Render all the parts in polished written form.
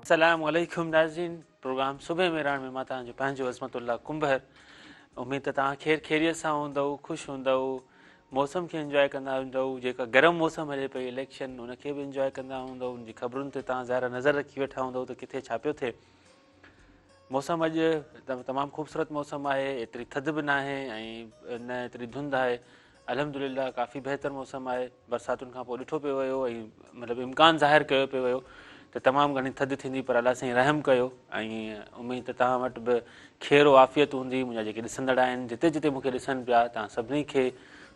السلام عليڪم ناظرين پروگرام صبح مهراڻ ۾ مان توهان جو پنهنجو عظمت الله ڪنڀر. اميد ته توهان خير خيريت سان هوندؤ، خوش هوندؤ، موسم کي انجواء ڪندا هوندؤ، جيڪا گرم موسم هلي پئي اليڪشن ان کي به انجواء ڪندا هوندؤ، ان جي خبرن تي توهان ظاهر نظر رکي ويٺا هوندؤ ته ڪٿي ڇا پيو ٿئي. موسم اڄ تمام خوبصورت موسم آهي، ايتري ٿڌ به ناهي ۽ نه ايتري ڌنڌ آهي. الحمدلله ڪافي بهتر موسم آهي. برساتن کان پوء ڏٺو پيو ويو ۽ مطلب امڪان ظاهر ڪيو پيو ويو ته تمام گهڻي ٿڌ ٿيندي پر الله سائين رحم ڪيو ۽ اميد ته توهان وٽ به خير و عافيت هوندي. منهنجا جيڪي ڏسندڙ آهن جتي جتي مون کي ڏسن پيا توهان سڀني کي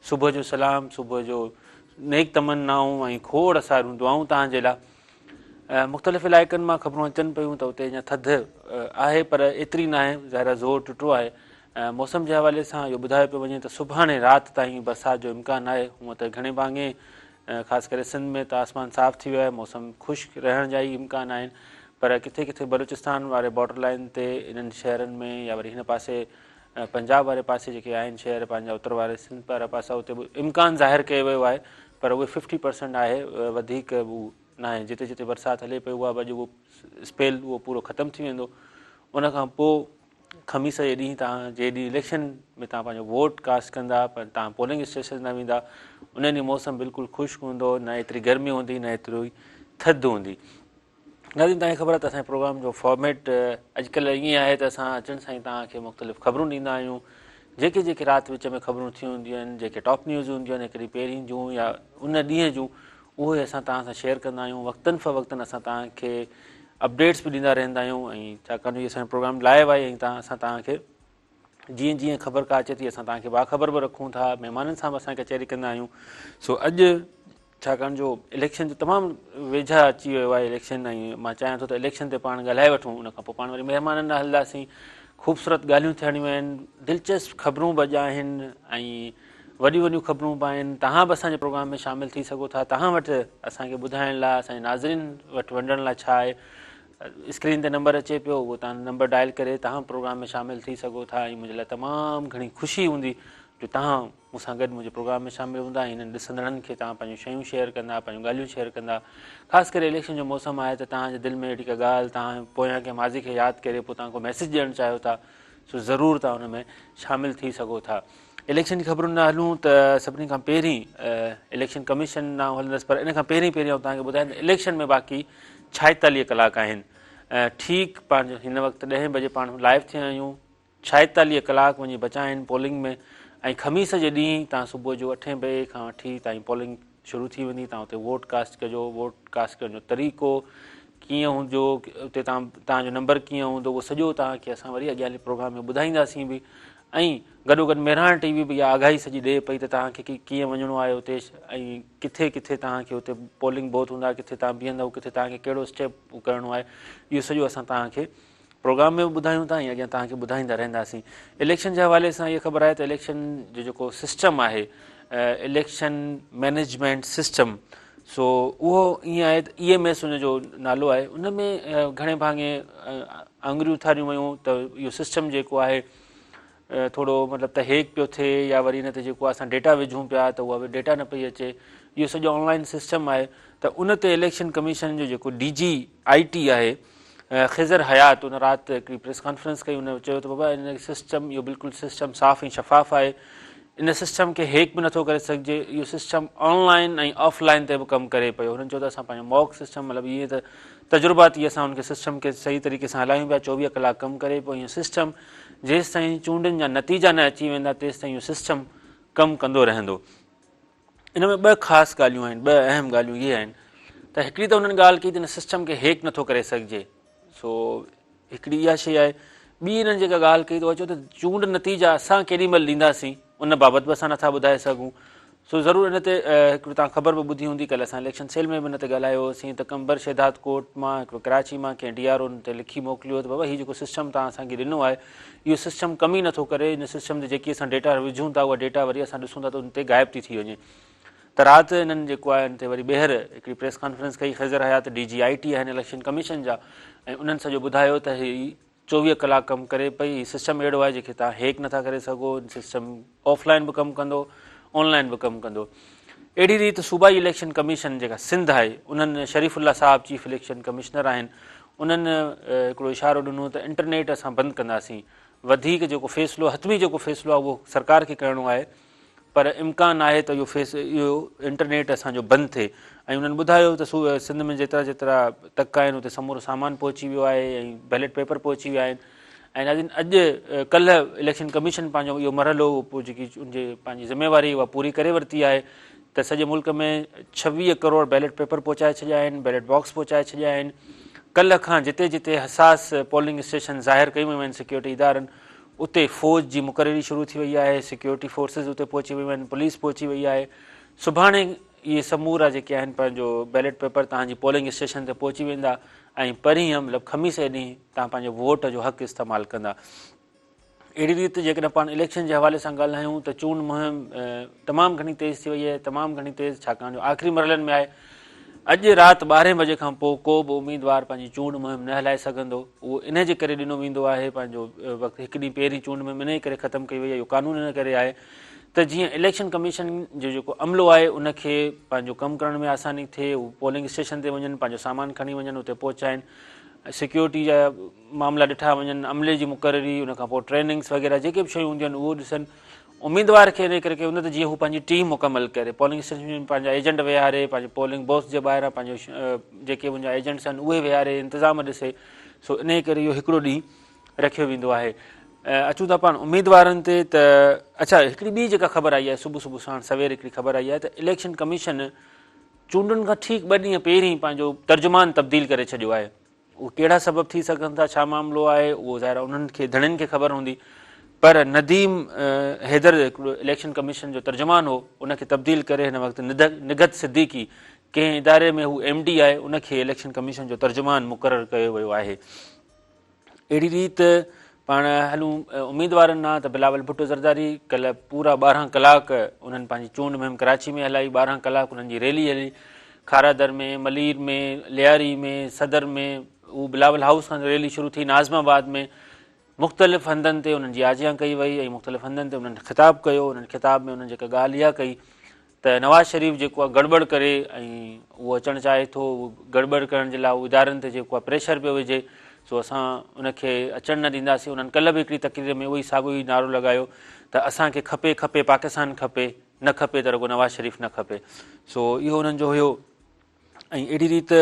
صبح جو سلام، صبح جو نيڪ تمنائون ۽ کوڙ ساريون دعائون توهان جي لاء. مختلف علائقن مان خبرون اچن پيون ته اتي اڃا ٿڌ آهي پر ايتري ناهي، ظاهر آهي زور ٽٽو آهي. موسم جي حوالي سان اهو ٻڌايو پيو وڃي ته سڀاڻي رات تائين برسات جو امڪان آهي. هونء ته گهڻي ڀاڱي خاص ڪري سنڌ ۾ ته آسمان صاف ٿي ويو آهي، موسم خشڪ رهڻ جا ئي امڪان آهن پر ڪٿي ڪٿي بلوچستان واري بارڊر لائين تي انهن شهرن ۾ يا وري هن پاسي پنجاب واري پاسي جيڪي آهن شهر پنهنجا اتر واري سنڌ وارا پاسا اتي به امڪان ظاهر ڪيو ويو آهي پر اهي ففٽي پرسنٽ آهي وڌيڪ هو ناهي. جتي جتي برسات هلي پئي اها به اڄ اهو اسپيل اهو پورو ختم ٿي ويندو. ان کان پوء خميس جي ڏينهن توهان جنهن ڏينهن اليڪشن ۾ توهان پنهنجو ووٽ ڪاسٽ ڪندا توهان پولنگ اسٽيشن تان ويندا ان ڏينهن موسم بلڪل خشڪ هوندو، نه ايتري گرمي هوندي نه ايتري ٿڌ هوندي. ناظرين توهان کي خبر آهي ته اسان جي پروگرام جو فارميٽ اڄڪلهه ائين آهي ته اسان اچڻ سان ئي توهان کي مختلف خبرون ڏيندا آهيون. جيڪي جيڪي رات وچ ۾ خبرون ٿيون هونديون آهن، جيڪي ٽاپ نيوز هونديون آهن هڪ ڏينهن پهرين جون يا ان ڏينهن جون، اهي اسان توهان سان شيئر ڪندا آهيون. وقتن فوقتن اسان توهان کي اپڊيٽس به ڏيندا رهندا آهيون ۽ ڇاڪاڻ جو هي اسان جو پروگرام لائيو آهي ۽ توهان اسان توهان کي جيئن جيئن خبر ڪا اچي ٿي اسان توهان کي باخبر به رکون ٿا، مهمانن سان به اسان ڪچهري ڪندا آهيون. سو اڄ ڇاڪاڻ جو اليڪشن جو تمام ويجها اچي ويو آهي اليڪشن ۽ مان چاهيان ٿو ته اليڪشن تي پاڻ ڳالهائي وٺون، ان کان پوء پاڻ وري مهمانن ڏانهن هلنداسين. خوبصورت ڳالهيون ٿيڻيون آهن، دلچسپ خبرون به اڄ آهن ۽ وڏيون وڏيون خبرون به آهن. توهان به اسان جي پروگرام ۾ شامل ٿي سگهو ٿا. توهان وٽ اسان کي ٻڌائڻ لاء اسان جي ناظرين وٽ ونڊڻ لاء ڇا آهي، اسڪرين تي نمبر اچي پيو اهو توهان نمبر ڊائل ڪري توهان پروگرام ۾ شامل ٿي سگهو ٿا ۽ منهنجي لاء تمام گهڻي خوشي هوندي جو توهان مون سان گڏ منهنجي پروگرام ۾ شامل هوندا ۽ هنن ڏسندڙن کي توهان پنهنجون شيون شيئر ڪندا، پنهنجون ڳالهيون شيئر ڪندا. خاص ڪري اليڪشن جو موسم آهي ته توهان جي دل ۾ اهڙي ڪا ڳالهه، توهان پويان ڪنهن ماضي کي ياد ڪري پوء توهان ڪو ميسيج ڏيڻ چاهيو ٿا سو ضرور توهان ان ۾ شامل ٿي سگهو ٿا. اليڪشن جي خبرن ڏانهن هلون ته سڀني کان پهرين اليڪشن ڪميشن ڏانهن هلندس پر ان کان پهرين پهرين آئون توهان کي ٻڌايان ته اليڪشن ۾ باقي 46 ڪلاڪ آهن. ٺيڪ پنهنجو هن وقت ڏهين بجي پاڻ لائيو ٿيا آهيون. 46 ڪلاڪ وڃي بچا آهن پولنگ ۾ ۽ خميس جي ڏينهن تان صبح جو اٺين بجي کان وٺي تائين پولنگ شروع ٿي ويندي. تان اتي ووٽ ڪاسٽ ڪجو. ووٽ ڪاسٽ ڪرڻ جو طريقو ڪيئن هوندو، اتي تان تان جو نمبر ڪيئن هوندو، اهو سڄو توهان کي اسان وري اڳيان هلي پروگرام ۾ ٻڌائينداسين به ۽ گڏوگڏ مهراڻ ٽي وي به اها آگاهي سڄي ڏئي پئي ته توهان کي ڪيئن وڃڻو آهي اتي ۽ ڪٿي ڪٿي توهان کي اتي پولنگ بوٿ هوندا، ڪٿي توهان بيهندؤ، ڪٿي توهان کي ڪهڙو اسٽيپ ڪرڻو آهي، اهو سڄو اسان توهان کي پروگرام ۾ به ٻڌايون ٿا ۽ اڳيان توهان کي ٻڌائيندا رهنداسين. اليڪشن جي حوالي سان اها خبر آهي ته اليڪشن جو جيڪو سسٽم آهي اليڪشن مئنيجمينٽ سسٽم سو اهو ائين آهي ته اي ايم ايس ان جو نالو آهي. ان ۾ گهڻي ڀاڱي آڱريون اٿاريون ويون ته اهو سسٽم جيڪو آهي ٿورو مطلب ته هيڪ پيو ٿئي يا وري ان تي جيڪو اسان ڊيٽا وجهون پيا ته اها به ڊيٽا نه پئي اچي. اهو سڄو آن لائن سسٽم آهي ته ان تي اليڪشن ڪميشن جو جيڪو ڊي جي آئي ٽي آهي خضر حيات ان رات هڪڙي پريس ڪانفرنس ڪئي. ان چيو ته بابا ان سسٽم اهو بلڪل سسٽم صاف ۽ شفاف آهي، ان سسٽم کي هيڪ به نٿو ڪري سگهجي، اهو system on line ۽ of line تي به ڪم ڪري پيو. هنن چيو ته اسان پنهنجو موڪ سسٽم مطلب ائين ته تجرباتي اسان ان کي سسٽم کي صحيح طريقي سان هلايون پيا، 24 ڪلاڪ ڪم ڪري پيو. اهو سسٽم جيستائين چونڊن جا نتيجا نه اچي ويندا تيستائين اهو سسٽم ڪم ڪندو رهندو. ان ۾ ٻه خاص ڳالهيون آهن، ٻه اهم ڳالهيون اهي آهن ته هڪڙي ته انهن ڳالهه ڪئي ته ان سسٽم کي هيڪ نٿو ڪري سگهجي، سو هڪڙي اها شيء آهي. ٻي انهن جيڪا ڳالهه ڪئي ته اها چيو ته چونڊ نتيجا اسان ڪيڏي مهل ڏينداسين ان بابت به اسان نٿا ٻڌائي سگهون. سو ضرور ان تي هڪڙو توهان خبر به ٻڌي هوندي، ڪلهه اسان اليڪشن سيل ۾ به ان تي ڳالهايو هوسين ته قمبر شهداد ڪوٽ مان هڪڙو ڪراچي مان ڪنهن ڊي آر او ان تي لکي موڪليو ته بابا هي جيڪو سسٽم توهان اسان کي ڏنو آهي اهو سسٽم ڪم ئي نٿو ڪري، ان سسٽم تي جيڪي اسان ڊيٽا وجهون ٿا اها ڊيٽا وري اسان ڏسون ٿا ته ان تي غائب ٿي ٿي وڃي. ته رات انهن جيڪو آهي ان تي وري ٻيهر هڪڙي پريس ڪانفرنس ڪئي. خضر حيات ڊي جي آء ٽي آهن اليڪشن ڪميشن جا ۽ انهن سڄو ٻڌايو ته هي 24 ڪلاڪ ڪم ڪري پئي، هي سسٽم اهڙو آهي جنهن کي توهان هيڪ نٿا ڪري سگهو، سسٽم آف لائن به ڪم ڪندو آن لائن به ڪم ڪندو. اهڙي ريت صوبائي اليڪشن ڪميشن جيڪا سنڌ آهي انهن شريف الله صاحب چيف اليڪشن ڪمشنر آهن، انهن هڪڙو اشارو ڏنو ته انٽرنيٽ اسان بند ڪنداسين. وڌيڪ جيڪو فيصلو حتمي جيڪو فيصلو آهي اهو سرڪار کي ڪرڻو آهي پر امڪان آهي ته اهو فيص اهو انٽرنيٽ اسان جو بند ٿئي ۽ انهن ٻڌايو ته سنڌ ۾ جيترا جيترا تڪ آهن اتي سمورو سامان پهچي ويو آهي ۽ بيلٽ پيپر پهچي ويا آهن ۽ ناظرين اڄ ڪلهه اليڪشن ڪميشن پنهنجو اهو مرحلو جيڪي ان جي پنهنجي ذميواري اها پوري ڪري ورتي آهي ته سڄي ملڪ ۾ 26 ڪروڙ بيلٽ پيپر پهچائي ڇڏيا آهن، بيلٽ باڪس پهچائي ڇڏيا آهن، ڪلهه کان جتي جتي حساس پولنگ اسٽيشن ظاهر ڪيون ويون آهن سيڪيورٽي ادارن اتي فوج جي مقرري شروع ٿي وئي آهي، سيڪيورٽي فورسز اتي پهچي ويون آهن، پوليس پهچي وئي آهي، سڀاڻي اهي سمورا جيڪي آهن پنهنجو بيلٽ پيپر توهان جي پولنگ اسٽيشن تي پهچي ويندا ۽ پرينء مطلب خميس جي ڏينهن توهان پنهنجو ووٽ جو حق استعمال ڪندا. اهڙي ريت جيڪڏهن پاڻ اليڪشن جي حوالي سان ڳالهايون ته چونڊ مهم تمام گهڻي تيز ٿي وئي آهي تمام گهڻي تيز ڇاڪاڻ جو آخري مرحلن ۾ آهي اڄ رات ٻارهين بجي کان پوء ڪو به اميدوار پنهنجي چونڊ مهم نه هلائي سگهندو اهو ان جي ڪري ڏنو ويندو آهي پنهنجو وقت هڪ ڏينهن پهرين چونڊ مهم ان جي ڪري ختم ڪئي وئي آهي اهو قانون ان ڪري آهي ته جيئن اليڪشن ڪميشن جو جيڪو عملو آهي ان کي پنهنجو ڪم ڪرڻ ۾ آساني ٿئي هو پولنگ اسٽيشن تي وڃن پنهنجو سامان کڻي وڃن اتي پهچائن سيڪيورٽي جا معاملا ڏٺا وڃن، عملي جي مقرري، ان کان پوء ٽريننگس وغيره جيڪي به شيون هونديون آهن اهو ڏسن. اميدوار کي ان ڪري ڪيو ويندو ته جيئن هو پنهنجي ٽيم مڪمل ڪري، پولنگ اسٽيشن ۾ پنهنجا ايجنٽ ويهاري، پنهنجي پولنگ بوٿ جي ٻاهران پنهنجو جيڪي به ان جا ايجنٽس آهن اهي ويهاري انتظام ڏسي، سو انهي ڪري اهو هڪڙو ڏينهن رکيو ويندو آهي. اچون ٿا پاڻ اميدوارن تي ته اڇا هڪڙي ٻي جيڪا خبر آئي آهي صبح صبح ساڻ سوير هڪڙي خبر آئي آهي ته اليڪشن ڪميشن چونڊن کان ٺيڪ ٻه ڏينهن پهرين پنهنجو ترجمان تبديل ڪري ڇڏيو آهي. اهو ڪهڙا سبب ٿي سگهن ٿا، ڇا معاملو آهي، اهو ظاهر آهي انهن کي ڌڻين کي خبر هوندي پر نديم حيدر هڪڙو اليڪشن ڪميشن جو ترجمان هو ان کي تبديل ڪري هن وقت نگهت صديقي ڪنهن اداري ۾ هو ايم ڊي آهي ان کي اليڪشن ڪميشن جو ترجمان مقرر ڪيو ويو آهي. اهڙي ريت پاڻ هلون اميدوارن ڏانهن ته بلاول ڀٽو زرداري ڪلهه پورا 12 ڪلاڪ انهن پنهنجي چونڊ مهم ڪراچي ۾ هلائي، 12 ڪلاڪ انهن جي ريلي هلي، کارادر ۾، ملير ۾، لياري ۾، صدر ۾، هو بلاول هائوس کان ريلي شروع ٿي ناظم آباد ۾ مختلف هنڌن تي انهن جي آجيان ڪئي وئي ۽ مختلف هنڌن تي انهن خطاب ڪيو، انهن خطاب ۾ انهن جيڪا ڳالهه اها ڪئي ته نواز شريف جيڪو آهي گڙٻڙ ڪري ۽ اهو اچڻ چاهي ٿو گڙٻڙ ڪرڻ جي لاء اهو ادارن تي جيڪو آهي پريشر پيو وجهي سو اسان ان کي اچڻ نه ڏينداسين انهن ڪلهه به هڪڙي تقرير ۾ اهو ئي ساڳيو ئي نعرو لڳايو ته اسان کي کپي کپي پاڪستان کپي نه کپي ته رڳو نواز شريف نه کپي سو اهو انهن جو هيو ۽ اهڙي ريت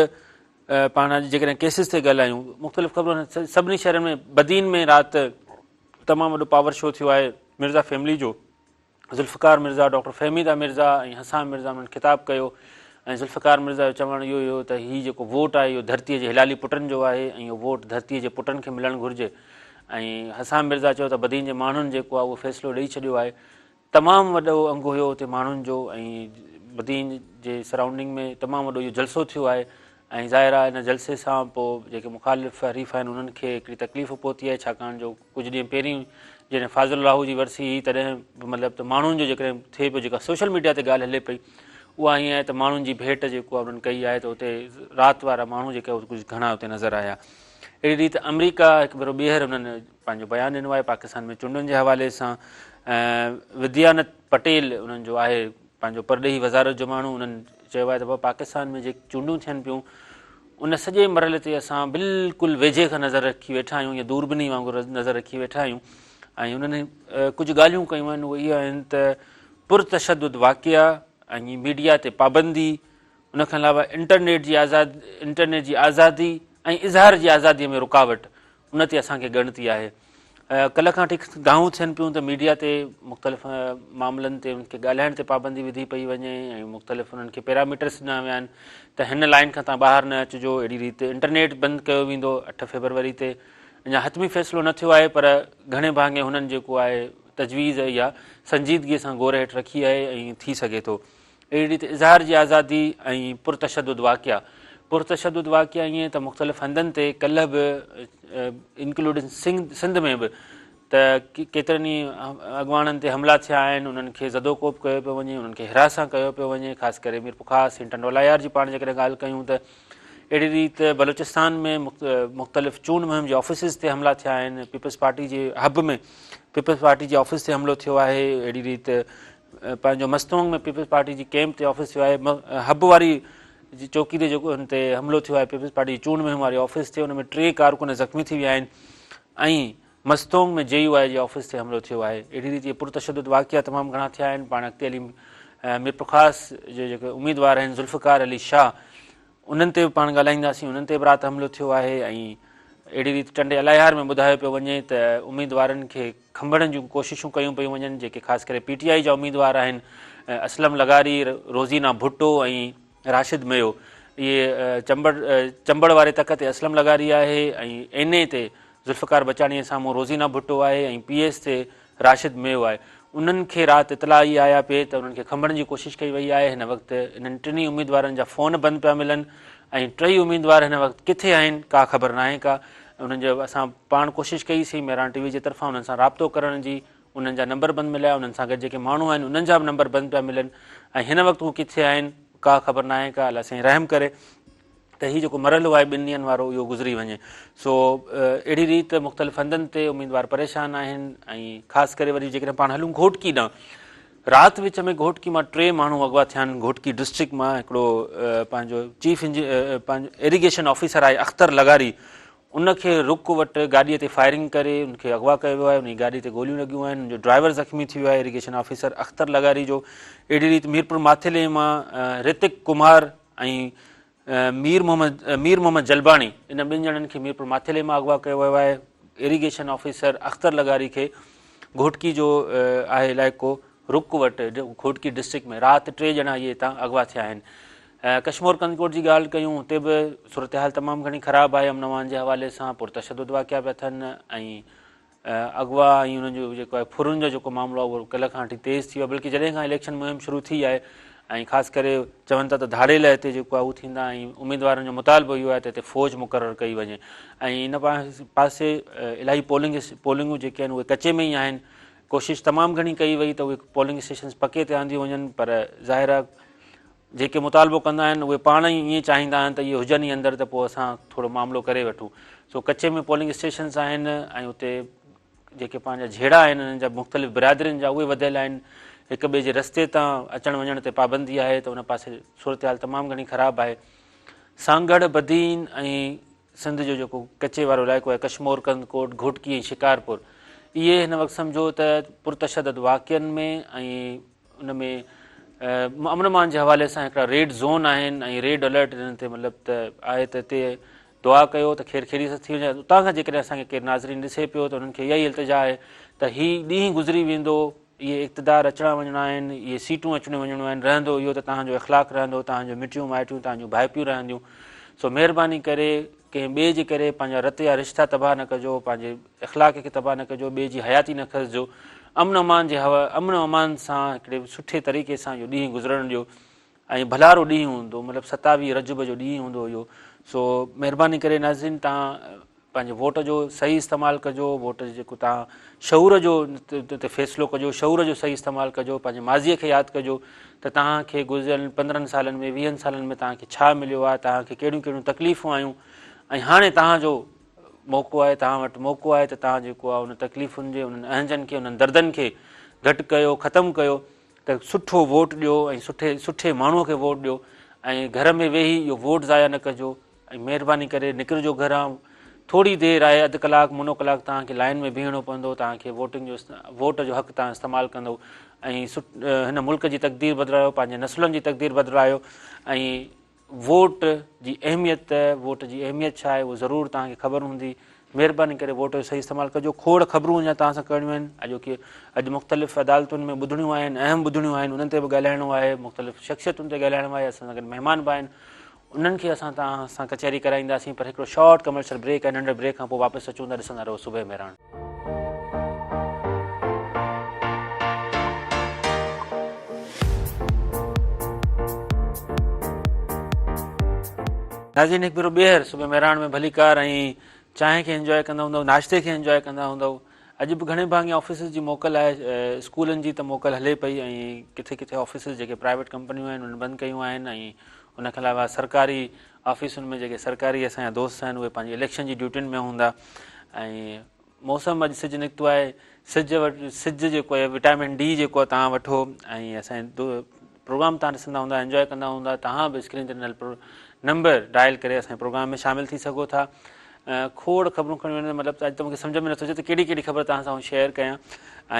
پاڻ اڄ جيڪڏهن ڪيسز تي ڳالهايون مختلف خبرون سڀني شهرن ۾ بدين ۾ رات تمام وڏو پاور شو ٿيو آهي مرزا فيملي جو ذوالفقار مرزا، ڊاڪٽر فهميده مرزا ۽ حسان مرزا انهن خطاب ڪيو ۽ ذوالفقار مرزا جو چوڻ اهو هيو ته هي جيڪو ووٽ آهي اهو ڌرتيء جي هلالي پٽن جو آهي ۽ اهو ووٽ ڌرتيء جي پٽن کي ملڻ گهرجي ۽ حسان مرزا چيو ته بدين جي ماڻهن جيڪو آهي اهو فيصلو ڏئي ڇڏيو آهي تمام وڏو انگ هيو اتي ماڻهن جو ۽ بدين جي سرائونڊنگ ۾ تمام وڏو اهو جلسو ٿيو آهي ۽ ظاهر آهي ان جلسي سان پوء جيڪي مخالف حريف آهن انهن کي هڪڙي تڪليف پهتي آهي ڇاڪاڻ جو ڪجهه ڏينهن پهرين جڏهن فاضل راهو جي ورسي هئي تڏهن به مطلب ته ماڻهن جو جيڪڏهن ٿئي پيو جيڪا سوشل ميڊيا تي ڳالهه هلي پئي اها ائين آهي ته ماڻهن جي ڀيٽ جيڪو آهي انهن ڪئي آهي ته اتي رات وارا ماڻهو جيڪي ڪجهه گهڻا اتي نظر آيا اهڙي ريت آمريڪا هڪ ڀيرو ٻيهر انهن پنهنجو بيان ڏنو آهي پاڪستان ۾ چونڊن جي حوالي سان وديانت پٽيل انهن جو آهي پنهنجو پرڏيهي وزارت جو ماڻهو انهن چيو آهي ته بابا پاڪستان ۾ جيڪي چونڊون ٿين پيون ان سڄي مرحلي تي اسان بلڪل ويجهي کان نظر رکي ويٺا آهيون يا دوربيني وانگر نظر رکي ويٺا آهيون ۽ انهن ڪجهه ڳالهيون ڪيون آهن اهي اهي آهن ته پرتشدد واقعا ۽ ميڊيا تي پابندي ان کان علاوه انٽرنيٽ جي آزاد انٽرنيٽ جي آزادي ۽ اظهار جي آزادي ۾ رڪاوٽ ان تي اسان کي ڳڻتي آهي. ڪلهه کان وٺي دانهون ٿين پيون ته ميڊيا تي مختلف معاملن تي انهن کي ڳالهائڻ تي پابندي وڌي پئي وڃي ۽ مختلف انهن کي پيراميٽرس ڏنا ويا آهن ته هن لائن کان تان ٻاهر نه اچجو اهڙي ريت انٽرنيٽ بند ڪيو ويندو 8 فيبروري تي اڃا حتمي فيصلو نه ٿيو آهي پر گهڻي ڀاڱي هنن جيڪو آهي تجويز اها سنجيدگي سان غور هيٺ رکي آهي ۽ ٿي سگهي ٿو اهڙي ريت اظهار جي آزادي ۽ پرتشدد واقعا، پرتشدد واقعا ائين ته مختلف هنڌن تي ڪلهه به انڪلوڊنگ سنڌ ۾ به ته ڪيترن ئي اڳواڻن تي حملا ٿيا آهن، انهن کي زدوڪوب ڪيو پيو وڃي، انهن کي هراسان ڪيو پيو وڃي، خاص ڪري ميرپورخاص ۽ ٽنڊوالهيار جي پاڻ جيڪڏهن ڳالهه ڪيون ته اهڙي ريت بلوچستان ۾ مختلف چونڊ مهم جي آفيسز تي حملا ٿيا آهن، پيپلز پارٽي جي حب ۾ پيپلز پارٽي جي آفيس تي حملو ٿيو آهي، اهڙي ريت پنهنجو مستونگ ۾ پيپلز پارٽي جي ڪيمپ تي آفيس ٿيو آهي، حب واري جي چوڪي تي جيڪو ان تي حملو ٿيو آهي پيپلز پارٽي جي چونڊ مهم واري آفيس تي ان ۾ ٽي ڪارڪن زخمي ٿي ويا آهن ۽ مستونگ ۾ جي يو آء جي آفيس تي حملو ٿيو آهي. اهڙي ريت اهي پرتشدد واقعا تمام گهڻا ٿيا آهن. پاڻ اڳتي هلي ميرپورخاص جي جيڪي اميدوار آهن ذوالفقار علي شاهه انهن تي به پاڻ ڳالهائينداسين انهن تي به رات حملو ٿيو آهي ۽ اهڙي ريت ٽنڊي الايار ۾ ٻڌايو پيو وڃي ته اميدوارن کي کنڀڻ جون ڪوششون ڪيون پيون وڃن جيڪي خاص ڪري پي ٽي آء جا اميدوار آهن اسلم لغاري، روزينا ڀٽو ۽ راشد ميو اهي چمبڙ چمبڙ واري تڪ تي اسلم لغاري آهي ۽ اين اي تي ذوالفقار بچاڻي جي سامهون روزينا ڀٽو آهي ۽ پي ايس تي راشد ميو آهي انهن کي رات اطلاع ئي آيا پئي ته انهن کي کنڀڻ جي ڪوشش ڪئي وئي آهي هن وقت انهن ٽنهي اميدوارن جا فون بند پيا ملن ۽ ٽئي اميدوار هن وقت ڪٿي آهن ڪا خبر ناهي ڪا انهن جو اسان پاڻ ڪوشش ڪئي سين مهراڻ ٽي وي جي طرفان انهن سان رابطو ڪرڻ جي انهن جا نمبر بند مليا، انهن سان گڏ جيڪي ماڻهو آهن انهن جا به نمبر بند پيا ملن ۽ هن وقت هو ڪٿي آهن ڪا خبر ناهي ڪا الله سائين رحم ڪري ته هي جيڪو مرحلو آهي ٻن ڏينهن وارو اهو گذري وڃي سو اهڙي ريت مختلف هنڌن تي اميدوار پريشان آهن ۽ خاص ڪري وري جيڪڏهن پاڻ هلون گهوٽڪي ڏانهن رات وچ ۾ گهوٽڪي مان ٽي ماڻهو اغوا ٿيا آهن گهوٽڪي ڊسٽرڪٽ مان هڪڙو پنهنجو چيف پنهنجو ايريگيشن آفيسر آهي اختر لغاري ان کي رڪ وٽ گاڏيء تي فائرنگ ڪري ان کي اغوا ڪيو ويو آهي، ان جي گاڏي تي گوليون لڳيون آهن، ان جو ڊرائيور زخمي ٿي ويو آهي، ايريگيشن آفيسر اختر لغاري جو اهڙي ريت ميرپور ماٿيلي مان رتڪ ڪمار ۽ مير محمد مير محمد جلباڻي ان ٻن ڄڻن کي ميرپور ماٿيلي مان اغوا ڪيو ويو آهي، ايريگيشن آفيسر اختر لغاري کي گهوٽڪي جو آهي علائقو رڪ وٽ گهوٽڪي ڊسٽرڪٽ ۾ رات ٽي ڄڻا اهي هتان اغوا ٿيا آهن. ڪشمور ڪنڌڪوٽ جي ڳالهه ڪيون اتي به صورتحال تمام گهڻي خراب آهي امن امان جي حوالي سان پرتشدد واقعا پيا ٿين ۽ اغوا ۽ انهن جو جيڪو آهي ڦرن جو جيڪو معاملو آهي اهو ڪلهه کان وٺي تيز ٿي ويو بلڪه جڏهن کان اليڪشن مهم شروع ٿي آهي ۽ خاص ڪري چون ٿا ته ڌاڙيل هتي جيڪو آهي اهو ٿيندا ۽ اميدوارن جو مطالبو اهو آهي ته هتي فوج مقرر ڪئي وڃي ۽ ان پاسي الاهي پولنگ پولنگون جيڪي آهن اهي ڪچي ۾ ئي آهن ڪوشش تمام گهڻي ڪئي وئي ته اهي پولنگ اسٽيشنز پڪي تي آنديون وڃن پر ظاهر آهي جيڪي مطالبو ڪندا آهن اهي پاڻ ئي ائين چاهيندا آهن ته اهي هجن ئي اندر ته پوء اسان ٿورو معاملو ڪري وٺون سو ڪچي ۾ پولنگ اسٽيشنز آهن ۽ اتي جيڪي پنهنجا جهيڙا آهن انهن جا مختلف برادرين جا اهي وڌيل آهن هڪ ٻئي جي رستي تان اچڻ وڃڻ تي پابندي آهي ته ان پاسي صورتحال تمام گهڻي خراب آهي سانگهڙ بدين ۽ سنڌ جو جيڪو ڪچي وارو علائقو آهي ڪشمور، ڪنڌڪوٽ، گهوٽڪي ۽ شڪارپور اهي هن وقت سمجهو ته پرتشدد واقعن ۾ ۽ ان ۾ امن امان جي حوالي سان هڪڙا ريڊ زون آهن ۽ ريڊ الرٽ انهن تي مطلب ته آهي ته هتي دعا ڪيو ته خير خيريت سان ٿي وڃي اتان کان جيڪڏهن اسان کي ڪير ناظرين ڏسي پيو ته انهن کي اها ئي التجا آهي ته هي ڏينهن گذري ويندو اهي اقتدار اچڻا وڃڻا آهن، اهي سيٽون اچڻيون وڃڻيون آهن، رهندو اهو ته توهان جو اخلاق رهندو، توهان جون مٽيون مائٽيون، توهان جون ڀائپيون رهنديون، سو مهرباني ڪري ڪنهن ٻئي جي ڪري پنهنجا رت يا رشتا تباهه نه ڪجو، پنهنجي اخلاق کي تباهه نه ڪجو، ٻئي جي حياتي نه کسجو، امن امان جي امن و امان سان هڪڙي سٺي طريقي سان اهو ڏينهن گذرڻ ڏيو ۽ ڀلارو ڏينهن هوندو، مطلب 27 رجب جو ڏينهن هوندو اهو، سو مهرباني ڪري ناظرين توهان پنهنجي ووٽ جو صحيح استعمال ڪجو، ووٽ جو جيڪو توهان شعور جو تي فيصلو ڪجو، شعور جو صحيح استعمال ڪجو، پنهنجي ماضيء کي ياد ڪجو ته توهان کي گذريل 15 سالن ۾ 20 سالن ۾ توهان کي ڇا مليو آهي، توهان کي ڪهڙيون ڪهڙيون تڪليفون آيون ۽ هاڻي توهان جو موقعو آهي، توهان وٽ موقعو آهي ته توهان جيڪو آهي ان تڪليفن جي انهن اهنجن کي انهن دردن کي گهٽ ڪيو، ختم ڪيو ته سٺو ووٽ ڏيو ۽ سٺي سٺي ماڻهوء کي ووٽ ڏيو ۽ گهر ۾ ويهي اهو ووٽ ضايع نه ڪجو. ۽ مهرباني ڪري نڪرجو گهران ٿوري دير آهي اڌ ڪلاڪ منو ڪلاڪ توهان کي لائن ۾ بيهڻو پوندو توهان کي ووٽنگ جو ووٽ جو حق توهان استعمال ڪندو ۽ هن ملڪ جي تقدير بدلايو پنهنجي نسلن جي تقدير بدلايو ۽ ووٽ جي اهميت ووٽ جي اهميت ڇا آهي اهو ضرور توهان کي خبر هوندي مهرباني ڪري ووٽ جو صحيح استعمال ڪجو کوڙ خبرون اڃا توهان سان ڪرڻيون آهن اڄوڪي اڄ مختلف عدالتن ۾ ٻڌڻيون آهن اهم ٻڌڻيون آهن انهن تي به ڳالهائڻو آهي مختلف شخصيتن تي ڳالهائڻو آهي اسان سان گڏ مهمان به آهن انهن کي اسان توهان سان ڪچهري ڪرائينداسين پر هڪڙو شارٽ ڪمرشل بريڪ ۽ ننڍڙي بريڪ کان پوء واپس اچون ٿا ڏسندا رهو صبح مهراڻ. ناظرين هڪ ڀيرو ٻيهر صبح مهراڻ ۾ ڀليڪار ۽ چانهه کي انجوائي ڪندا هوندؤ ناشتي کي انجوائي ڪندا هوندؤ اڄ به گهڻي ڀاڱي آفيسز جي موڪل آهي، اسڪولن جي ته موڪل هلي پئي ۽ ڪٿي ڪٿي آفيسز جيڪي پرائيويٽ ڪمپنيون آهن انهن بند ڪيون آهن ۽ ان کان علاوه سرڪاري آفيسن ۾ جيڪي سرڪاري اسان جا دوست آهن اهي پنهنجي اليڪشن جي ڊيوٽين ۾ هوندا ۽ موسم اڄ سج نڪتو آهي سج وٽ سج جيڪو آهي وٽامن ڊي جيڪو آهي توهان وٺو ۽ اسان پروگرام توهان ڏسندا هوندا انجوائي ڪندا هوندا توهان به اسڪرين تي ڏنل نمبر ڊائل ڪري اسان جي پروگرام ۾ شامل ٿي سگهو ٿا. کوڙ خبرون کڻي وڃن مطلب ته اڄ ته مونکي سمجهه ۾ نٿو اچي ته ڪهڙي ڪهڙي خبر توهان سان شيئر ڪيان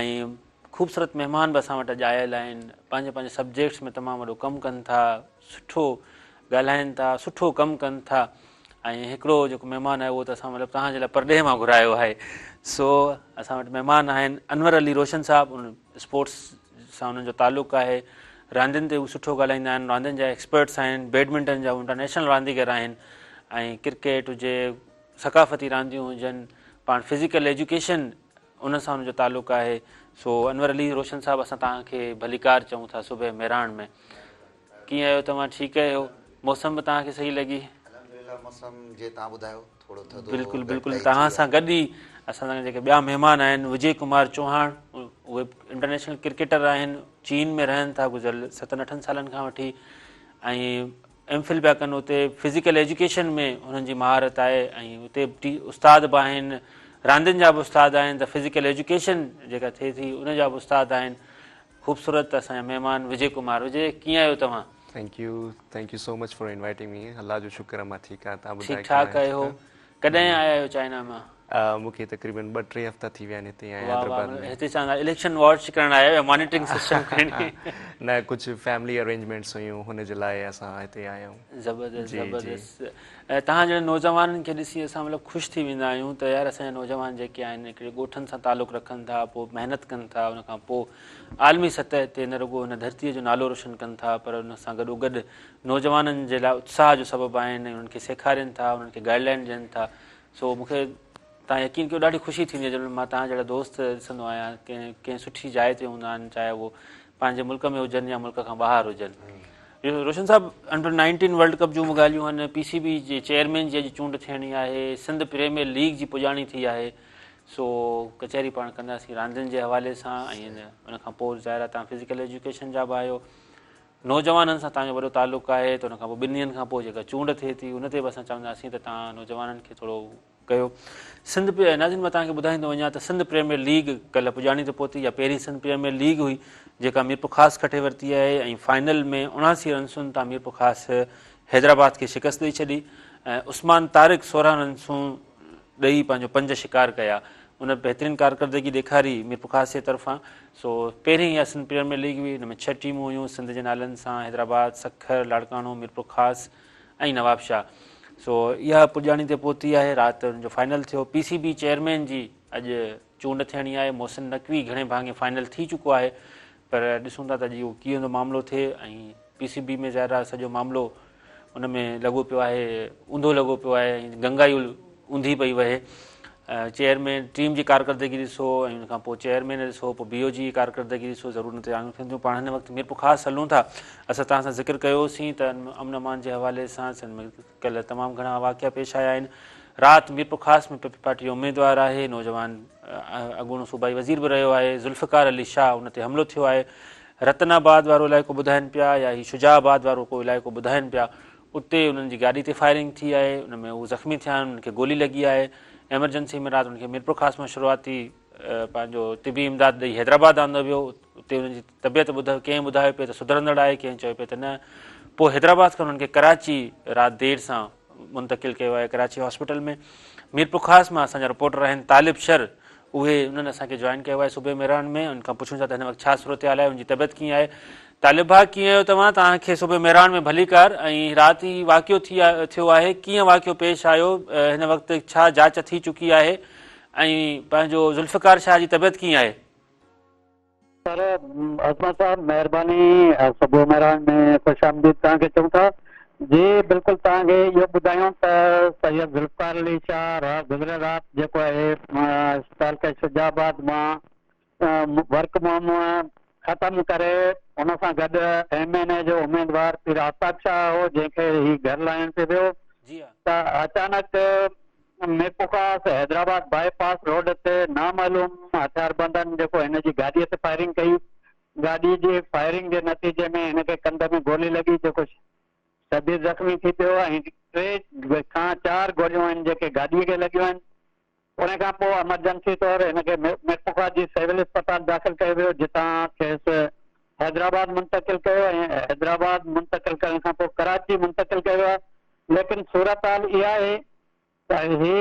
۽ خوبصورت مهمان به اسان وٽ اڄ آيل آهن پنهنجي پنهنجي سبجيڪٽس ۾ تمام وڏو ڪم ڪن ٿا سٺو ڳالهائن ٿا سٺو ڪم ڪن ٿا ۽ هڪڙو جيڪو مهمان آهي اهو ته اسان مطلب توهان جي لاء پرڏيهه مان گهرايو آهي سو اسان وٽ مهمان آهن انور علي روشن صاحب ان اسپورٽس سان انهن جو تعلق آهي راندين تي هو سٺو ڳالهائيندا آهن راندين جا ايڪسپرٽس آهن بيڊمنٽن جا انٽرنيشنل رانديگر آهن ۽ ڪرڪيٽ هجي ثقافتي رانديون هجن پاڻ فزيڪل ايجوڪيشن ان سان ان جو تعلق آهي سو انور علي روشن صاحب اسان توهان کي ڀليڪار چئون ٿا صبح مهراڻ ۾ ڪيئن آهيو توهان ٺيڪ آهيو موسم به توهان کي صحيح لڳي؟ الحمدلله موسم جي توهان ٻڌايو ٿورو ٿڌو بلڪل بلڪل توهان سان گڏ ئي اسان سان جيڪي ٻيا مهمان آهن وجي ڪمار چوهاڻ اهي انٽرنيشنل ڪرڪيٽر آهن چين ۾ رهن ٿا گذريل ستن اٺن سالن کان وٺي ۽ ايم فل پيا ڪن اتي فزيڪل ايجوڪيشن ۾ انهن جي مهارت آهي ۽ اتي استاد به آهن راندين جا به استاد آهن ته فزيڪل ايجوڪيشن جيڪا ٿئي ٿي ان جا به استاد آهن خوبصورت اسان جا مهمان وجي ڪمار وجي ڪيئن آهيو توهان؟ Thank you thank you so much for inviting me الله جو شڪر آ مان ٺيڪ آهيان توهان ٻڌايو ٺيڪ ٺاڪ آهيو ڪڏهن آيا آهيو چائنا مان؟ مون کي تقريبن ٻه ٽي هفتا ٿي ويا آهن هتي آهيان حيدرآباد ۾. هتي ڇا اليڪشن واچ ڪرڻ آيا آهيو يا مانيٽرنگ سسٽم کڻي؟ نه ڪجهه فيملي ارينجمينٽس هيون هن جي لاء اسان هتي آيا آهيون. زبردست زبردست توهان جهڙن نوجوانن کي ڏسي اسان مطلب خوش ٿي ويندا آهيون ته يار اسان جا نوجوان جيڪي آهن هڪڙي ڳوٺن سان تعلق رکن ٿا پوء محنت ڪن ٿا ان کان پوء عالمي سطح تي نه رڳو هن ڌرتيء جو نالو روشن ڪن ٿا پر ان سان گڏو گڏ نوجوانن جي لاء اتساهه جو سبب آهن ۽ انهن کي سيکارين ٿا انهن کي گائيڊ لائن ڏين ٿا سو مون کي توهان يقين ڪيو ڏاڍي خوشي ٿيندي آهي جڏهن مان توهان جهڙا دوست ڏسندو آهيان ڪنهن ڪنهن سٺي جاء تي هوندا آهن چاهي اهو پنهنجي ملڪ ۾ هجن يا ملڪ کان ٻاهر هجن. روشن صاحب انڊر نائنٽين ورلڊ ڪپ جون به ڳالهيون آهن پي سي بي جي چيئرمين جي اڄ چونڊ ٿيڻي آهي سنڌ پريميئر ليگ جي پڄاڻي ٿي آهي سو ڪچهري پاڻ ڪنداسين راندين جي حوالي سان ۽ ان کان پوء ظاهر آهي توهان فزيڪل ايجوڪيشن جا به آهيو نوجوانن سان توهان جو وڏو تعلق آهي ته ان کان پوء ٻن ڏينهن کان پوء جيڪا چونڊ ٿئي ٿي ان تي به اسان چونداسين ته توهان نوجوانن کي ٿورو ڪيو. سنڌ ناظرين مان توهان کي ٻڌائيندو وڃان ته سنڌ پريميئر ليگ ڪلهه پڄاڻي تي پهتي يا پهرين سنڌ پريميئر ليگ هئي جيڪا ميرپورخاص کٽي ورتي آهي ۽ فائنل ۾ 79 رنسن تان ميرپورخاص حيدرآباد کي شڪست ڏئي ڇڏي ۽ عثمان طارق 16 رنسون ڏئي پنهنجو پنج شڪار ڪيا ان بهترين ڪارڪردگي ڏيکاري ميرپورخاص جي طرفان سو پهرين اها سنڌ پريميئر ليگ هئي ان ۾ ڇهه ٽيمون هيون سنڌ جي نالن سان حيدرآباد سکر لاڙڪاڻو ميرپورخاص ۽ نوابشاهه سو اها پڄاڻي تي پهتي آهي رات ان جو فائنل ٿيو پي سي بي چيئرمين جي اڄ چونڊ ٿيڻي آهي محسن نقوي گهڻي ڀاڱي فائنل ٿي چڪو آهي پر ڏسون ٿا ته اڄ اهو ڪيئن ٿو معاملو ٿئي ۽ پي سي بي ۾ ظاهر آهي سڄو معاملو ان ۾ لڳو پيو آهي اونڌو لڳو پيو آهي ۽ گنگا ئي اونڌي پئي وهي چيئرمين ٽيم جي ڪارڪردگي ڏسو ۽ ان کان پوء چيئرمين ڏسو پوء بي او جي ڪارڪردگي ڏسو ضرور ان تي آڱريون ٿين ٿيون پاڻ هن وقت ميرپورخاص هلون ٿا اسان توهان سان ذڪر ڪيوسين ته امن امان جي حوالي سان سنڌ ۾ ڪلهه تمام گهڻا واقعا پيش آيا آهن رات ميرپورخاص ۾ پ پ پارٽي جو اميدوار آهي نوجوان اڳوڻو صوبائي وزير به رهيو آهي ذوالفقار علي شاهه ان تي حملو ٿيو آهي رتن آباد وارو علائقو ٻڌائن پيا يا هي شجاع آباد وارو ڪو علائقو ٻڌائن پيا اتي انهن جي گاڏي تي فائرنگ ٿي آهي ان ۾ هو زخمي ٿيا آهن انهن کي گولي لڳي آهي ايمرجنسي ۾ رات انهن کي ميرپورخاص مان شروعاتي پنهنجو طبي امداد ڏئي حيدرآباد آندو ويو اتي انهن جي طبيعت ٻڌ ڪنهن ٻڌايو پئي ته سڌرندڙ آهي ڪنهن چيو پئي ته نه پوء حيدرآباد کان انهن کي ڪراچي رات دير سان منتقل ڪيو آهي ڪراچي هاسپيٽل ۾ ميرپورخاص مان اسان جا رپورٽر آهن طالب شر اهي انهن اسان کي جوائن ڪيو آهي صبح مهراڻ ۾ ان کان پڇون ٿا ته هن وقت ڇا صورتحال آهي ان جي طبيعت ڪيئن آهي طالب ڀاء ڪيئن آهيو توهان توهان کي صبح مهراڻ ۾ ڀليڪار ۽ رات هي واقعو ٿي ٿيو آهي ڪيئن واقعو پيش آيو هن وقت ڇا جاچ ٿي چڪي آهي ۽ پنهنجو ذوالفقار شاهه جي طبيعت ڪيئن آهي؟ سر عظمت صاحب مهرباني صبح مهراڻ ۾ خوش آمديد توهان کي چئون ٿا جي بلڪل توهان کي اهو ٻڌايون ته سيد ذوالفقار علي شاهه رح گذريل رات جيڪو آهي اسپتال ڪي شجاع آباد مان ورڪ مهم ختم ڪري ان سان گڏ ايم اين اي جو اميدوار پير آفتاب شاهه هو جنهن کي هي گهر لاهڻ پي ويو ته اچانڪ ميرپورخاص حيدرآباد باء پاس روڊ تي نامعلوم هٿياربندن جيڪو هن جي گاڏي تي فائرنگ ڪئي، گاڏي جي فائرنگ جي نتيجي ۾ هن کي ڪنڌ ۾ گولي لڳي جيڪو شديد زخمي ٿي پيو ۽ ٽي کان چار گوليون آهن جيڪي گاڏي کي لڳيون آهن، ان کان پوء ايمرجنسي طور هن کي ميرپورخاص جي سول اسپتال داخل ڪيو ويو جتان کيس حيدرآباد منتقل ڪيو ۽ حيدرآباد منتقل ڪرڻ کان پوء ڪراچي منتقل ڪيو آهي ليڪن صورتحال اها آهي ته هي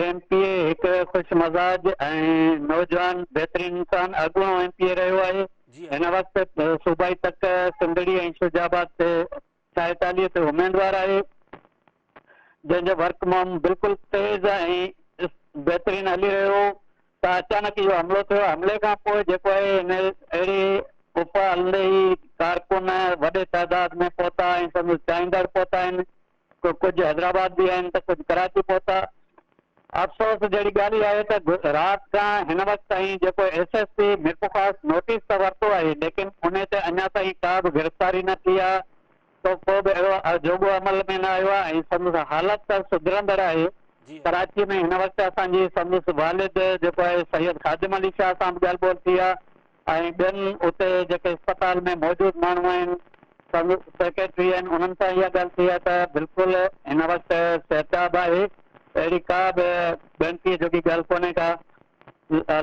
ايم پي اي هڪ خوش مزاج ۽ نوجوان بهترين انسان اڳوڻو ايم پي اي رهيو آهي. هن وقت صوبائي تڪ سنڌڙي ۽ شجاع آباد تي 46 تي اميدوار آهي جنهن جو ورڪ مهم بلڪل تيز ۽ بهترين هلي رهيو هو ته اچانڪ اهو حملو ٿيو. حملي کان پوء جيڪو آهي هن اهڙي افواهه هلندي ئي ڪارڪن وڏي تعداد ۾ پهتا ۽ سندس چاهيندڙ پهتا آهن. ڪجهه حيدرآباد به آهن ته ڪجهه ڪراچي پهتا. افسوس جهڙي ڳالهه اها آهي ته رات کان هن وقت تائين جيڪو S S P Mirpurkhas notice ته ورتو آهي ليڪن انهي تي اڃا تائين ڪا به گرفتاري نه ٿي آهي ته ڪو به اهڙو جوڳو عمل ۾ نه آيو آهي ۽ سندس حالت ته سڌرندڙ آهي. ڪراچي ۾ هن وقت اسان جي سندس والد جيڪو آهي سيد خادم علي شاهه سان به ڳالهه ٻولهه ٿي آهي ۽ ٻين اتي جيڪي اسپتال ۾ موجود ماڻهو آهن، سندس سيڪريٽري آهن، انهن سان اها ڳالهه ٿي آهي ته بلڪل هن وقت صحتياب آهي، اهڙي ڪا به ڳڻتيء جوڳي ڳالهه ڪونهي ڪا.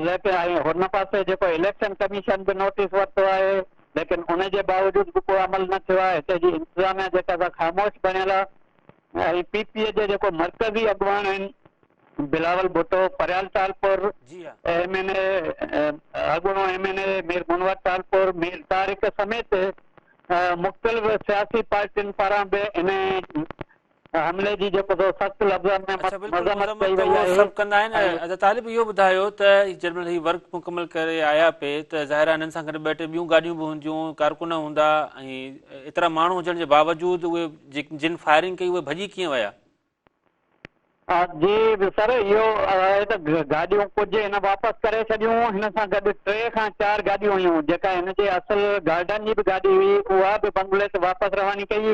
ليڪن ۽ هن پاسي جيڪو اليڪشن ڪميشن به نوٽيس ورتو آهي، ليڪن ان جي باوجود به ڪو عمل نه ٿيو آهي، هتي جي انتظاميا جيڪا سا خاموش بڻيل آهي ۽ پي پي جي جيڪو مرڪزي اڳواڻ آهن، بلاول ڀٽو، فريال ٽالپر، ايم اين اي اڳوڻو M N A Mir Munawar Talpur, Mir Tariq سميت مختلف سياسي پارٽين پاران به ان حملي جي جيڪو سو سخت لفظن ۾ اڇا بلڪل مذمت مذمت ڪئي ته وئي اهو آهي سڀ ڪندا آهن ۽ ادا طالب اهو ٻڌايو ته جنهن مهل هي ورڪ مڪمل ڪري آيا پئي ته ظاهر آهي هنن سان گڏ ٻه ٽي ٻيون گاڏيون به هونديون ڪارڪن هوندا ۽ ايترا ماڻهو هجڻ جي باوجود اهي جن فائرنگ ڪئي اهي ڀڄي ڪيئن ويا؟ جي سر اهو آهي ته گاڏيون ڪجهه هن واپس ڪري ڇڏيون هن سان گڏ ٽي کان چار گاڏيون هيون جيڪا هن جي اصل گارڊن جي به گاڏي هئي اها به بنگلي تي واپس رواني ڪئي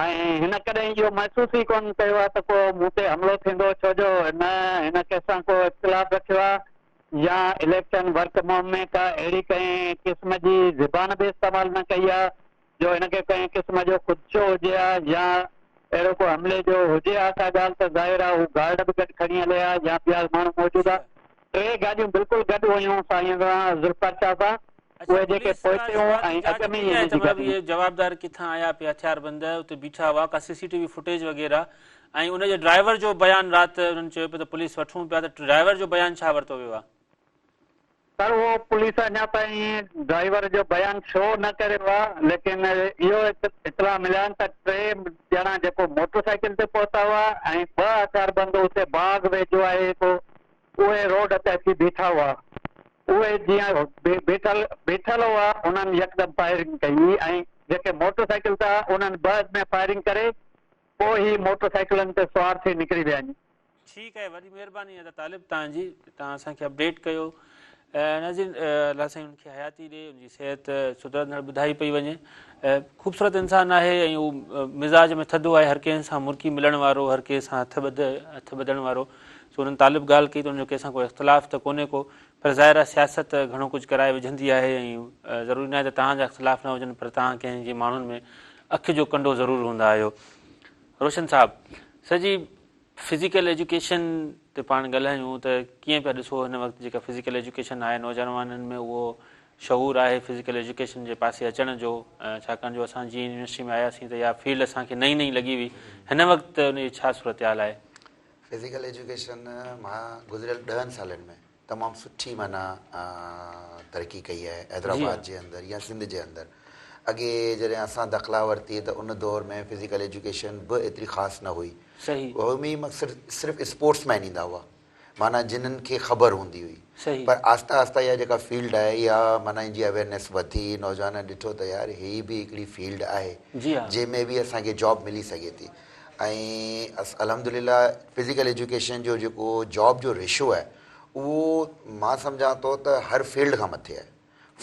۽ هن ڪڏهن اهو محسوس ئي ڪونه ڪيو آهي ته ڪو مون تي حملو ٿيندو ڇو جو نه هن ڪنهن سان ڪو اختلاف رکيو آهي يا اليڪشن ورڪ مهم ۾ ڪا اهڙي ڪنهن قسم جي زبان به استعمال نه ڪئي آهي جو هن کي ڪنهن قسم جو خدشو هجي ها يا اهڙو ڪو حملي جو هجي ها ڪا ڳالهه ته ظاهر آهي هو گارڊ به گڏ کڻي هلي ها يا ٻيا ماڻهو موجود ها. ٽي گاڏيون بلڪل گڏ هيون سائين سان ذوالفقار شاهه سان اڇا اهي جيڪي پوليس ڪا پوئتي هيون شروعاتي ۽ جاچ اڳ ۾ ڪئي ئي آهي هن ته جي مطلب گاڏي اهي جوابدار ڪٿان آيا پئي هٿيار بند اتي بيٺا هئا ڪا سي سي ٽي وي فوٽيج وغيره ۽ ان جي ڊرائيور جو بيان رات انهن چيو پئي ته پوليس وٺون پيا ته ڊرائيور جو بيان ڇا ورتو ويو آهي؟ سر اهو پوليس اڃا تائين ڊرائيور جو بيان شو نه ڪريو آهي ليڪن اهو اطلاع مليا آهن ته ٽي ڄڻا جيڪو موٽر سائيڪل تي پهتا هئا ۽ ٻه هٿياربند اتي باغ ويجهو آهي هڪ اهي روڊ تي اچي بيٺا هئا اهي جيئن بيٺل بيٺل هئا انهن يڪدم فائرنگ ڪئي ۽ جيڪي موٽر سائيڪل تي هئا انهن بعد ۾ فائرنگ ڪري پوء هي موٽر سائيڪلن تي سوار ٿي نڪري ويا آهن. ٺيڪ آهي وڏي مهرباني ادا طالب توهان جي توهان اسان کي اپڊيٽ ڪيو ناظرين الله سائين ان کي حياتي ڏي ان جي صحت سڌرندڙ ٻڌائي پئي وڃي خوبصورت انسان آهي ۽ هو مزاج ۾ ٿڌو آهي هر ڪنهن سان مرڪي ملڻ وارو هر ڪنهن سان هٿ ٻڌ هٿ ٻڌڻ وارو سو انهن طالب ڳالهه ڪئي ته ان جو ڪنهن سان ڪو اختلاف ته ڪونهي ڪو پر ظاهر آهي سياست گهڻو ڪجهه ڪرائي وجهندي آهي ۽ ضروري ناهي ته توهان جا اختلاف نه هجن پر توهان ڪنهن جي ماڻهن ۾ اک جو ڪنڊو ضرور هوندا آهيو روشن صاحب سر جي فزيڪل ايجوڪيشن تي پاڻ ڳالهايون ته ڪيئن پيا ڏسو هن وقت جيڪا فزيڪل ايجوڪيشن آهي نوجوانن ۾ اهو شعور آهي فزيڪل ايجوڪيشن جي پاسي اچڻ جو ڇاڪاڻ جو اسان جيئن يونيورسٽي ۾ آياسين ته اها فيلڊ اسان کي نئين نئين لڳي هئي هن وقت ان جي ڇا صورتحال آهي؟ فزيڪل ايجوڪيشن مان گذريل ڏهن سالن ۾ تمام سٺي معنيٰ ترقي ڪئي آهي حيدرآباد جي اندر يا سنڌ جي اندر اڳي جڏهن اسان داخلا ورتي ته ان دور ۾ فزيڪل ايجوڪيشن به ايتري خاص نه هئي هئي مقصد صرف اسپورٽس مين ايندا هئا معنيٰ جنھن کي خبر هوندي هئي پر آهستي آهستي اها جيڪا فيلڊ آهي اها معنيٰ ان جي اويئرنيس وڌي نوجوانن ڏٺو ته يار هي به هڪڙي فيلڊ آهي جنهن ۾ به اسان کي جاب ملي سگهي ٿي ۽ الحمدلله فزيڪل ايجوڪيشن جو جيڪو جاب جو ريشو آهي اهو مان سمجهان ٿو ته هر فيلڊ کان مٿي آهي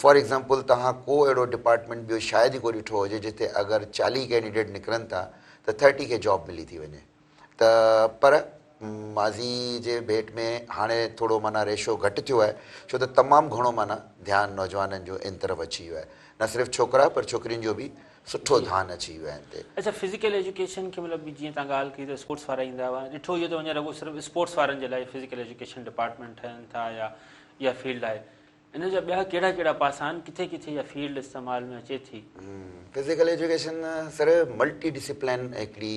فار ايگزامپل توهان ڪو اهڙو ڊپارٽمينٽ ٻيو شايد ئي ڪو ڏٺو هجي جتي اگر 40 ڪينڊيڊيٽ نڪرن ٿا ته 30 کي جاب ملي ٿي وڃي ته پر ماضي جي ڀيٽ ۾ هاڻي ٿورو معنيٰ ريشو گهٽ ٿيو آهي ڇو ته تمام گهڻو معنيٰ ڌيان نوجوانن جو ان طرف اچي ويو آهي نه صرف ڇوڪرا پر ڇوڪرين جو به سٺو ڌيان اچي ويو آهي ان تي. اڇا فزيڪل ايجوڪيشن کي مطلب جيئن توهان ڳالهه ڪئي ته اسپورٽس وارا ايندا هئا ڏٺو اهو ٿو وڃي رڳو صرف اسپورٽس وارن جي لاء فزيڪل ايجوڪيشن ڊپارٽمينٽ ٺهن ٿا يا اها فيلڊ آهي ان جا ٻيا ڪهڙا ڪهڙا پاسا آهن، ڪٿي ڪٿي اها فيلڊ استعمال ۾ اچي ٿي؟ Physical education sir multi discipline هڪڙي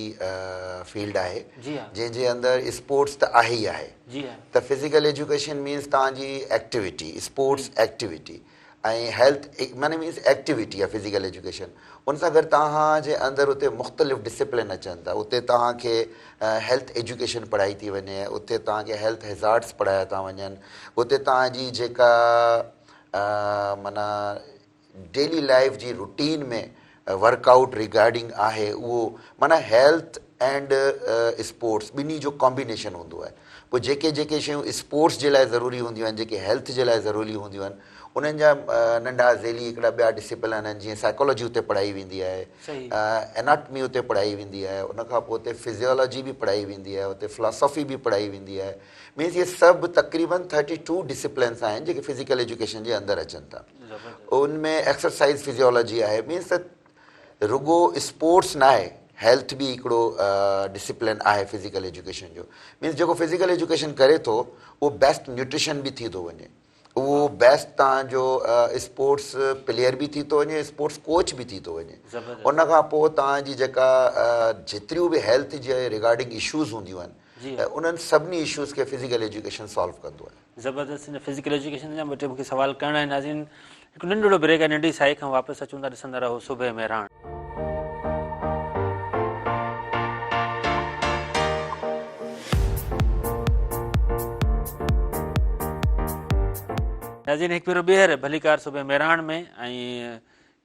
فيلڊ آهي جنهن جي اندر اسپورٽس ته آهي ئي آهي ته فزيڪل ايجوڪيشن مينس توهان جي ايڪٽيوٽي اسپورٽس ايڪٽيوٽي ۽ هيلٿ معني مينس ايڪٽيوٽي آهي فزيڪل ايجوڪيشن ان سان گڏ توهان جي اندر اتي مختلف ڊسپلن اچن ٿا اتي توهان کي هيلٿ ايجوڪيشن پڙهائي ٿي وڃي اتي توهان کي هيلٿ هيزارڊس پڙهايا ٿا وڃن اتي توهان جي جيڪا معنيٰ ڊيلي لائيف جي روٽين ۾ ورڪ آئوٽ ريگارڊنگ آهي اهو معنيٰ هيلٿ اينڊ اسپورٽس ٻنهي جو ڪامبينيشن هوندو آهي پوء جيڪي جيڪي شيون اسپورٽس جي لاء ضروري هونديون آهن جيڪي هيلٿ جي لاء ضروري هونديون آهن انهن جا ننڍا ذيلي هڪڙا ٻيا ڊسيپلن آهن جيئن سائيڪالاجي اتي پڙهائي ويندي آهي اناٽمي اتي پڙهائي ويندي آهي ان کان پوء اتي فزيولاجي به پڙهائي ويندي آهي اتي فلاسافي به پڙهائي ويندي آهي مينس اهي سڀ تقريبن ٿرٽي ٽو ڊسيپلنس آهن جيڪي فزيڪل ايجوڪيشن جي اندر اچن ٿا ان ۾ ايڪسرسائز فزيولاجي آهي مينس ته رڳو اسپورٽس ناهي هيلٿ به هڪڙو ڊسيپلن آهي فزيڪل ايجوڪيشن جو مينس جيڪو فزيڪل ايجوڪيشن ڪري ٿو اهو بيسٽ نيوٽريشن به ٿي ٿو وڃي اهو بيسٽ تان جو اسپورٽس پليئر به ٿي ٿو وڃي اسپورٽس ڪوچ به ٿي ٿو وڃي ان کان پوء تان جي جيڪا جيتريون به هيلٿ جي ريگارڊنگ اشوز هونديون آهن انهن سڀني اشوز کي فزيڪل ايجوڪيشن سالو ڪندو آهي. زبردست ان فزيڪل ايجوڪيشن جا ٻه ٽي مونکي سوال ڪرڻا آهن ناظرين هڪ ننڍڙو بريڪ آهي ننڍي سائي کان واپس اچون ٿا ڏسندا رهو صبح مهراڻ. ناظرين هڪ ڀيرو ٻيهر ڀليڪار صبح مهراڻ ۾ ۽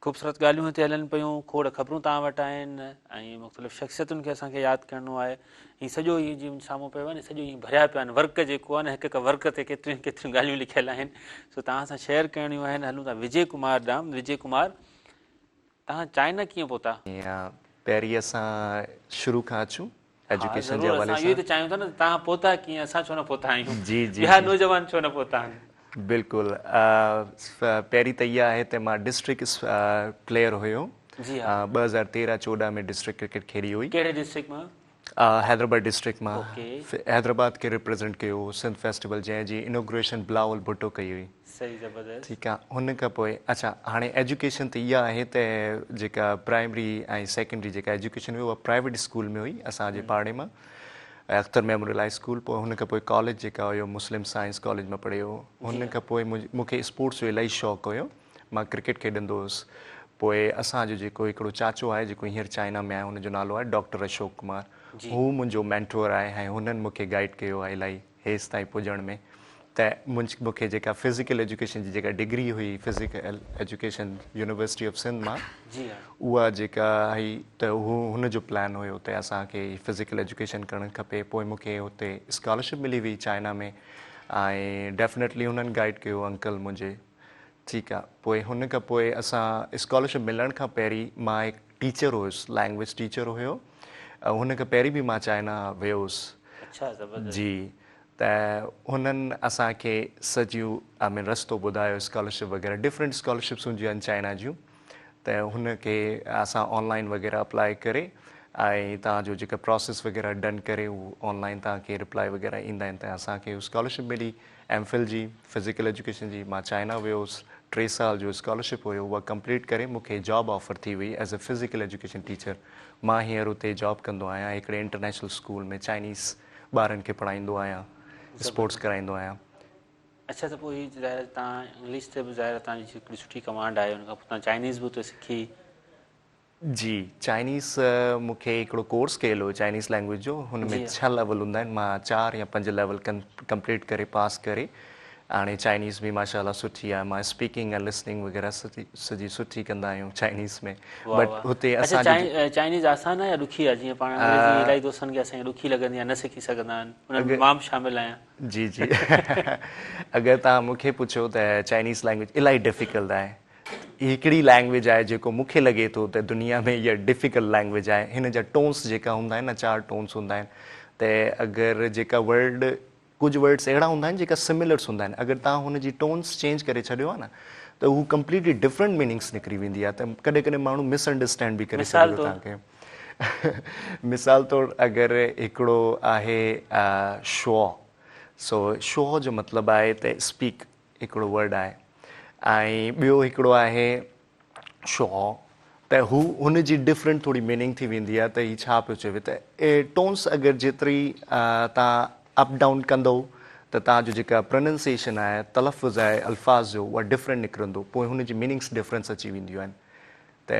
خوبصورت ڳالهيون هتي هلن پيون، کوڙ خبرون توهان وٽ آهن ۽ مختلف شخصيتن کي اسان کي ياد ڪرڻو آهي. هي سڄو هي جيئن سامهون پيو آهي نه سڄو ائين ڀريا پيا آهن ورق جيڪو آهي نه هڪ هڪ ورق تي ڪيتريون ڪيتريون ڳالهيون لکيل آهن سو توهان سان شيئر ڪرڻيون آهن. هلون ٿا وجي ڪمار ڏانهن. وجي ڪمار توهان چائنا ڪيئن پهتا؟ پهرين اسان شروع کان اچون ايجوڪيشن جي ضرور حوالي اسان اهو ئي سان. ته چاهيون ٿا نه ته توهان پهتا ڪيئن اسان ڇو نه پهتا آهيون جي جي ٻيا جي نوجوان ڇو نه پهتا آهن. بلڪل پهرين ته اها آهي ته مان ڊسٽرڪٽ پليئر هيو جي ها 2013 14 ۾ ڊسٽرڪٽ ڪرڪيٽ کيڏي هئي. ڪهڙي ڊسٽرڪٽ مان؟ حيدرآباد ڊسٽرڪٽ مان اوڪي. حيدرآباد کي ريپريزنٽ ڪيو هو سنڌ فيسٽيول جنهن جي انوگريشن بلاول ڀٽو ڪئي هئي. صحيح زبردست. ٺيڪ آ هن کان پوء اڇا هاڻي ايجوڪيشن ته اها آهي ته جيڪا پرائمري ۽ سيڪنڊري جيڪا ايجوڪيشن هئي اها پرائيويٽ اسڪول ۾ هئي اسان جي پاڙي مان اختر ميموريل هائي اسڪول پوء هن کان پوء ڪاليج جيڪا هيو مسلم سائنس ڪاليج مان پڙهيو هن کان پوء مون کي اسپورٽس جو الاهي شوق هيو مان ڪرڪيٽ کيڏندو هوس پوء اسان جو جيڪو هڪڙو چاچو آهي جيڪو هينئر چائنا ۾ آهي هن جو نالو آهي ڊاڪٽر اشوڪ ڪمار هو منهنجو مينٽور آهي ۽ هنن مون کي گائيڊ ڪيو آهي الاهي هيس تائين پڄڻ ۾ ته مون کي جيڪا فزيڪل ايجوڪيشن جي جيڪا ڊگري هئي physical education university of Sindh مان اها جيڪا هئي ته هو هن جو پلان هيو ته اسان کي فزيڪل ايجوڪيشن ڪرڻ کپي پوء مون کي هتي اسڪالرشپ ملي وئي چائنا ۾ ۽ ڊيفنيٽلي هنن گائيڊ ڪيو انڪل منهنجي ٺيڪ آ پوء هن کان پوء اسان اسڪالرشپ ملڻ کان پهرين مان هڪ ٽيچر هيس لينگويج ٽيچر هيو هن کان پهرين به مان چائنا ويو هيس اڇا زبردست جي ته هنن اسان کي سڄو آء مين رستو ٻڌايو اسڪالرشپ وغيره ڊفرنٽ اسڪالرشپس هونديون آهن چائنا جون ته هن کي اسان آن لائن وغيره اپلائي ڪري ۽ توهان جو جيڪا پراسيس وغيره ڊن ڪري هو آن لائن توهان کي رپلائي وغيره ايندا آهن ته اسان کي اسڪالرشپ ملي ايم فل جي فزيڪل ايجوڪيشن جي مان چائنا ويو هوس ٽي سال جو اسڪالرشپ هيو اها ڪمپليٽ ڪري مون کي جاب آفر ٿي وئي as a physical education teacher مان هينئر اتي جاب ڪندو آهيان هڪڙي انٽرنيشنل اسڪول ۾ چائنيز ٻارن کي پڙهائيندو آهيان اسپورٽس ڪرائيندو آهيان. اڇا ته پوء هي ظاهر آهي توهان انگلش تي به ظاهر آهي توهان جي هڪڙي سٺي ڪمانڊ آهي ان کان پوء توهان چائنيز به اتي سکي. جي چائنيز مون کي هڪڙو ڪورس ڪيل هو چائنيز لينگويج جو هن ۾ ڇهه ليول هوندا آهن مان چار يا پنج ليول ڪمپليٽ ڪري پاس ڪري هاڻي چائنيز به ماشاء الله سٺي آهي مان اسپيڪنگ ۽ لسننگ وغيره سڄي سٺي ڪندا آهيون چائنيز ۾ بٽ هتي اسان اڇا چائنيز آسان آهي يا ڏکي آهي جيئن پاڻ انگريزي الاهي دوستن کي اسان کي ڏکي لڳندي آهي نه سکي سگهندا آهن انهن ۾ مان به شامل آهيان. جي جي اگر توهان مون کي پڇو ته چائنيز لينگويج الاهي ڊفيڪلٽ آهي هڪڙي لينگويج آهي جيڪو مون کي لڳي ٿو ته دنيا ۾ اها ڊفيڪلٽ لينگويج آهي هن جا ٽونس جيڪا هوندا آهن نه چار ٽونس هوندا آهن ته اگر جيڪا ورڊ ڪجهه ورڊس اهڙا هوندا آهن جيڪا سميلرس هوندا آهن اگر توهان هن جي ٽونس چينج ڪري ڇڏيو آهي نه ته هو ڪمپليٽلي ڊفرنٽ ميننگس نڪري ويندي آهي ته ڪڏهن ڪڏهن ماڻهو مس انڊرسٽينڊ به ڪري سگهي ٿو توهان کي مثال طور اگر هڪڙو آهي شو سو شو جو مطلب آهي ته اسپيڪ هڪڙو ورڊ آهي. ۽ ٻيو هڪڙو آهي شو ته هو هن جي ڊفرنٽ ٿوري ميننگ ٿي ويندي آهي ته هي ڇا پيو چوي ته ٽونس اگر جيتري توهان اپ ڊائون ڪندو ته توهان جو جيڪا پرننسيشن آهي تلفظ آهي الفاظ جو اها ڊفرنٽ نڪرندو پوء هن جي ميننگس ڊفرنس اچي وينديون آهن ته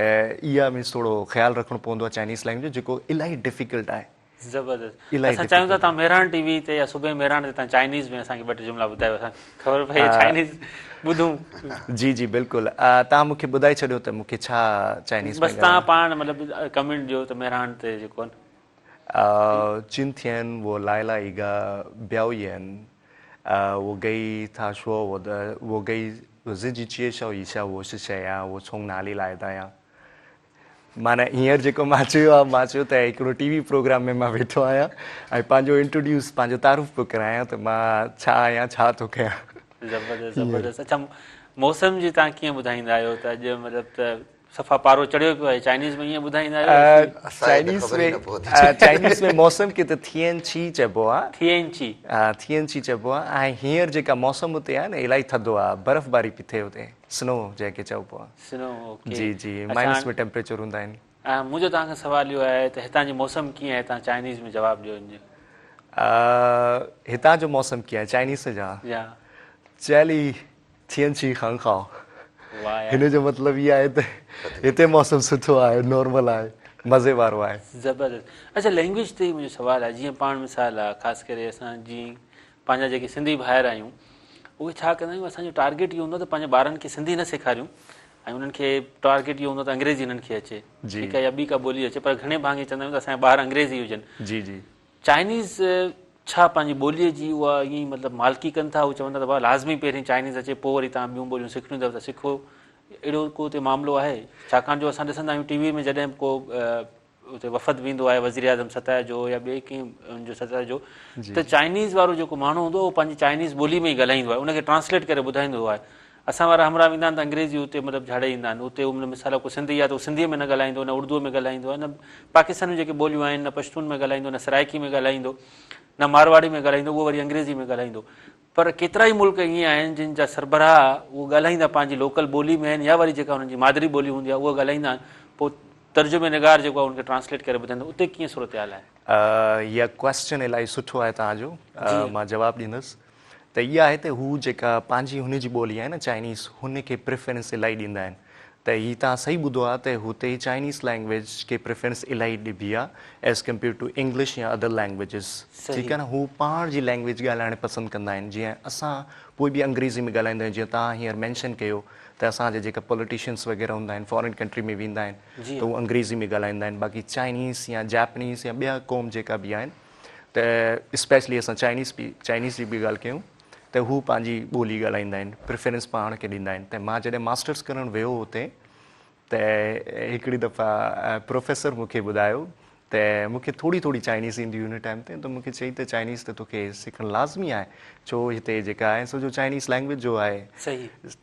اها مينس ٿورو خيال رکڻو پوندو آهي چائنيز لينگويج جو جيڪو الاهي ڊفيڪلٽ آهي. زبردست اسان چاهيون ٿا توهان مهراڻ ٽي وي تي يا صبح مهراڻ تي توهان چائنيز ۾ اسان کي ٻه ٽي جملا ٻڌايو اسان کي خبر پئي چائنيز ٻڌون. جي جي بلڪل توهان مون کي ٻڌائي ڇڏيو ته مون کي ڇا چائنيز ۾ بس توهان پاڻ مطلب ڪمينٽ ڏيو ته مهراڻ تي جيڪو آهي. 今天我来了一个表演我给他说我的我给我自己介绍一下我是谁啊我从哪里来的呀 معنيٰ هينئر جيڪو مان چيو آهي، مان چيو ته هڪڙو ٽي وي پروگرام ۾ مان ويٺو آهيان ۽ پنهنجو انٽروڊيوس پنهنجو تعارف پيو ڪرايان ته مان ڇا آهيان ڇا ٿو ڪيان. زبردست زبردست اڇا موسم جي توهان ڪيئن ٻڌائيندا آهيو ته اڄ مطلب ته صفا پارو چڙهيو پيو آهي چائنيز ۾ ائين ٻڌائيندا آهيو چائنيز ۾ چائنيز ۾ موسم کي ته ٿين چي چئبو آهي ٿين چي ها ٿين چي چئبو آهي ۽ هينئر جيڪا موسم اتي آهي نه الاهي ٿڌو آهي برف باري پئي ٿئي اتي سنو جنهن کي چئبو آهي. سنو اوڪي. جي جي مائنس ۾ ٽيمپريچر هوندا آهن. منهنجو توهان کان سوال اهو آهي ته هتان جي موسم ڪيئن آهي توهان چائنيز ۾ جواب ڏيو ان جو. هتان جو موسم ڪيئن آهي چائنيز ۾ جواب. يا. 这里天气很好. واهه يار. هن جو مطلب اهو آهي ته هتي موسم سٺو آهي نارمل آهي مزي وارو آهي. زبردست اڇا لينگويج تي ئي منهنجو سوال آهي جيئن پاڻ مثال آهي خاص ڪري اسان جيئن پنهنجا جيڪي سنڌي ڀائر آهيون اهي ڇا ڪندا آهيون اسان جو ٽارگيٽ اهو هوندو آهي ته پنهنجي ٻارن کي سنڌي نه سيکاريون ۽ انهن کي ٽارگيٽ اهو هوندو آهي ته انگريزي انهن کي اچي ٺيڪ آهي يا ٻي ڪا ٻولي اچي پر گهڻي ڀاڱي چوندا آهيون ته اسان جا ٻار انگريزي هجن. جي جي. چائنيز ڇا پنهنجي ٻوليء جي اها ائين ئي مطلب مالڪي ڪن ٿا اهي چون ٿا ته بابا لازمي پهرين چائنيز اچي پوء وري توهان ٻيون ٻوليون سکڻيون اٿو ته سکو اهڙو ڪو اتي معاملو آهي ڇاڪاڻ جو اسان ڏسندا آهيون ٽي وي ۾ جڏهن به ڪو اتي وفد ويندو آهي وزيراعظم سطح جو يا ٻئي ڪنهن ان جو سطح جو ته چائنيز وارو جيڪو ماڻهو هوندو آهي اهو پنهنجي چائنيز ٻولي ۾ ئي ڳالهائيندو آهي ان کي ٽرانسليٽ ڪري ٻڌائيندو آهي اسان وارا همراهه ويندا آهن ته انگريزي اتي مطلب جهاڙي ايندا آهن اتي مطلب مثال ڪو سنڌي آهي ته هو سنڌيء ۾ نه ڳالهائيندو نه اردوء ۾ ڳالهائيندو آهي نه پاڪستان جون جيڪي ٻوليون آهن نه پشتون ۾ ڳالهائيندو نه سرائڪي ۾ ڳالهائيندو نه مارواڙي ۾ ڳالهائيندو اهو وري انگريزي ۾ ڳالهائيندو پر ڪيترائي ملڪ ائين آهن جن جا سربراهه اهو ڳالهائيندا پنهنجي لوڪل ٻولي ۾ آهن يا وري جيڪا انهن جي مادري ٻولي هوندي آهي اها ڳالهائيندا آهن پوء ترجمي نگار جيڪو آهي ان کي ٽرانسليٽ ڪري ٻڌائيندو اتي ڪيئن صورتحال آهي؟ اها ڪويسچن الاهي سٺو آهي توهان جو مان جواب ڏيندس ته اها آهي ته هو جيڪا پنهنجي هن جي ٻولي آهي نه چائنيز هن کي پريفرنس الاهي ڏيندا آهن ته هي توهان صحيح ٻڌو آهي ته هتي چائنيز لينگويج کي پريفرنس الاهي ڏبي آهي ايز ڪمپيئر ٽو انگلش يا ادر لينگويجز ٺيڪ آهي نه هو پاڻ جي لينگويج ڳالهائڻ پسند ڪندا آهن جيئن اسان پوء به انگريزي ۾ ڳالهائيندا آهيون جيئن توهان هينئر مينشن ڪيو ته اسان جا جيڪا پوليٽيشنس وغيره هوندا آهن فارين ڪنٽري ۾ ويندا آهن ته هو انگريزي ۾ ڳالهائيندا آهن باقي چائنيز يا جاپنيز يا ٻيا قوم جيڪا به آهن ته اسپيشلي اسان چائنيز به چائنيز جي به ڳالهه ڪيون ته هو پنهنجي ٻولي ڳالهائيندا آهن پريفرنس پاڻ کي ڏيندا آهن ته مان جڏهن ماسٽرس ڪرڻ ويو اتي ته هڪڙي دفعا پروفيسر مون کي ٻڌايو ته مون کي ٿوري ٿوري چائنيز ايندي هئي ان ٽائيم تي ته مون کي چئي ته چائنيز ته توکي سکڻ لازمي آهي ڇو هتي جيڪا آهي سو جو چائنيز لينگويج جو آهي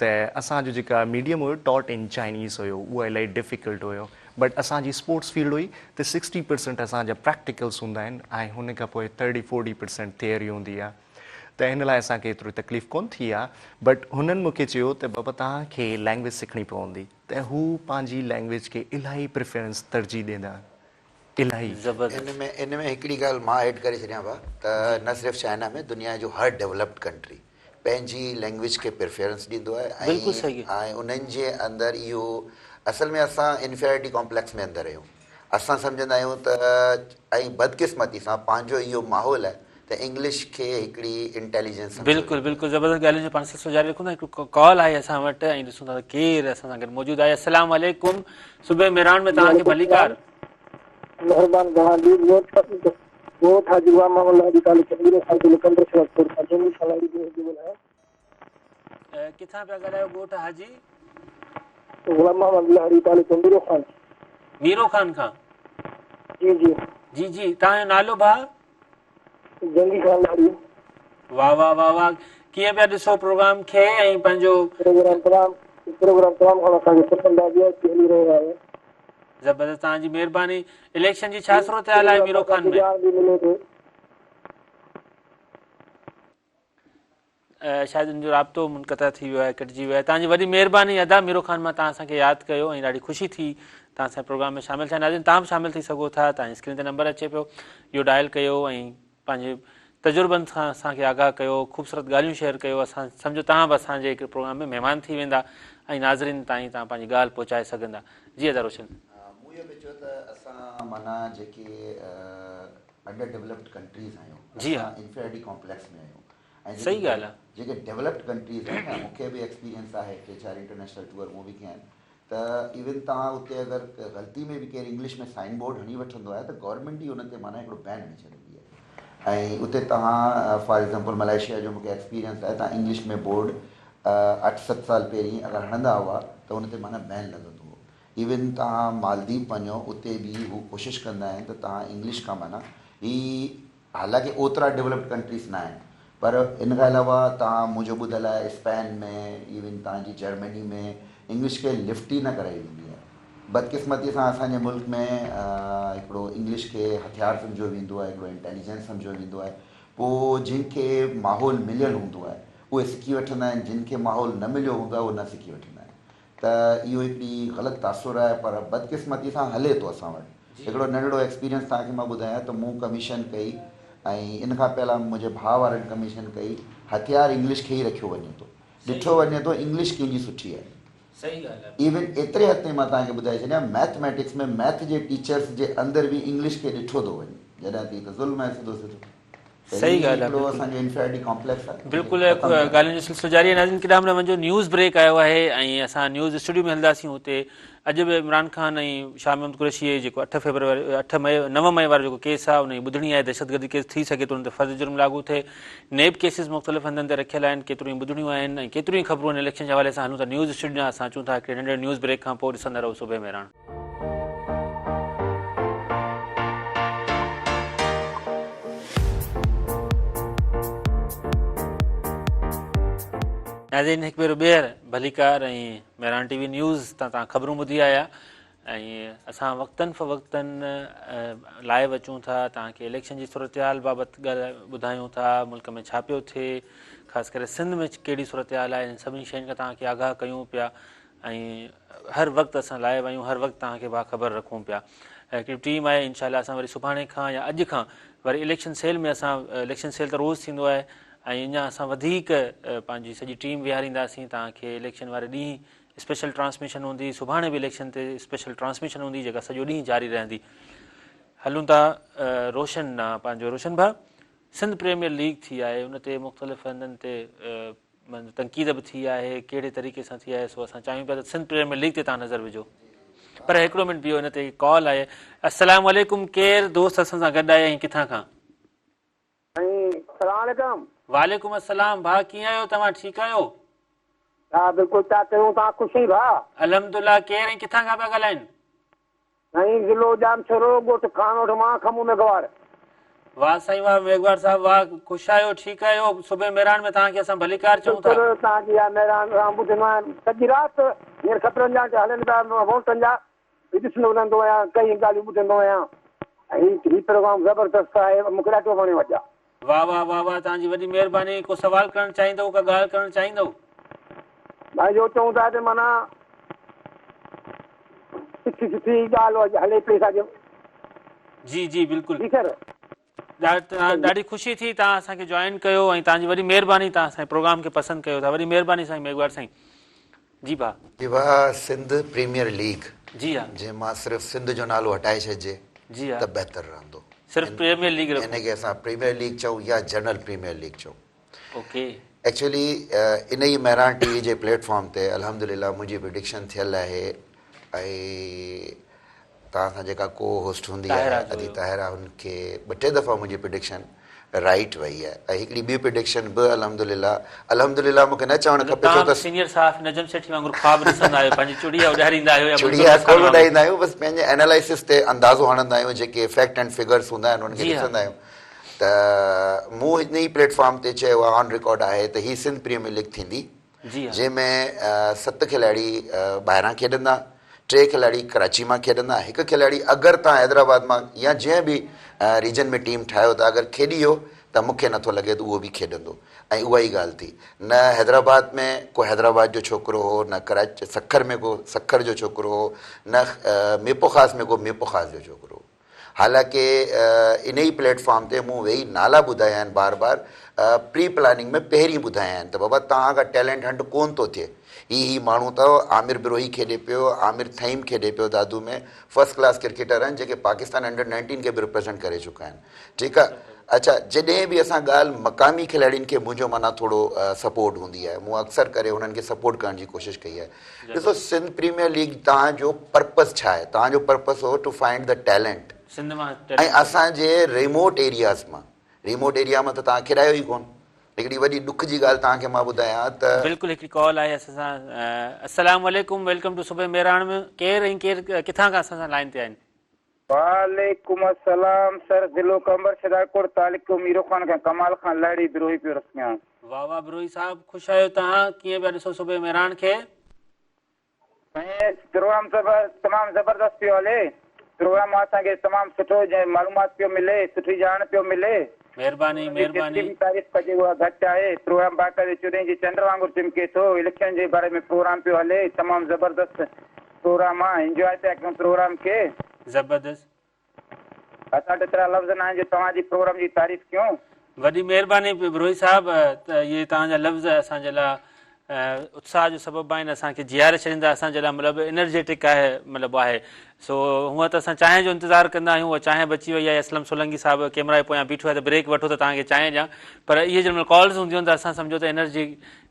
ته اسان جو جيڪا ميڊيم هيو ٽاٽ ان چائنيز هيو اهو الاهي ڊفيڪلٽ هيو بٽ اسان جي اسپورٽس فيلڊ هئي ته سڪسٽي پرسنٽ اسان جا پريڪٽيڪلس هوندا آهن ۽ هن کان پوء ٿرٽي فورٽي پرسنٽ ٿيئري هوندي آهي ته هن لاء اسان کي ايتري تڪليف ڪونه ٿي آهي بٽ هنن مون کي چيو ته بابا توهان کي لينگويج سکڻي پوندي ته هو پنهنجي لينگويج کي الاهي پريفرنس ترجيح ڏيندا آهن الاهي. زبردست. ان ۾ ان ۾ هڪڙي ڳالهه مان ايڊ ڪري ڇڏيان ڀا ته نه صرف چائنا ۾ دنيا جو هر ڊولپڊ ڪنٽري پنهنجي لينگويج کي پريفرنس ڏيندو آهي بلڪل ۽ صحيح. ۽ انهن جي اندر اهو اصل ۾ اسان انفيريرٽي ڪامپليڪس ۾ اندر آهيون اسان سمجهندا آهيون ته ۽ بدقسمتي سان پنهنجو اهو ماحول آهي ته انگلش کي هڪڙي انٽيليجنس سمجهيو بلڪل بلڪل زبردست ڳالهين جو پاڻ سلسلو جاري رکون ٿا هڪ ڪال آهي اسان وٽ ۽ ڏسون ٿا ته ڪير اسان سان گڏ موجود آهي السلام عليڪم صبح مهراڻ ۾ توهان کي ڀليڪار. مهربان توهان جي ڳوٺ ڳوٺ حاجي غلام محمد لهاري تعلقي ميرو خان ضلعو ڪنڊر شهبازپور کان جنگي خان لهاري جو پيو ڳالهايان. ڪٿان پيا ڳالهايو ڳوٺ حاجي. غلام محمد لهاري تعلقو ميرو خان. ميرو خان کان. جي جي. جي جي توهان جو نالو ڀاء. جنگي خان لهاري. واه واه واه واه ڪيئن پيا ڏسو پروگرام کي ۽ پنهنجو. پروگرام تمام پروگرام تمام گهڻو اسان کي پسند آ وي آء پي هلي رهيو آهي. زبردست توهان جي مهرباني اليڪشن جي ڇا صورتحال آهي ميرو خان ۾. ڄاڻ به ملي ٿي. شايد ان جو رابطو منقطع ٿي ويو آهي ڪٽجي ويو آهي توهان جي وڏي مهرباني ادا ميرو خان مان توهان اسان کي ياد ڪيو ۽ ڏاڍي خوشي ٿي توهان اسان جي پروگرام ۾ شامل ٿيا ناظرين توهان به شامل ٿي سگهو ٿا توهان جي اسڪرين تي نمبر اچي پيو اهو ڊائل ڪيو ۽ پنهنجي تجربن سان اسان کي آگاهه ڪيو خوبصورت ڳالهيون شيئر ڪيو اسان سمجهو توهان به اسان جي هڪ پروگرام ۾ مهمان ٿي ويندا ۽ ناظرين تائين توهان پنهنجي ڳالهه پهچائي سگهندا جي ادا روشن. مون اهو پئي چيو ته اسان معنيٰ جيڪي انڊر ڊولپڊ ڪنٽريز آهيون اسان انفيريرٽي ڪامپليڪس ۾ آهيون ۽ صحيح ڳالهه آهي. جيڪي ڊولپڊ ڪنٽريز آهن نه مون کي به ايڪسپيرينس آهي ٽي چار انٽرنيشنل ٽوئر مون به ڪيا آهن ته ايون توهان اتي اگر غلطي ۾ به ڪير انگلش ۾ سائن بورڊ هڻي وٺندو آهي ته گورنمينٽ ئي ان تي معنيٰ هڪڙو بين هڻي ڇڏيندي آهي ۽ اتي توهان فار ايگزامپل ملائيشيا جو مون کي ايڪسپيرينس آهي توهان انگلش ۾ بورڊ اٺ ست سال پهرين اگر هڻندا هئا ته ان تي معنيٰ بين لڳندو هو ايون توهان مالديپ وڃو اتي به هو ڪوشش ڪندا آهن ته توهان انگلش کان معنيٰ هي حالانڪه اوترا ڊولپڊ ڪنٽريز نه آهن پر ان کان علاوه توهان منهنجو ٻڌل آهي اسپين ۾ ايون توهان جي جرمني ۾ انگلش کي لفٽ ئي نه ڪرائي ويندي آهي. بدقسمتي سان اسان جي ملڪ ۾ هڪڙو انگلش کي هٿيار سمجهيو ويندو آهي هڪڙو انٽيليجنس سمجهيو ويندو آهي پوء جن کي ماحول مليل هوندو آهي اهي سکي وٺندا آهن جن کي ماحول نه مليو هوندو آهي اهي نه سکي وٺندا آهن. ته اهو هڪڙي غلط تاثر آهي پر بدقسمتي سان هلي ٿو اسان وٽ. هڪڙو ننڍڙو ايڪسپيرينس توهان کي مان ٻڌايان ته مون ڪميشن ڪئي ۽ ان کان پهلا منهنجي ڀاء وارن ڪميشن ڪئي هٿيار انگلش کي ئي رکيو وڃي ٿو ڏٺو وڃي ٿو انگلش ڪنهن جي سٺي آهي ايون ايتري حد تائين مان توهان کي ٻڌائي ڇڏيان ميٿميٽڪس ۾ ميٿ جي ٽيچرس جي اندر به انگلش کي ڏٺو ٿو وڃي جڏهن ته هي ته ظلم آهي سڌو سڌو. صحيح ڳالهه آهي بلڪل اسان جو انفيريرٽي ڪامپليڪس آهي بلڪل ڳالهين جو سلسلو جاري آهي ناظرين ڪيڏانهن به نه وڃجو نيوز بريڪ آيو آهي ۽ اسان نيوز اسٽوڊيو ۾ هلنداسين اتي اڄ به عمران خان ۽ شاهه محمود قريشي جيڪو 8 فيبروري 8 مئي 9 مئي وارو جيڪو ڪيس آهي ان جي ٻڌڻي آهي دهشتگردي ڪيس ٿي سگهي ٿو ان تي فرد جرم لاڳو ٿئي نيب ڪيسز مختلف هنڌن تي رکيل آهن ڪيتريون ئي ٻڌڻيون آهن ۽ ڪيتريون ئي خبرون آهن اليڪشن جي حوالي سان هلون ٿا نيوز اسٽوڊيو ڏانهن اسان اچون ٿا هڪڙي ننڍڙي نيوز بريڪ کان پوء ڏسندا رهو صبح مهراڻ. ناظرين هڪ ڀيرو ٻيهر ڀليڪار ۽ مهراڻ ٽي وي نيوز تان توهان خبرون ٻڌي آيا ۽ اسان وقتن فوقتن لائيو اچون ٿا توهان کي اليڪشن جي صورتحال بابت ڳالهه ٻڌايون ٿا ملڪ ۾ ڇا پيو ٿئي خاص ڪري سنڌ ۾ ڪهڙي صورتحال آهي انهن سڀني شين کان توهان کي آگاهه ڪيون پيا ۽ هر وقت اسان لائيو آهيون هر وقت توهان کي باخبر رکون پيا هڪڙي ٽيم آهي انشاء الله اسان وري سڀاڻي کان يا اڄ کان وري اليڪشن سيل ۾ اسان اليڪشن سيل ته روز ٿيندو آهي ۽ اڃا اسان وڌيڪ پنهنجي سڄي ٽيم ويهارينداسين توهان کي اليڪشن واري ڏينهن اسپيشل ٽرانسميشن هوندي سڀاڻي به اليڪشن تي اسپيشل ٽرانسميشن هوندي جيڪا سڄو ڏينهن جاري رهندي هلون ٿا روشن ڏانهن پنهنجو روشن ڀاء سنڌ پريميئر ليگ ٿي آهي ان تي مختلف هنڌن تي تنقيد به ٿي آهي ڪهڙي طريقي سان ٿي آهي سو اسان چاهيون پيا ته سنڌ پريميئر ليگ تي توهان نظر وجهو پر هڪڙو منٽ بيهو ان تي ڪال آهي السلام عليڪم ڪير دوست اسان سان گڏ آهي ۽ ڪٿان کان؟ سائين السلام عليڪم. وعليڪم السلام ڀاء ڪيئن آهيو توهان ٺيڪ آهيو؟ ها بلڪل چاڪ آهيون توهان خوش آهين ڀاء؟ الحمدلله ڪير ۽ ڪٿان کان پيا ڳالهائين؟ سائين ضلعو ڄامشورو ڳوٺ خانوٺ مان کمون ميگهواڙ. واه سائين واه ميگهواڙ صاحب واه خوش آهيو ٺيڪ آهيو صبح مهراڻ ۾ توهان کي اسان ڀليڪار چئون ٿا. بلڪل توهان جي اها مهراڻ اسان ٻڌندو آهيان سڄي رات هينئر خبرن جا هلن پيا ووٽن جا به ڏسندو رهندو آهيان ڪئين ڳالهيون ٻڌندو آهيان ۽ هي پروگرام زبردست آهي مون کي ڏاڍو وڻيو اڄ. واه واه واه واه توهان جي وڏي مهرباني ڪو سوال ڪرڻ چاهيندؤ ڪا ڳالهه ڪرڻ چاهيندؤ. ڀائي اهو چئون ٿا ته معنيٰ سٺي سٺي ڳالهه هلي پئي سا جي جي بلڪل جي سر. ڏاڍي خوشي ٿي توهان اسان کي جوائن ڪيو ۽ توهان جي وڏي مهرباني توهان اسان جي پروگرام کي پسند ڪيو ٿا وڏي مهرباني سائين ميگهواڙ سائين جي ڀاء. جي ڀاء سنڌ پريميئر ليگ جي ها جنهن مان صرف سنڌ جو نالو هٽائي ڇڏجي جي ها ته بهتر رهندو. صرف پريميئر ليگ رکو. ان کي اسان پريميئر ليگ چئون يا جنرل پريميئر ليگ چئون. اوڪي. ايڪچوئلي ان ئي مهراڻ ٽي وي جي پليٽ فارم تي الحمدلله منهنجي پرڊڪشن ٿيل آهي ۽ توهان سان جيڪا ڪو هوسٽ هوندي آهي ادي طاهره هن کي ٻه ٽي دفعا منهنجي پرڊڪشن رائيٽ وئي آهي ۽ هڪڙي ٻي پرڊڪشن به الحمدلله الحمدلله مون کي نه چوڻ کپي ڇو ته سينيئر صحافي نجم سيٺي وانگر خواب ڏسندا آهيو پنهنجي چڙيا اڏاريندا آهيو يا چڙيا ڪونه اڏائيندا آهيون بس پنهنجي انالائسس تي اندازو هڻندا آهيون جيڪي فيڪٽ اينڊ فگرس هوندا آهن انهن کي ڏسندا آهيون ته مون هن ئي پليٽ فارم تي چيو آهي آن رڪارڊ آهي ته هي سنڌ پريميئر ليگ ٿيندي جنهن ۾ ست کلاڙي ٻاهران کيڏندا ٽي کلاڙي ڪراچي مان کيڏندا هڪ کلاڙي اگر توهان حيدرآباد مان يا جنهن به ريجن ۾ ٽيم ٺاهيو ٿا اگر کيڏي ويو ته مون کي نٿو لڳي ته اهو به کيڏندو ۽ اها ئي ڳالهه ٿي. نه حيدرآباد ۾ ڪو حيدرآباد جو ڇوڪرو هو، نه ڪراچي سکر ۾ ڪو سکر جو ڇوڪرو هو، نه ميرپورخاص ۾ ڪو ميرپورخاص جو ڇوڪرو هو. حالانڪه انهي پليٽ فارم تي مون ويهي نالا ٻڌايا آهن بار بار پري پلاننگ ۾ پهرين ٻڌايا آهن ته بابا توهان کان ٽيلنٽ هنٽ ڪون ٿو ٿئي. هي هي ماڻهو اٿو، عامر بروهي کيڏي پيو، عامر ٿهيم کيڏي پيو دادو ۾ فرسٽ ڪلاس ڪرڪيٽر آهن جيڪي پاڪستان انڊر نائنٽين کي به رپريزنٽ ڪري چڪا آهن. ٺيڪ آ اڇا جڏهن به اسان ڳالهه مقامي کلاڙين کي منهنجو معنيٰ ٿورو سپورٽ هوندي آهي مون اڪثر ڪري انهن کي سپورٽ ڪرڻ جي ڪوشش ڪئي آهي ڏسو سنڌ پريميئر ليگ توهان جو پرپس ڇا آهي توهان جو پرپس هو to find the talent Sindh مان ۽ اسان جي ريموٽ ايرياز مان ريموٽ ايريا مان ته توهان کيڏايو ئي ڪون هڪڙي وڏي ڏک جي ڳالهه توهان کي مان ٻڌايان ته بلڪل هڪڙي ڪال آئي اسان سان السلام عليڪم welcome two صبح مهراڻ ۾ ڪير ۽ ڪير ڪٿان کان اسان سان لائين تي آهن. وعليڪم السلام سر ضلعو قمبر شھدادڪوٽ تعلقو ميرو خان کان ڪمال خان لهڙي بروهي پيو عرض ڪيان. واه واه بروهي صاحب خوش آهيو توهان ڪيئن پيا ڏسو صبح مهراڻ کي. سائين پروگرام تمام زبردست پيو هلي پروگرام مان اسان کي تمام سٺو معلومات پيو ملي سٺي ڄاڻ پيو ملي. مهرباني مهرباني. جيتري به تعريف ڪجي اها گهٽ آهي پروگرام باقاعدي چوڏهين جي چنڊ وانگر چمڪي ٿو اليڪشن جي باري ۾ پروگرام پيو هلي تمام زبردست پروگرام آ انجواء پيا ڪيون پروگرام کي. زبردست. اسان وٽ ايترا لفظ ناهن جو توهان جي پروگرام جي تعريف ڪيون. وڏي مهرباني بروهي صاحب ته اهي توهان جا لفظ اسان جي لاء اتساهه جو سبب آهن اسان کي جياري ڇڏيندا اسان جي لاء مطلب انرجيٽڪ آهي مطلب آهي سو هونء ته اسان چانهه جو انتظار ڪندا آهيون اها چانهه بچي وئي آهي اسلم سولنگي صاحب ڪيمرا جي پويان بيٺو آهي ته بريڪ وٺو ته توهان کي چانهه ڏيان پر اهي جنهن مهل ڪالز هونديون آهن ته اسان سمجهو ته انرجي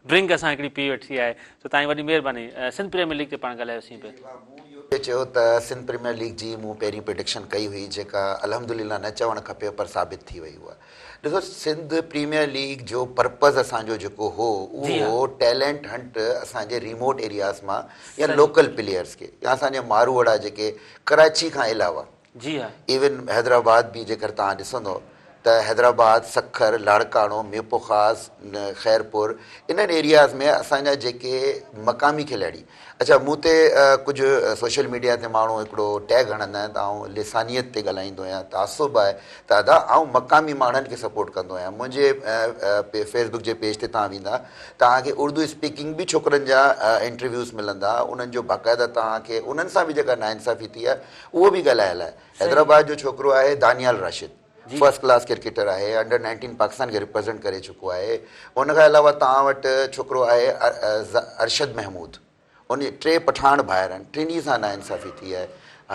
ڊرنڪ اسان هڪڙي پي وٺي آهي سو توهان جي وڏي مهرباني سنڌ پريميئر ليگ تي پاڻ ڳالهايوسين پئي. جي ڀاء مون اهو پئي چيو ته سنڌ پريميئر ليگ جي مون پهرين پريڊڪشن ڪئي هئي جيڪا الحمدلله نه چوڻ کپي پر ثابت ٿي وئي اها ڏسو سنڌ پريميئر ليگ جو پرپز اسان جو جيڪو هو اهو هو ٽيلنٽ هنٽ اسان جي ريموٽ ايرياز مان يا لوڪل پليئرز کي يا اسان جي ماروئڙا جيڪي ڪراچي کان علاوه جي ها. ايون حيدرآباد به جيڪر توهان ڏسندو ته حيدرآباد، سکر، لاڙڪاڻو، ميرپورخاص، خيرپور انهن ايرياز ۾ اسان جا جيڪي مقامي کلاڙي اڇا مون تي ڪجهه سوشل ميڊيا تي ماڻهو هڪڙو ٽيگ هڻندا آهن ته آئون لسانيت تي ڳالهائيندو آهيان تعصب آهي ته ادا آئون مقامي ماڻهن کي سپورٽ ڪندو آهيان منهنجي فيس بڪ جي پيج تي توهان ويندا توهان کي اردو اسپيڪنگ به ڇوڪرن جا انٽرويوز ملندا انهن جو باقاعده توهان کي انهن سان به جيڪا ناانصافي ٿي آهي اهو به ڳالهايل آهي. حيدرآباد جو ڇوڪرو آهي Danial Rashid first class cricketer آهي انڊر نائنٽين پاڪستان کي ريپريزنٽ ڪري چڪو آهي ان کان علاوه توهان وٽ ڇوڪرو آهي ارشد محمود ان ٽي پٺاڻ ڀائر آهن ٽنهي سان ناانصافي ٿي آهي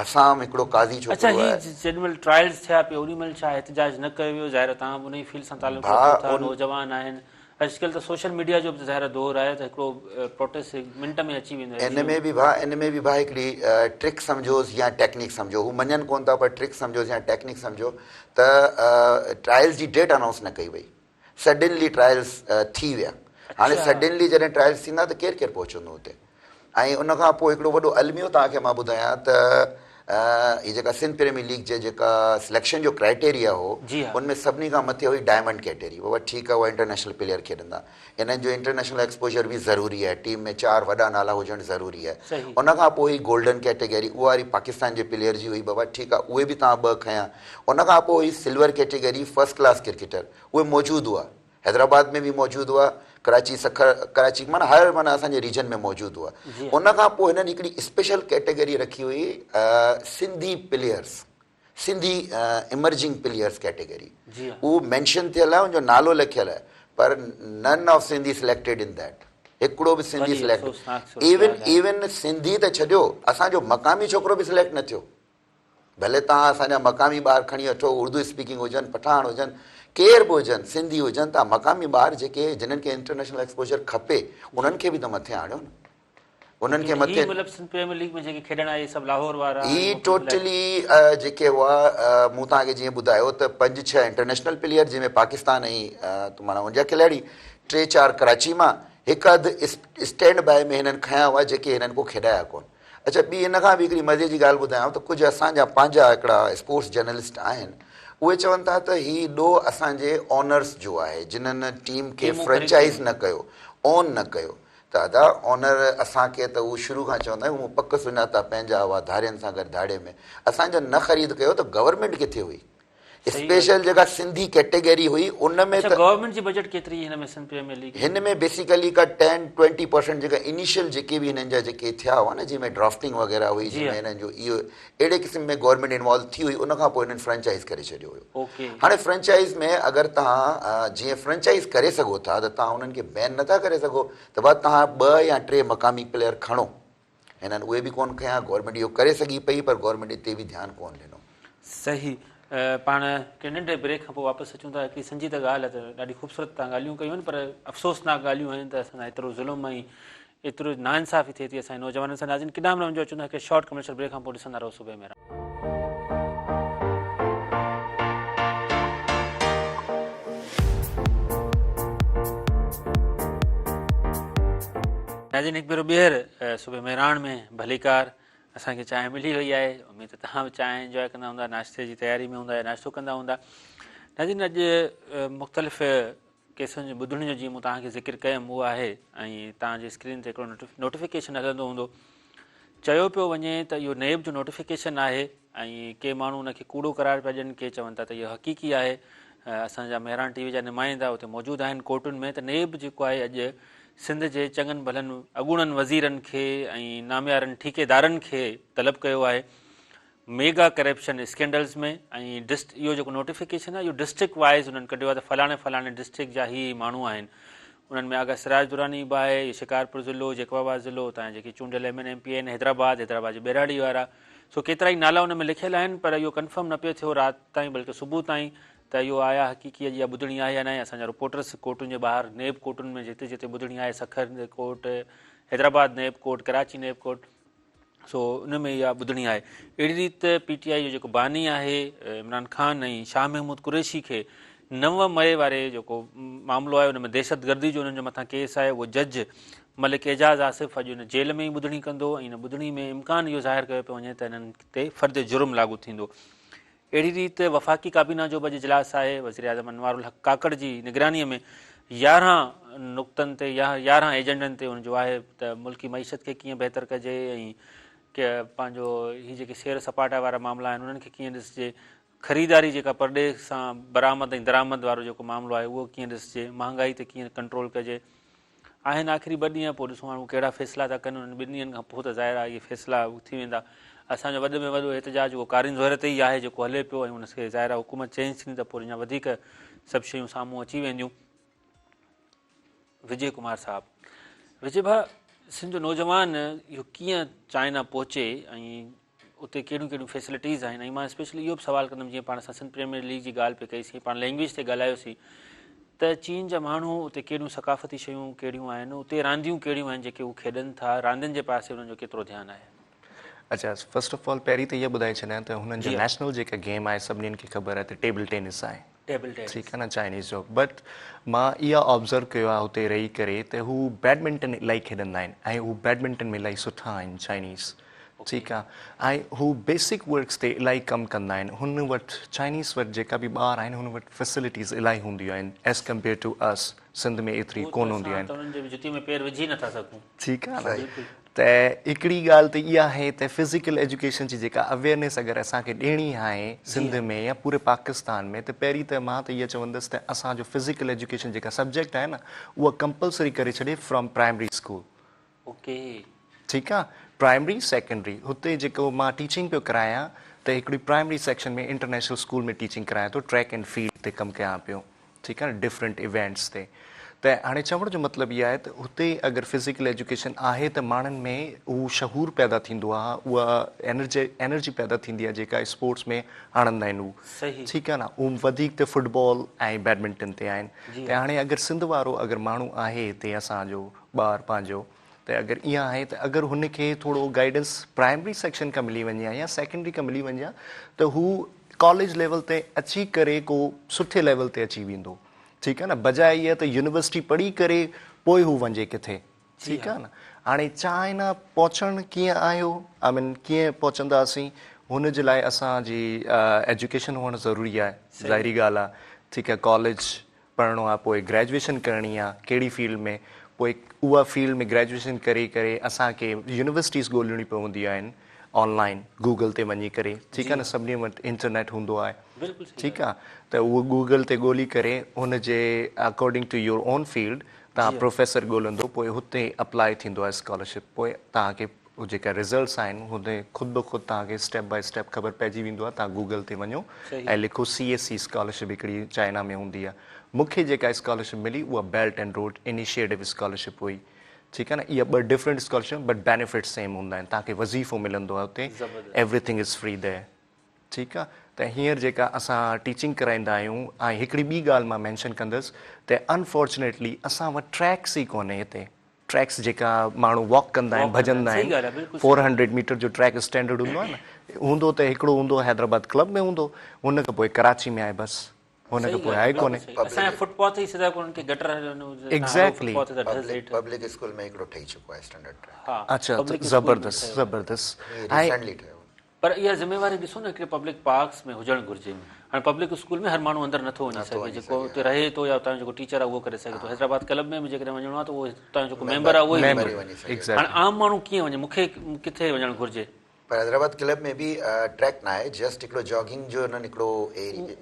حسام هڪڙو قاضي ڇوڪرو اڇا هي جيڏي مهل ٽرائلز ٿيا پئي اوڏي مهل ڇا احتجاج نه ڪيو ويو ظاهر توهان به انهي فيلڊ سان تعلق رکو ٿا نوجوان آهن اڄڪلهه ته سوشل ميڊيا جو به ظاهر دور آهي ته هڪڙو پروٽيسٽ منٽ ۾ اچي ويندو آهي. ان ۾ به ڀاء ان ۾ به ڀاء هڪڙي ٽرڪ سمجهوس يا ٽيڪنيڪ سمجهو هو مڃن ڪون ٿا پر ٽرڪ سمجهوس يا ٽيڪنيڪ سمجهو ته ٽرائلز جي ڊيٽ انائونس نه ڪئي وئي سڊنلي ٽرائلز ٿي ويا هاڻي سڊنلي جڏهن ٽرائلز ٿيندا ته ڪير ڪير پهچندو اتي ۽ ان کان پوء هڪڙو وڏو الميو توهان کي مان ٻڌايان ته هي جيڪا سنڌ پريميئر ليگ جي جيڪا سليڪشن جو ڪرائيٽيريا هو ان ۾ سڀني کان مٿي هئي ڊائمنڊ ڪيٽيگري بابا ٺيڪ آهي اها انٽرنيشنل پليئر کيڏندا انهن جو انٽرنيشنل ايڪسپوجر به ضروري آهي ٽيم ۾ چار وڏا نالا هجڻ ضروري آهي ان کان پوء هئي گولڊن ڪيٽيگري اها وري پاڪستان جي پليئر جي هئي بابا ٺيڪ آهي اهي به توهان ٻه کنيا ان کان پوء هئي silver category first class cricketer اهي موجود هئا حيدرآباد ۾ به موجود هئا، ڪراچي، سکر، ڪراچي معنيٰ هر معنيٰ اسان جي ريجن ۾ موجود هئا. ان کان پوء هنن هڪڙي اسپيشل ڪيٽيگري رکي هئي Sindhi players, Sindhi emerging players category. اهو مينشن ٿيل آهي، ان جو نالو لکيل آهي پر none of Sindhi selected in that. هڪڙو به سنڌي سليڪٽ ايون ايون سنڌي ته ڇڏيو اسان جو مقامي ڇوڪرو به سليڪٽ نه ٿيو. ڀلي توهان اسان جا مقامي ٻار کڻي وٺو، اردو اسپيڪنگ هجن، پٺاڻ هجن، ڪير به هجن، سنڌي هجن، توهان مقامي ٻار جيڪي جنھن کي انٽرنيشنل ايڪسپوجر کپي، انهن کي به ته مٿي آڻيو نه. انهن کي مٿي هي مطلب سنڌ پريميئر ليگ ۾ جيڪي کيڏڻ آيا اهي سڀ لاهور وارا هي ٽوٽلي جيڪي هئا مون توهان کي جيئن ٻڌايو ته پنج ڇهه انٽرنيشنل پليئر جنهن ۾ پاڪستان ۽ معنيٰ ان جا کلاڙي ٽي چار ڪراچي مان هڪ اڌ اسٽينڊ باء ۾ هنن کنيا هئا جيڪي هنن ڪو کيڏايا ڪون. اڇا ٻي ان کان به هڪڙي مزي جي ڳالهه ٻڌايانو ته ڪجهه اسان جا پنهنجا هڪڙا اسپورٽس جرنلسٽ آهن اهي چون ٿا ته هي ڏوهه اسان جي اونرس جو آهي جنھن ٽيم کي فرنچائز نه ڪيو اون نه ڪيو ته ادا اونر اسان کي ته هو شروع کان چوندا آهيون مون پڪ سڃاتا پنهنجا هئا ڌارين سان گڏ ڌاڙي ۾ اسان جن نه خريد ڪيو ته گورنمينٽ ڪٿي هئي. اسپيشل جيڪا سنڌي ڪيٽيگري هئي ان ۾ ته گورنمينٽ جي بجيٽ ڪيتري هن ۾ سنڌ پريميئر ليگ هن ۾ بيسيڪلي ڪا 10 20% جيڪا انيشل جيڪي به هنن جا جيڪي ٿيا هئا نه جنهن ۾ ڊرافٽنگ وغيره هئي جنهن ۾ هنن جو اهو اهڙي قسم ۾ گورنمينٽ انوالو ٿي هئي ان کان پوء هنن فرنچائز ڪري ڇڏيو هيو هاڻي فرنچائز ۾ اگر توهان جيئن فرنچائز ڪري سگهو ٿا ته توهان انهن کي بين نٿا ڪري سگهو ته بس توهان ٻه يا ٽي مقامي پليئر کڻو هنن اهي به ڪونه کنيا، گورنمينٽ اهو ڪري سگهي پئي پر گورنمينٽ اتي به ڌيان ڪونه ڏنو. صحيح پاڻ هڪڙي ننڍي بريڪ کان پوء واپس اچون ٿا هڪڙي سنجيده ڳالهه آهي ته ڏاڍي خوبصورت توهان ڳالهيون ڪيون آهن پر افسوسناڪ ڳالهيون آهن ته اسان سان ايترو ظلم ۽ ايترو ناانصافي ٿئي ٿي اسان جي نوجوانن سان ناظرين ڪيڏانهن به نه وڃجو اچون ٿا هڪڙي شارٽ ڪمرشل بريڪ کان پوء ڏسندا رهو صبح مهراڻ. ناظرين هڪ ڀيرو ٻيهر صبح مهراڻ ۾ ڀليڪار اسان کي چانهه ملي وئي آهي اميد ته توهان به چانهه انجواء ڪندا هوندا ناشتي جي تياري ۾ هوندا يا ناشتو ڪندا هوندا ناظرين اڄ مختلف ڪيسن جي ٻڌڻي جو جيئن مون توهان کي ذڪر ڪيم اهو آهي ۽ توهان جي اسڪرين تي هڪڙو نوٽيفڪيشن هلندو هوندو چيو پيو وڃي ته اهو نيب جو نوٽيفڪيشن آهي ۽ ڪي ماڻهو ان کي ڪوڙو قرار پيا ڏين ڪي چون ٿا ته اهو حقيقي آهي اسان جا مهراڻ ٽي وي جا نمائندا اتي موجود آهن ڪورٽن ۾ ته نيب جيڪو آهي اڄ سنڌ جي چڱن ڀلن اڳوڻن وزيرن کي ۽ ناميارن ٺيڪيدارن کي طلب ڪيو آهي ميگا ڪرپشن اسڪينڊلز ۾ ۽ ڊسٽ اهو جيڪو نوٽيفڪيشن آهي اهو ڊسٽرڪٽ وائز انهن ڪڍيو آهي ته فلاڻي فلاڻي ڊسٽرڪٽ جا هي هي ماڻهو آهن انهن ۾ آغا سراج دراني به آهي شڪارپور ضلعو جيڪب آباد ضلعو اتان جا جيڪي چونڊيل M N M P A آهن حيدرآباد حيدرآباد جي ٻهراڙي وارا سو ڪيترائي نالا ان ۾ لکيل آهن پر اهو ڪنفرم نه پيو ٿيو رات تائين بلڪه صبح تائين ته اهو آيا حقيقي اڄ اها ٻڌڻي آهي يا ناهي اسان جا رپورٽرس ڪورٽن جي ٻاهر نيب ڪورٽن ۾ جتي جتي ٻڌڻي آهي Sukkur court Hyderabad NAB court Karachi NAB court سو ان ۾ اها ٻڌڻي آهي. اهڙي ريت پي ٽي آء جو جيڪو باني آهي عمران خان ۽ شاهه محمود قريشي کي 9 مئي واري جيڪو معاملو آهي ان ۾ دهشتگردي جو انهن جي مٿان ڪيس آهي اهو جج ملڪ اعجاز آصف اڄ ان جيل ۾ ئي ٻڌڻي ڪندو ۽ ان ٻڌڻي ۾ امڪان اهو ظاهر ڪيو پيو وڃي ته انهن تي فرد جرم لاڳو ٿيندو. اهڙي ريت وفاقي ڪابينا جو به اڄ اجلاس آهي، وزيراعظم انوار الحق ڪاڪڙ جي نگراني ۾ 11 نقطن تي يا 11 ايجنڊن تي ان جو آهي ته ملڪي معيشت کي ڪيئن بهتر ڪجي ۽ پنهنجو هي جيڪي سير سپاٽا وارا معاملا آهن انهن کي ڪيئن ڏسجي، خريداري جيڪا پرڏيهه سان برآمد ۽ درآمد وارو جيڪو معاملو آهي اهو ڪيئن ڏسجي، مهانگائي تي ڪيئن ڪنٽرول ڪجي. آهن آخري ٻه ڏينهن پوء ڏسون هاڻ هو ڪهڙا فيصلا ٿا ڪن انهن ٻن ڏينهن کان پوء ته ظاهر آهي اهي فيصلا ٿي ويندا اسان جو وڏي ۾ وڏو احتجاج اهو قارين زهر تي ئي آهي جيڪو هلي پيو ۽ ان کي ظاهر آهي حڪومت چينج ٿيندي ته پوء اڃا وڌيڪ سڀ شيون سامهون اچي وينديون وجي ڪمار صاحب وجي ڀاء سنڌ جو نوجوان اهو ڪيئن چائنا پهچي ۽ اتي ڪهڙيون ڪهڙيون فيسلٽيز آهن ۽ مان اسپيشلي اهو به سوال ڪندم جيئن پاڻ اسان سنڌ پريميئر ليگ جي ڳالهه پئي ڪئي سين پاڻ لينگويج تي ڳالهايوسين ته چين جا ماڻهو اتي ڪهڙيون ثقافتي شيون ڪهڙيون آهن اتي رانديون ڪهڙيون آهن جيڪي هو کيڏن ٿا راندين جي پاسي انهن جو ڪيترو ڌيان آهي. اڇا فرسٽ آف آل پهرين ته اها ٻڌائي ڇڏيان ته هنن جو نيشنل جيڪا گيم آهي سڀني کي خبر آهي ته ٽيبل ٽينس آهي ٽيبل ٽينس ٺيڪ آهي نه چائنيز جو بٽ مان اها آبزرو ڪيو آهي هتي رهي ڪري ته هو بيڊمنٽن الاهي کيڏندا آهن ۽ هو بيڊمنٽن ۾ الاهي سٺا آهن چائنيز ٺيڪ آ ۽ هو بيسڪ ورڪس تي الاهي ڪم ڪندا آهن هن وٽ چائنيز وٽ جيڪا به ٻار آهن هن وٽ فيسلٽيز الاهي هونديون آهن ايز ڪمپيئر ٽو اس سنڌ ۾ ايتري ڪون هونديون آهن. اسان ته انهن جي جتي ۾ پير وجهي نٿا سگهون. ٺيڪ آ نه ته هڪڙي ڳالهه ته اها آهي ته فزيڪل ايجوڪيشن جي جيڪا اويئرنيس اگر اسان کي ڏيڻي آهي سنڌ ۾ يا پوري پاڪستان ۾ ته پهرين ته مان ته اها چوندس ته اسان جو فزيڪل ايجوڪيشن جيڪا سبجيڪٽ آهي نه اها ڪمپلسري ڪري ڇڏي فرام پرائمري اسڪول. اوڪي. ٺيڪ آ پرائمري سيڪنڊري هتي جيڪو مان ٽيچنگ پيو ڪرايان ته هڪڙي primary section ۾ international school ۾ teaching ڪرايان ٿو ٽريڪ اينڊ فيلڊ تي ڪم ڪيان پيو ٺيڪ آ نه ڊفرنٽ ايونٽس تي ته هاڻي چوڻ جو مطلب اهو آهي ته هتي اگر فزيڪل ايجوڪيشن آهي ته ماڻهن ۾ اهو شعور پيدا ٿيندو آ اها انرجي انرجي پيدا ٿيندي آ جيڪا اسپورٽس ۾ آڻندا آهن هو ٺيڪ آ نه هو وڌيڪ ته فٽبال ۽ بيڊمنٽن تي آهن ته هاڻي اگر سنڌ وارو اگر ماڻهو آهي هتي اسان جو ٻار پنهنجو ته اگر ايئن آهي ته اگر هن کي ٿورو گائيڊنس پرائمري سيڪشن کان ملي وڃي ها يا سيڪنڊري کان ملي وڃي ها ته هو ڪاليج ليول تي اچي ڪري ڪو سٺي ليول تي اچي ويندو ٺيڪ آهي نه بجاء اها ته يونيورسٽي پڙهي ڪري پوء هو وڃي ڪٿي ٺيڪ آهي نه هاڻي چائنا پهچڻ ڪيئن آهيو آئي مين ڪيئن پهچنداسين هن جي لاء اسان جي ايجوڪيشن هئڻ ضروري آهي ظاهري ڳالهه آهي ٺيڪ آهي ڪاليج پڙهڻو آ پوء گريجوئيشن ڪرڻي آ ڪهڙي فيلڊ ۾ پوء اها فيلڊ ۾ گريجوئيشن ڪري ڪري اسان کي يونيورسٽيز ڳولڻيون پونديون آهن آن لائن گوگل تي وڃي ڪري ٺيڪ آ نه سڀني وٽ انٽرنيٽ هوندو آهي ٺيڪ آ ته اهو گوگل تي ڳولي ڪري هن جي according to your own field توهان پروفيسر ڳولندو پوء هتي اپلائي ٿيندو آهي اسڪالرشپ پوء توهان کي جيڪا رزلٽس آهن هن خود بخود توهان کي اسٽيپ بائي اسٽيپ خبر پئجي ويندو آهي توهان گوگل تي وڃو ۽ لکو سي ايس سي اسڪالرشپ هڪڙي چائنا ۾ هوندي آهي مون کي جيڪا اسڪالرشپ ملي اها belt and road initiative scholarship هئي ٺيڪ آهي نه اها ٻه different scholarship but benefit same هوندا آهن توهان کي وظيفو ملندو آهي اتي every thing is free there ٺيڪ آهي ته هينئر جيڪا اسان ٽيچنگ ڪرائيندا آهيون ۽ هڪڙي ٻي ڳالهه مان مينشن ڪندس ته انفارچونيٽلي اسان وٽ ٽريڪس ئي ڪونهي هتي ٽريڪس جيڪا ماڻهو واڪ ڪندا آهن ڀڄندا آهن 400 ميٽر جو ٽريڪ اسٽينڊرڊ هوندو آهي نه هوندو ته هڪڙو هوندو حيدرآباد ڪلب ۾ هوندو ان کان پوء ڪراچي ۾ آهي بس هن کان پوء آهي ڪونهي. اسان جا فٽ پاٿ ئي سڌا ڪونهن ڪي گٽر ايگزيڪٽلي پبلڪ اسڪول ۾ هڪڙو ٺهي چڪو آهي اسٽينڊرڊ ٽريڪ. اڇا زبردست زبردست ريسنٽلي ٺهيو. پر اها ذميواري ڏسو نه هڪڙي پبلڪ پارڪس ۾ هجڻ گهرجي هاڻي پبلڪ اسڪول ۾ هر ماڻهو اندر نٿو وڃي سگهي جيڪو اتي رهي ٿو يا اتان جو جيڪو ٽيچر آهي اهو ڪري سگهي ٿو حيدرآباد ڪلب ۾ به جيڪڏهن وڃڻو آهي ته اهو اتان جو جيڪو ميمبر آهي اهو ئي ويندو هاڻي عام ماڻهو ڪيئن وڃي مون کي ڪٿي وڃڻ گهرجي. پر حيدرآباد ڪلب ۾ به ٽريڪ ناهي جسٽ هڪڙو جاگنگ جو انهن هڪڙو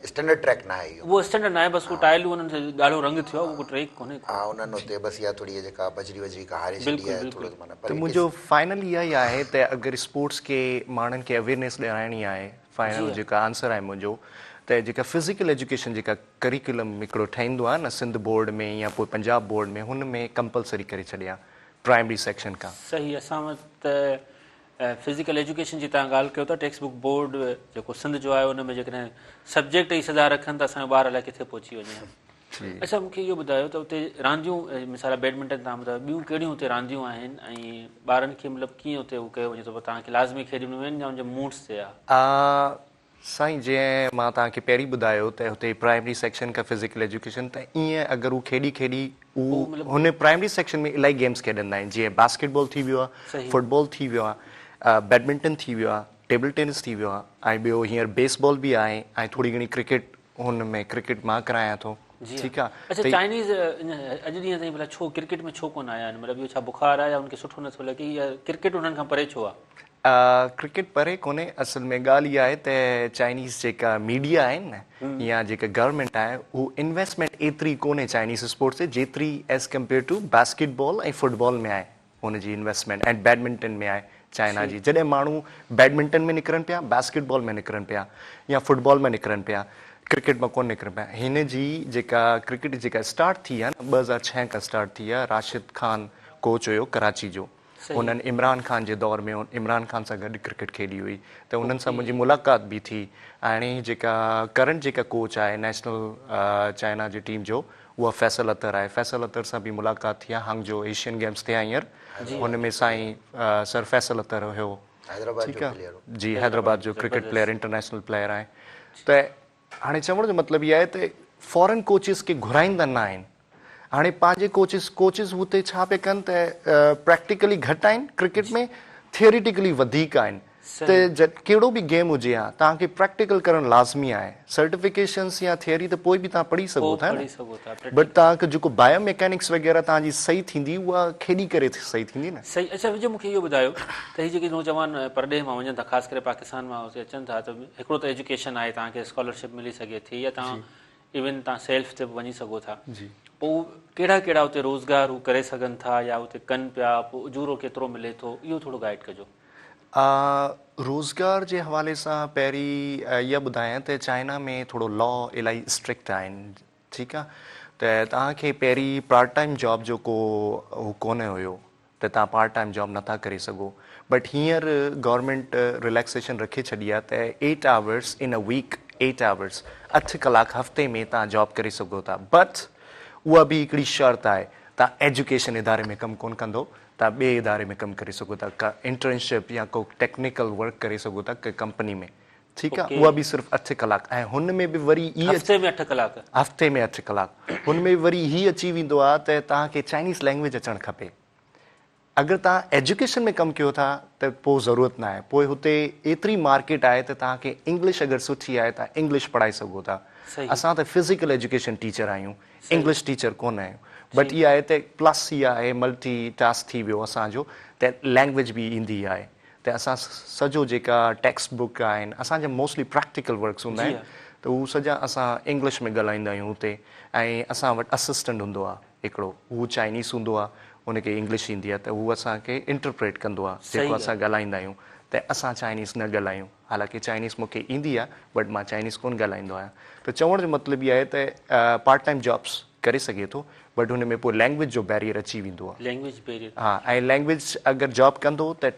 اسٽينڊرڊ ٽريڪ ناهي اهو. اهو اسٽينڊرڊ ناهي بس اهو ٽائلون انهن تي ڳاڙهو رنگ ٿيو آهي اهو ڪو ٽريڪ ڪونهي ڪو. ها انهن اتي بس اها ٿوري جيڪا بجري وجري ڪا هاري ڇڏي آهي ٿورو معنيٰ پر ته منهنجو فائنل اها ئي آهي ته اگر اسپورٽس کي ماڻهن کي اويئرنيس ڏيارائڻي آهي فائنل جيڪا آنسر آهي منهنجو ته جيڪا فزيڪل ايجوڪيشن جيڪا ڪريڪولم هڪڙو ٺهيندو آهي نه سنڌ بورڊ ۾ يا پوء پنجاب بورڊ ۾ هن ۾ ڪمپلسري ڪري ڇڏي ها پرائمري سيڪشن کان. صحيح اسان وٽ ته فزيڪل ايجوڪيشن جي توهان ڳالهه ڪيو ٿا ٽيڪسٽ بڪ بورڊ جيڪو سنڌ جو آهي ان ۾ جيڪڏهن سبجيڪٽ ئي سڌا رکن ته اسان جو ٻار الائي ڪٿي پهچي وڃي ها. اڇا مون کي اهو ٻڌايو ته اتي رانديون مثال بيڊمنٽن توهان ٻڌايو ٻيون ڪهڙيون اتي رانديون آهن ۽ ٻارن کي مطلب ڪيئن اتي هو ڪيو وڃي ٿو توهان کي لازمي کيڏڻيون آهن يا ان جي موڊس تي آهي. سائين جيئن مان توهان کي پهرين ٻڌايو ته هتي پرائمري سيڪشن کان فزيڪل ايجوڪيشن ته ائين اگر هو کيڏي کيڏي هو هن پرائمري سيڪشن ۾ الاهي گيمز کيڏندا آهن جيئن باسڪيٽ بال ٿي ويو آهي فٽ بال ٿي ويو آهي بيڊمنٽن ٿي ويو آهي ٽيبل ٽينس ٿي ويو آهي ۽ ٻيو هينئر بيس بال به آهي ۽ ٿوري گهڻي ڪرڪيٽ هن ۾ ڪرڪيٽ مان ڪرايان ٿو ٺيڪ آهي اڇا چائنيز اڄ ڏينهن تائين ڀلا ڇو ڪرڪيٽ ۾ ڇو ڪونه آيا آهن مطلب اهو ڇا بخار آهي يا انهن کي سٺو نٿو لڳي يا ڪرڪيٽ انهن کان پري ڇو آهي؟ ڪرڪيٽ پري ڪونهي اصل ۾ ڳالهه اها آهي ته چائنيز جيڪا ميڊيا آهن نه يا جيڪا گورنمينٽ آهي هو انويسٽمينٽ ايتري ڪونهي چائنيز اسپورٽس تي جيتري as compare to basketball ۽ football ۾ آهي هن جي انويسٽمينٽ ۽ بيڊمنٽن ۾ آهي چائنا جي جڏهن ماڻهو بيڊمنٽن ۾ نڪرن پيا باسڪيٽ بال ۾ نڪرن پيا يا فٽ بال ۾ نڪرن پيا ڪرڪيٽ مان ڪونه نڪرن پيا هن جي جيڪا ڪرڪيٽ جيڪا اسٽارٽ ٿي آهي نه 2006 کان اسٽارٽ ٿي آهي راشد خان ڪوچ هيو ڪراچي جو هنن عمران خان جي دور ۾ عمران خان سان گڏ ڪرڪيٽ کيڏي هئي ته انهن سان منهنجي ملاقات به ٿي ۽ هاڻي جيڪا ڪرنٽ جيڪا ڪوچ آهي نيشنل چائنا جي ٽيم جو اها فيصل اطهر آهي فيصل اطهر سان به ملاقات ٿي آهي هانگجو ايشين گيمز ٿيا هينئر هن ۾ سائين سر فيصل اطهر هيو ٺيڪ آهي جي حيدرآباد جو ڪرڪيٽ پليئر انٽرنيشنل پليئر آهي ته هاڻي چوڻ جو مطلب اهو آهي ته فارن ڪوچز کي گهرائيندا نه آهن هاڻي پنهنجي ڪوچز ڪوچز هتي ڇا پيا ڪن ته پريڪٽيڪلي گهٽ آهن ڪرڪيٽ ۾ ٿيوريٽيڪلي وڌيڪ آهن ته ڪهڙو به گيم هجي ها توهان کي پريڪٽيڪل ڪرڻ لازمي آهي سرٽيفڪيشنس يا ٿيوري ته پوء به توهان پڙهي سگهو ٿا نه بٽ توهان کي جيڪو بايو ميڪانڪس وغيره توهان جي صحيح ٿيندي اها کيڏي ڪري صحيح ٿيندي نه. صحيح اڇا وجي مون کي اهو ٻڌايو ته هي جيڪي نوجوان پرڏيهه مان وڃن ٿا خاص ڪري پاڪستان مان هتي اچن ٿا ته هڪڙو ته ايجوڪيشن آهي توهان کي اسڪالرشپ ملي سگهي ٿي يا توهان ايون توهان سيلف تي به وڃي سگهو ٿا پوء ڪهڙا ڪهڙا اتي روزگار هو ڪري سگهن ٿا يا اتي ڪن پيا پوء اجورو ڪيترو ملي ٿو اهو ٿورو گائيڊ ڪجو. روزگار جي حوالي سان پهرين اها ٻڌايان ته چائنا ۾ ٿورو لا الاهي اسٽرڪٽ آهن ٺيڪ آ ته توهان کي پهرين پارٽ ٽائيم جاب جو ڪو هو ڪونه هيو ته توهان پارٽ ٽائيم جاب نٿا ڪري سگهو بٽ هينئر گورنمينٽ رليڪسيشن رکي ڇڏي آهي ته eight hours in a week eight hours اٺ ڪلاڪ هفتي ۾ توهان جاب ڪري سگهو ٿا بٽ اها به هڪڙي شرط آهي توهان ايجوڪيشن اداري ۾ ڪم ڪونه ڪندو توهان ٻئي اداري ۾ ڪم ڪري سگهو ٿا ڪا انٽرنشپ يا ڪو ٽيڪنيڪل ورڪ ڪري سگهو ٿا ڪنهن ڪمپني ۾ ٺيڪ آ اها به صرف اٺ ڪلاڪ ۽ هن ۾ به وري هي هفتي ۾ اٺ ڪلاڪ هفتي ۾ اٺ ڪلاڪ هن ۾ به وري هي اچي ويندو آ ته توهان کي چائنيز لينگويج اچڻ کپي اگر توهان ايجوڪيشن ۾ ڪم ڪيو ٿا ته پوء ضرورت نه آهي پوء هتي ايتري مارڪيٽ آهي ته توهان کي انگلش اگر سٺي آهي ته انگلش پڙهائي سگهو ٿا اسان ته فزيڪل ايجوڪيشن ٽيچر آهيون انگلش ٽيچر ڪونه آهيون بٽ اها آهي ته پلس اها آهي ملٽي ٽاسڪ ٿي ويو اسان جو ته لينگويج به ايندي آهي. ته اسان سڄو جيڪا ٽيڪسٽ بڪ آهن اسان جا موسٽلي پريڪٽيڪل ورڪس هوندا آهن ته هو سڄا اسان انگلش ۾ ڳالهائيندا آهيون هتي ۽ اسان وٽ اسسٽنٽ هوندو آهي هڪڙو هو چائنيز هوندو آهي ان کي انگلش ايندي آهي ته هو اسان کي انٽرپريٽ ڪندو آهي جيڪو اسان ڳالهائيندا آهيون ته اسان چائنيز نه ڳالهايون حالانڪه چائنيز مون کي ايندي آهي بٽ مان چائنيز ڪونه ڳالهائيندو آهيان ته چوڻ جو مطلب اهو آهي ته پارٽ ٽائيم جابس ڪري سگهي ٿو بٽ هن ۾ پوء لينگويج جو بيريئر اچي ويندو آهي. Language barrier. ها ۽ لينگويج اگر جاب ڪندو ته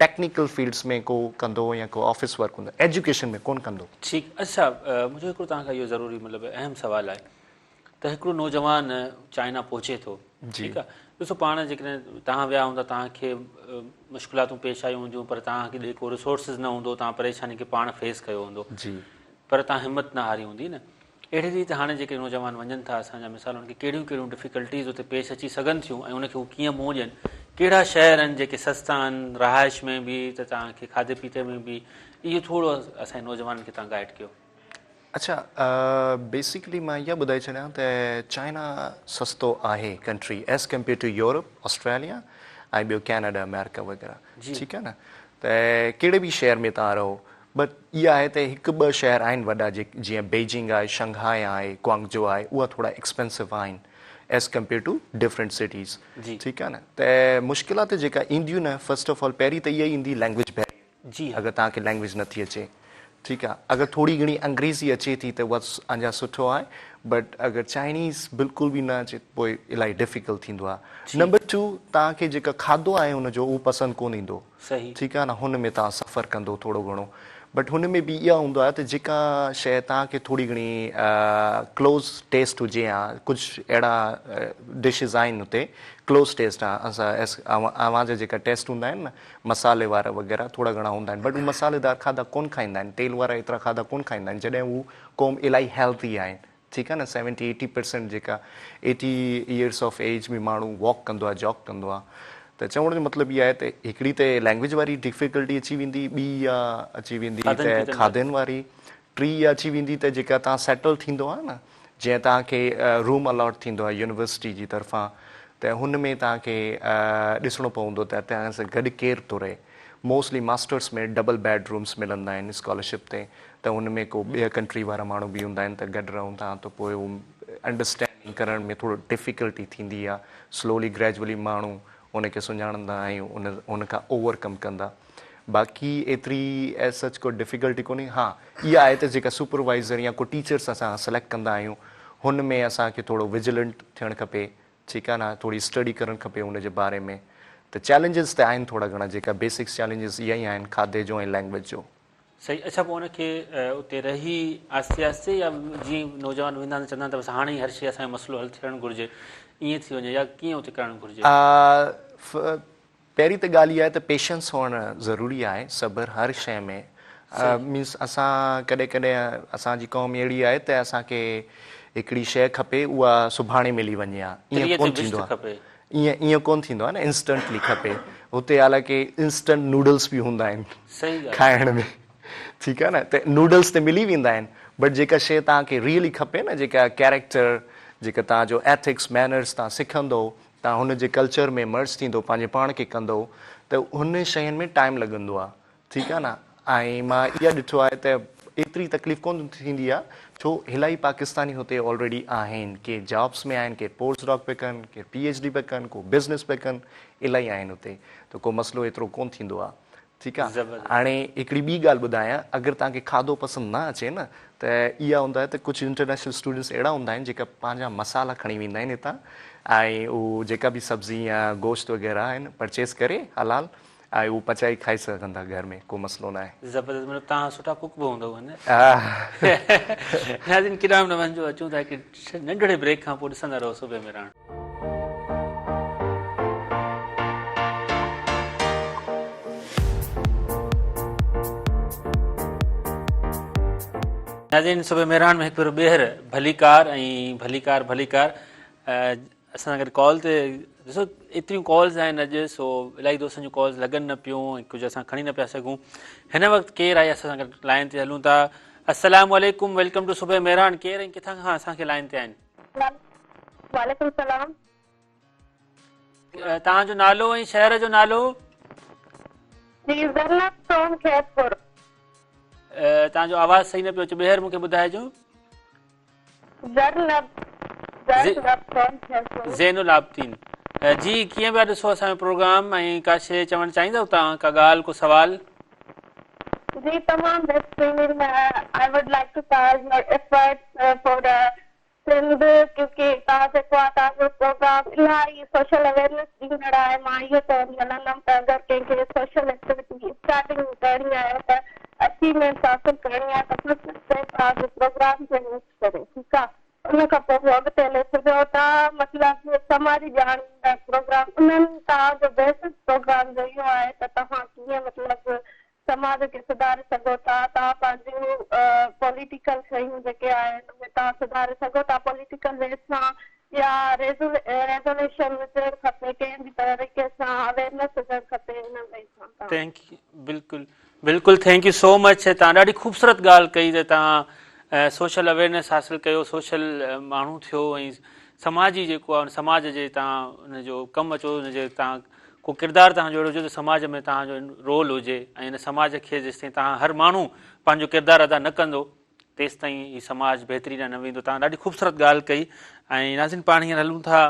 ٽيڪنيڪل فيلڊس ۾ ڪو ڪندو يا ڪو آفيس ورڪ هوندو ايجوڪيشن ۾ ڪونه ڪندو. ٺيڪ اڇا منهنجو هڪڙو توهان کان اهو ضروري مطلب اهم سوال آهي ته هڪڙو نوجوان چائنا پهچي ٿو ٺيڪ آهي ڏسو پاڻ جيڪڏهن توهان ويا هوندا توهان کي مشڪلاتون پيش آيون هونديون پر توهان کي ڪو ريسورسز نه هوندو توهان پريشاني کي پاڻ فيس ڪيو هوندو پر توهان همت نه هاري هوندي نه اهڙي ريت هاڻي جيڪي نوجوان وڃن ٿا اسان جا مثال انهن کي ڪهڙيون ڪهڙيون ڊفيڪلٽيز اتي پيش اچي سگهن ٿيون ۽ ان کي هو ڪيئن منهن ڏين ڪهڙا شهر آهن جيڪي سستا آهن رهائش ۾ به ته توهان کي کاڌي پيتي ۾ به اهو ٿورو اسان جي نوجوانن کي توهان گائيڊ ڪيو. اڇا بيسيڪلي مان اها ٻڌائي ڇڏيان ته چائنا سستو آهي country as compare to Europe Australia ۽ ٻيو ڪينيڊا آمريڪا وغيره ٺيڪ آهي نه ته ڪهڙي به شهر ۾ توهان رهو بٽ اها آهي ته هڪ ٻه شهر آهن وڏا جيئن بيجنگ آهي شنگهائي آهي گوانگجو آهي اها ٿورا ايڪسپينسو آهن as compare to different cities ٺيڪ آهي نه ته مشڪلات جيڪا اينديون نه فرسٽ آف آل پهرين ته اها ايندي لينگويج بيريئر جي اگر توهان کي لينگويج نٿي اچي ٺيڪ آهي اگر ٿوري گهڻي انگريزي اچي ٿي ته اها اڃا سٺو آهي بٽ اگر چائنيز بلڪل به نه اچي پوء الاهي ڊفيڪلٽ ٿيندو آهي نمبر ٽو توهان کي جيڪا کاڌو آهي ان جو اهو پسند ڪونه ايندو صحيح. ٺيڪ آهي نه هن ۾ توهان سفر ڪندو ٿورو گهڻو بٽ هن ۾ به اها هوندو آهي ته جيڪا شيء توهان کي ٿوري گهڻي ڪلوز ٽيسٽ هجي ها ڪجهه اهڙا ڊشز آهن هتي ڪلوز ٽيسٽ آهي اسان اوهان جا جيڪا ٽيسٽ هوندا آهن نه مصالحي وارا وغيره ٿورا گهڻا هوندا آهن بٽ هو مصالحيدار کاڌا ڪونه کائيندا آهن تيل وارا ايترا کاڌا ڪونه کائيندا آهن جڏهن هو قوم الاهي هيلٿي آهن ٺيڪ آ نه سيونٽي ايٽي پرسنٽ جيڪا ايٽي ايئرس آف ايج ۾ ماڻهو واڪ ڪندو آ جاگ ڪندو آ ته چوڻ جو مطلب اهو آهي ته هڪڙي ته لينگويج واري ڊفيڪلٽي اچي ويندي ٻي اها اچي ويندي ته کاڌن واري ٽي اها اچي ويندي ته جيڪا توهان سيٽل ٿيندو آ نه جيئن توهان کي روم الاٽ ٿيندو آ يونيورسٽي جي طرفان ته هن ۾ توهان کي ڏسڻو پوندو ته توهان سان گڏ ڪير ٿو رهي mostly masters ۾ double bed rooms ملندا آهن اسڪالرشپ تي ته ان ۾ ڪو ٻي ڪنٽري وارا ماڻهو به هوندا آهن ته گڏ رهون ٿا ته پوء هو انڊرسٽينڊنگ ڪرڻ ۾ ٿورو ڊفيڪلٽي ٿيندي آهي سلولي گريجولي ماڻهو ان کي سڃاڻندا ۽ ان ان کان اوور ڪم ڪندا باقي ايتري ايز سچ ڪو ڊفيڪلٽي ڪونهي ها اها آهي ته جيڪا سپروائزر يا ڪو ٽيچرس اسان سليڪٽ ڪندا آهيون هن ۾ اسان کي ٿورو وجلنٽ ٿيڻ کپي ٺيڪ آ نه ٿوري اسٽڊي ڪرڻ کپي ان جي باري ۾ ته چئلينجز ته آهن ٿورا گهڻا جيڪا بيسڪس چئلينجز اها ئي آهن کاڌي جو ۽ لينگويج جو. صحيح اڇا پوء ان کي اتي رهي آهستي آهستي يا جيئن نوجوان ويندا آهن چوندا آهن ته بس هاڻي ئي هر شيء اسان جو مسئلو حل ٿيڻ گهرجي ائين ٿي وڃي يا ڪيئن اتي ڪرڻ گهرجي؟ پهرين ته ڳالهه اها آهي ته پيشنس هئڻ ضروري آهي صبر هر شيء ۾ مينس اسان ڪڏهن ڪڏهن اسان جي قوم اهڙي آهي ته اسان کي هڪڙي شيء کپي اها سڀاڻي ملي وڃي ها ائين ڪونه ٿيندو آهي ائين ائين ڪونه ٿيندو آهي نه انسٽنٽلي کپي هتي حالانڪه انسٽنٽ نوڊلس به هوندا آهن کائڻ ۾ ٺيڪ آهي نه ته نوڊلس ته ملي ويندا آهن بٽ جيڪا شيء توهان کي ريئلي کپي نه جيڪا ڪيريڪٽر جيڪا توهان جو ايٿڪس مينرس توهان سکندو توهان هن جي ڪلچر ۾ مرج ٿيندو پنهنجي پاڻ کي ڪندو ته هن شين ۾ ٽائيم لڳندو آهي ٺيڪ آهي نه ۽ مان اها ڏٺو آهي ته ايتري تڪليف ڪونه ٿيندي آهي ڇو الاهي پاڪستاني هتي آلريڊي آهن ڪي جابس ۾ آهن ڪي پوسٽ ڊاڪ پيا ڪن ڪي پي ايڇ ڊي پيا ڪن ڪو بزنس پيا ڪن الاهي آهن هتي ته ڪو مسئلو ايترو ڪونه ٿيندو آهي ٺيڪ آ هاڻي هڪڙي ٻي ڳالهه ٻڌايان اگر توهان کي کاڌو پسند نه اچي نه ته اها هوندو آهي ته ڪجهه انٽرنيشنل اسٽوڊنٽس اهڙا هوندا آهن جيڪا پنهنجا مصالحا کڻي ويندا آهن هتان ۽ هو جيڪا به سبزي يا گوشت وغيره آهن پرچيز ڪري حلال ۽ هو پچائي کائي سگهن ٿا گهر ۾ ڪو مسئلو نه آهي. زبردست مطلب توهان سٺا ڪڪ به هوندؤ نه. ناظرين ڪيڏانهن به نه وڃجو اچون ٿا هڪ ننڍڙي بريڪ کان پوء ڏسندا رهو صبح مهراڻ. ناظرين صبح مهراڻ ۾ هڪ ڀيرو ٻيهر ڀليڪار ۽ ڀليڪار ڀليڪار اسان سان گڏ ڪال تي ڏسو ايتريون ڪالز آهن اڄ سو الاهي دوستن جون ڪالز لڳن نه پيون ۽ ڪجهه اسان کڻي نه پيا سگهون هن وقت ڪير آهي اسان سان گڏ لائن تي هلون ٿا السلام عليڪم welcome two صبح مهراڻ ڪير ۽ ڪٿان کان اسان کي لائن تي آهن وعليڪم السلام. توهان جو نالو ۽ شهر جو نالو؟ جي زينب فرام خيرپور. توهان جو آواز صحيح نه پيو اچي ٻيهر مون کي ٻڌائجو. زينب زينب فرام خيرپور. زين العابدين جي ڪيئن پيا ڏسو اسان جو پروگرام ۽ ڪا شيء چوڻ چاهيندؤ توهان ڪا ڳالهه ڪو سوال. جي تمام بهترين I would like to praise your efforts for Sindh ڪيونڪه توهان جيڪو آهي توهان جو پروگرام الاهي سوشل اويئرنيس ڏيندڙ آهي مان اهو چوندي هلندم ته اگر ڪنهن کي سوشل ايڪٽيوٽي اسٽارٽنگ ڪرڻي آهي ته اچيومينٽس حاصل ڪرڻي آهي ته فرسٽ اسٽيپ توهان جي پروگرام کي واچ ڪري ٺيڪ آهي ان کان پوء هو اڳتي هلي ڇو جو توهان مطلب سماجي ڄاڻ ڏيندڙ پروگرام انهن توهان جو بيسس پروگرام جو اهو آهي ته توهان ڪيئن مطلب سماج کي سڌاري سگهو ٿا، توهان پنهنجون پوليٽيڪل شيون جيڪي آهن اهي توهان سڌاري سگهو ٿا پوليٽيڪل وي سان يا ريزوليشن هجڻ کپي ڪنهن به طريقي سان اويرنس هجڻ کپي ان وي سان توهان. Thank you بلڪل بلڪل thank you سو مچ توهان ڏاڍي خوبصورت ڳالهه ڪئي ته توهان سوشل اويرنس حاصل ڪيو سوشل ماڻهو ٿيو ۽ سماجي جيڪو آهي ان سماج جي توهان ان جو ڪم اچو ان جي توهان ڪو ڪردار توهان جو اهڙو هجي ته سماج ۾ توهان جو رول هجي ۽ ان سماج کي جيستائين توهان هر ماڻهو پنهنجو ڪردار ادا نه ڪندو تيستائين هي سماج بهتري ڏانهن نه ويندو توهان ڏاڍي خوبصورت ڳالهه ڪئي ۽ ناظرين پاڻ هينئر هلون ٿا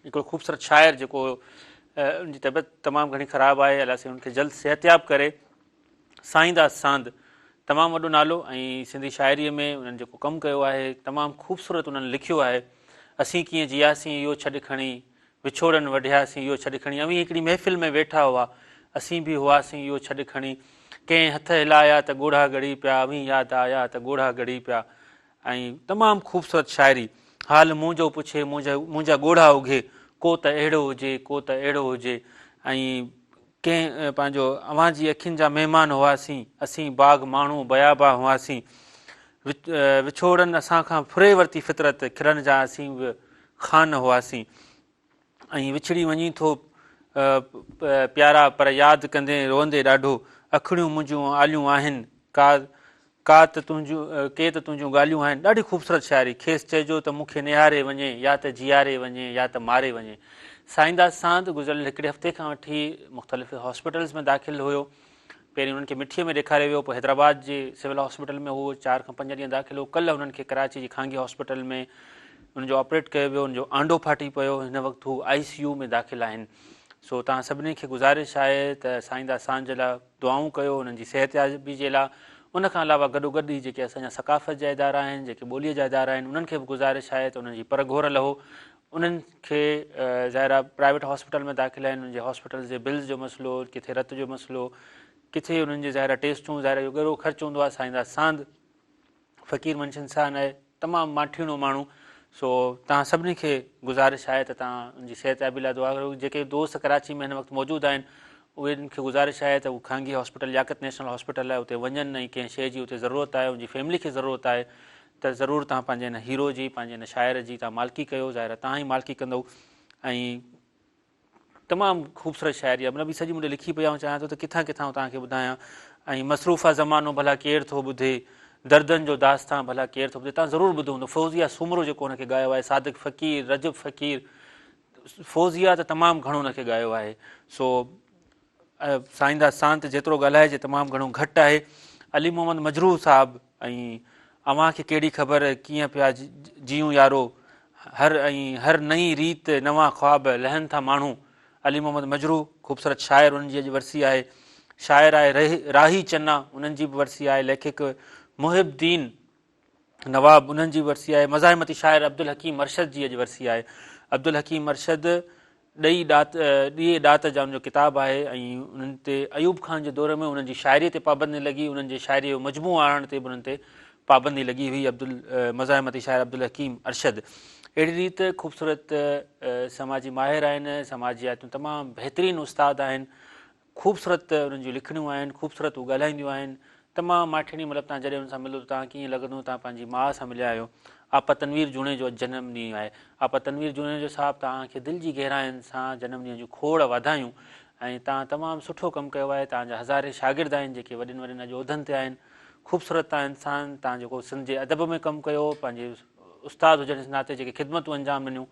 هڪڙو خوبصورت شاعر جيڪو ان جي طبيعت تمام گهڻي خراب آهي الله سائين ان کي جلد صحتياب ڪري سائينداس ساند تمام وڏو نالو ۽ سنڌي شاعريء ۾ انهن جيڪو ڪم ڪيو آهي تمام خوبصورت انهن لکيو آهي اسين ڪيئن جياسين اهو ڇڏ کڻي وڇوڙن وڍياسين اهو ڇڏ کڻي اوهين هڪڙي محفل ۾ ويٺا هئا اسين به هئاسين اهو ڇڏ کڻي ڪنهن هٿ هلايا ته ڳوڙها ڳڙي پيا اوهين ياد آيا ته ڳوڙها ڳڙي پيا ۽ تمام خوبصورت شاعري حال منهنجو پڇي منهنجا ڳوڙها اگهي ڪو ته اهڙو هجي ڪو ته اهڙو هجي ۽ ڪنهن پنهنجو اوهان جي اکين جا مهمان هئاسين اسين باغ ماڻهو بيابان هئاسين وڇوڙن اسان کان ڦري ورتي فطرت کلن جا اسين به خان هئاسين ۽ وڇڙي وڃين ٿو پيارا پر ياد ڪندين روئندي ڏاڍو اکڙيون منهنجون آليون آهن ڪا ڪا ته تنهنجون ڪي ته تنهنجون ڳالهيون آهن ڏاڍي خوبصورت شاعري کيس چئجو ته مون کي نهاري وڃي يا ته جياري وڃي يا ته ماري وڃي سائينداس ساند گذريل هڪڙي هفتي کان وٺي مختلف هاسپيٽلز ۾ داخل هيو پهرين انهن کي مٺيء ۾ ڏيکاريو ويو، پوء حيدرآباد جي سول هاسپيٽل ۾ هو 4 کان 5 ڏينهن داخل هو. ڪلهه انهن کي ڪراچي جي خانگي هاسپيٽل ۾ ان جو آپريٽ ڪيو ويو، ان جو آنڊو ڦاٽي پيو، هن وقت هو آء سي يو ۾ داخل آهن. سو توهان سڀني کي گذارش آهي ته سائينداس ساند جي لاء دعائون ڪيو، انهن جي صحتيابي جي لاء. ان کان علاوه گڏوگڏ هي جيڪي اسان جا ثقافت جا ادارا آهن، جيڪي ٻوليء جا ادارا آهن، انهن کي به گذارش آهي ته انهن جي پرگهور لهو. انهن کي ظاهر آهي پرائيويٽ هاسپيٽل ۾ داخل آهن انهن جي هاسپيٽل جي بلز جو مسئلو ڪٿي رت جو مسئلو ڪٿي انهن جي ظاهر آهي ٽيسٽون ظاهر اهو ڳرو خرچ هوندو آهي سائينداس ساند فقير منش انسان آهي تمام ماٺيڻو ماڻهو سو توهان سڀني کي گذارش آهي ته توهان ان جي صحتيابي لاء دعا ڪريو جيڪي دوست ڪراچي ۾ هن وقت موجود آهن انهن کي گذارش آهي ته هو خانگي هاسپيٽل لياقت نيشنل هاسپيٽل آهي اتي وڃن ۽ ڪنهن شيء جي اتي ضرورت آهي ان جي فيملي کي ضرورت آهي ته ضرور توهان پنهنجي هن هيرو جي، پنهنجي هن شاعر جي توهان مالڪي ڪيو، ظاهر آهي توهان ئي مالڪي ڪندؤ ۽ تمام خوبصورت شاعري آهي مطلب هي سڄي مون ڏي لکي پئي آئون چاهيان ٿو ته ڪٿان ڪٿان توهان کي ٻڌايان ۽ مصروف آ زمانو ڀلا ڪير ٿو ٻڌي دردن جو داستان ڀلا ڪير ٿو ٻڌي توهان ضرور ٻڌو هوندو فوزيه سومرو جيڪو هن کي ڳايو آهي صادق فقير رجب فقير فوزيه ته تمام گهڻو هن کي ڳايو آهي سو سائينداس سانت جيترو ڳالهائجي تمام گهڻو گهٽ آهي. علي محمد مجروح صاحب ۽ اوهان کي ڪهڙي خبر ڪيئن پيا جيئون يارو هر ۽ هر نئين ريت نوان خواب لهن ٿا ماڻهو علي محمد مجروح خوبصورت شاعر انهن جي اڄ ورسي آهي شاعر آهي راهي چنا انهن جي به ورسي آهي ليکڪ محب الدين نواب انهن جي ورسي آهي. مزاحمتي شاعر عبدالحڪيم ارشد جي اڄ ورسي آهي. عبدالحڪيم ارشد ڏئي ڏات ڏيئي ڏات جا ان جو ڪتاب آهي ۽ انهن تي ايوب خان جي دور ۾ انهن جي شاعري تي پابندي لڳي انهن جي شاعري جو مجموعو آڻڻ تي به انهن تي پابندي لڳي هئي عبد مزاحمتي شاعر عبدالحڪيم ارشد اهڙي ريت خوبصورت سماجي ماهر آهن سماجيات تمام بهترين استاد آهن خوبصورت انهن جون لکڻيون آهن، خوبصورت هو ڳالهائينديون آهن، تمام ماٺيڻي مطلب توهان جڏهن انهن سان ملو ته توهان کي ائين لڳندو توهان پنهنجي ماء سان مليا آهيو. آپا تنوير جوڻيجو اڄ جنم ڏينهن آهي. آپا تنوير جوڻيجو صاحب توهان کي دل جي گهراين سان جنم ڏينهن جون کوڙ واڌايون ۽ توهان تمام سٺو ڪم ڪيو آهي توهان جا هزارين شاگرد آهن جيڪي وڏن وڏن اڄ عهدن تي آهن خوبصورت توهان انسان توهان جيڪو سنڌ جي ادب ۾ ڪم ڪيو پنهنجي استاد هجڻ جي ناتي جيڪي خدمتون انجام ڏنيون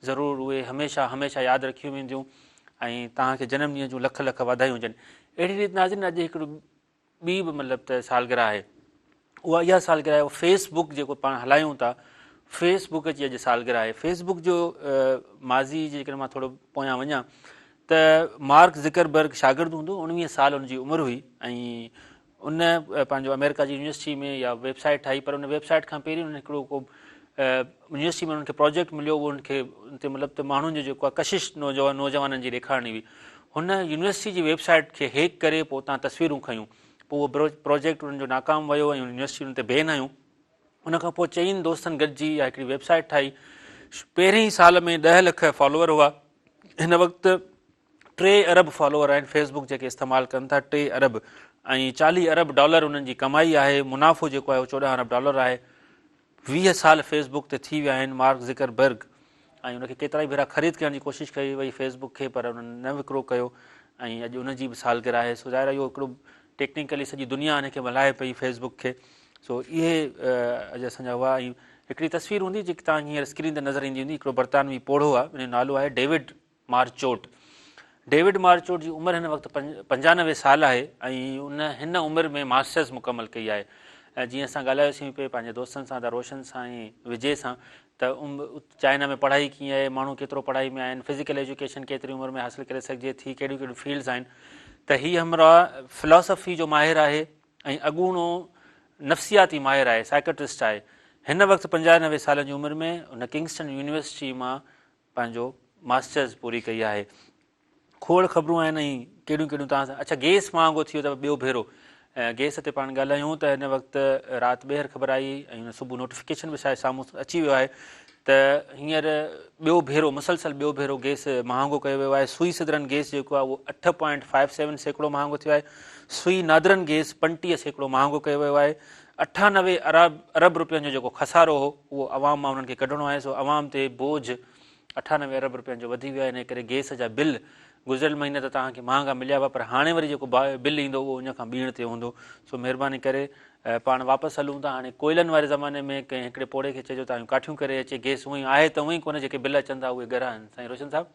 ضرور اهي هميشه هميشه ياد رکيون وينديون. ۽ توهان کي جنم ڏينهن جون لک لک واڌايون هجن. اهڙي ريت ناظرين اڄ هڪڙو ٻي به مطلب ته سالگرهه آهي اها اها سالگرهه آهي فيس بڪ جيڪو پاڻ هلايون ٿا فيس بڪ جي اڄ سالگرهه آهي. فيس بڪ جو ماضي جيڪڏهن مان ٿورو پويان وڃان ته مارڪ زڪربرگ شاگرد هوندو 19 سال ان جي عمر هئي ۽ ان پنهنجو آمريڪا جي يونيورسٽي ۾ يا ويب سائيٽ ٺاهي پر ان ويب سائيٽ کان پهرين ان هڪڙو ڪو يونيورسٽي ۾ انهن کي پروجيڪٽ مليو اهو انهن کي ان تي مطلب ته ماڻهن جو جيڪو آهي ڪشش نوجوان نوجوانن جي ڏيکارڻي هئي هن يونيورسٽي جي ويب سائيٽ کي هيڪ ڪري پوء اتان تصويرون کنيون پوء اهو پروجيڪٽ انهن جو ناڪام ويو ۽ يونيورسٽي انهن تي بين هنيو ان کان پوء چئن دوستن گڏجي اها هڪڙي ويب سائيٽ ٺاهي پهرين ئي سال ۾ 10 لک فالوور هئا هن وقت 3 ارب فالوور آهن فيس بڪ جيڪي استعمال ڪن ٿا 3 ارب ۽ 40 ارب ڊالر انهن جي ڪمائي آهي منافعو جيڪو آهي 14 ارب ڊالر آهي 20 سال فيس بڪ تي ٿي ويا آهن مارڪ زڪر برگ ۽ ان کي ڪيترائي ڀيرا خريد ڪرڻ جي ڪوشش ڪئي وئي فيس بڪ کي پر انهن نه وڪرو ڪيو ۽ اڄ ان جي به سالگرهه آهي سو ظاهر آهي اهو هڪڙو ٽيڪنيڪلي سڄي دنيا ان کي ملهائي پئي فيس بڪ کي سو اهي اڄ اسان جا هئا ۽ هڪڙي تصوير هوندي جيڪي توهان کي هينئر اسڪرين تي نظر ايندي هوندي هڪڙو برطانوي پوڙهو آهي ان جو نالو آهي ڊيوڊ مارچوٽ ڊيوڊ مارچوٽ جي عمر هن وقت 95 سال آهي ۽ ان هن عمر ۾ ماسٽرز مڪمل ڪئي آهي جيئن اسان ڳالهايوسين پئي پنهنجي دوستن سان ته روشن سان ۽ وجي سان ته چائنا ۾ پڙهائي ڪيئن آهي، ماڻهو ڪيترو پڙهائي ۾ آهن، فزيڪل ايجوڪيشن ڪيتري عمر ۾ حاصل ڪري سگهجي ٿي، ڪهڙيون ڪهڙيون فيلڊز آهن ته هي همراهه فلاسافي جو ماهر آهي ۽ اڳوڻو نفسياتي ماهر آهي، سائيڪاٽرسٽ آهي. هن وقت 95 سالن جي عمر ۾ هن ڪنگسٽن يونيورسٽي مان پنهنجو ماسٽرز پوري ڪئي آهي. کوڙ خبرون آهن ۽ ڪهڙيون ڪهڙيون توهان سان اڇا گيس مهانگو ٿي ويو ته ٻيو ڀيرو گيس تي پاڻ ڳالهايون ته هن وقت رات ٻيهر خبر آئي ۽ ان صبح نوٽيفڪيشن به شايد سامهون اچي ويو آهي ته هينئر ٻيو ڀيرو مسلسل ٻيو ڀيرو گيس مهانگو ڪيو ويو آهي سوئي سدرن گيس جيڪو آهي اهو 8.57% مهانگو ٿيو آهي سوئي نادرن گيس 35% مهانگو ڪيو ويو آهي 98 ارب ارب روپين جو جيڪو خسارو هو اهو عوام مان انهن کي ڪڍڻو آهي سو عوام تي بوجه 98 ارب رپين جو وڌي ويو آهي انهي ڪري گيس جا بل گذريل مهيني ته توهان کي مهانگا مليا هئا پر هاڻي وري جيڪو بل ايندو اهو ان کان ٻيڻ تي هوندو سو مهرباني ڪري پاڻ واپس هلون ٿا هاڻي ڪوئلن واري زماني ۾ ڪنهن هڪڙي پوڙهي کي چئجو ته آيون ڪاٺيون ڪري اچي گيس هونئن آهي ته هونئن ڪونه جيڪي بل اچن ٿا اهي ڳرا آهن سائين روشن صاحب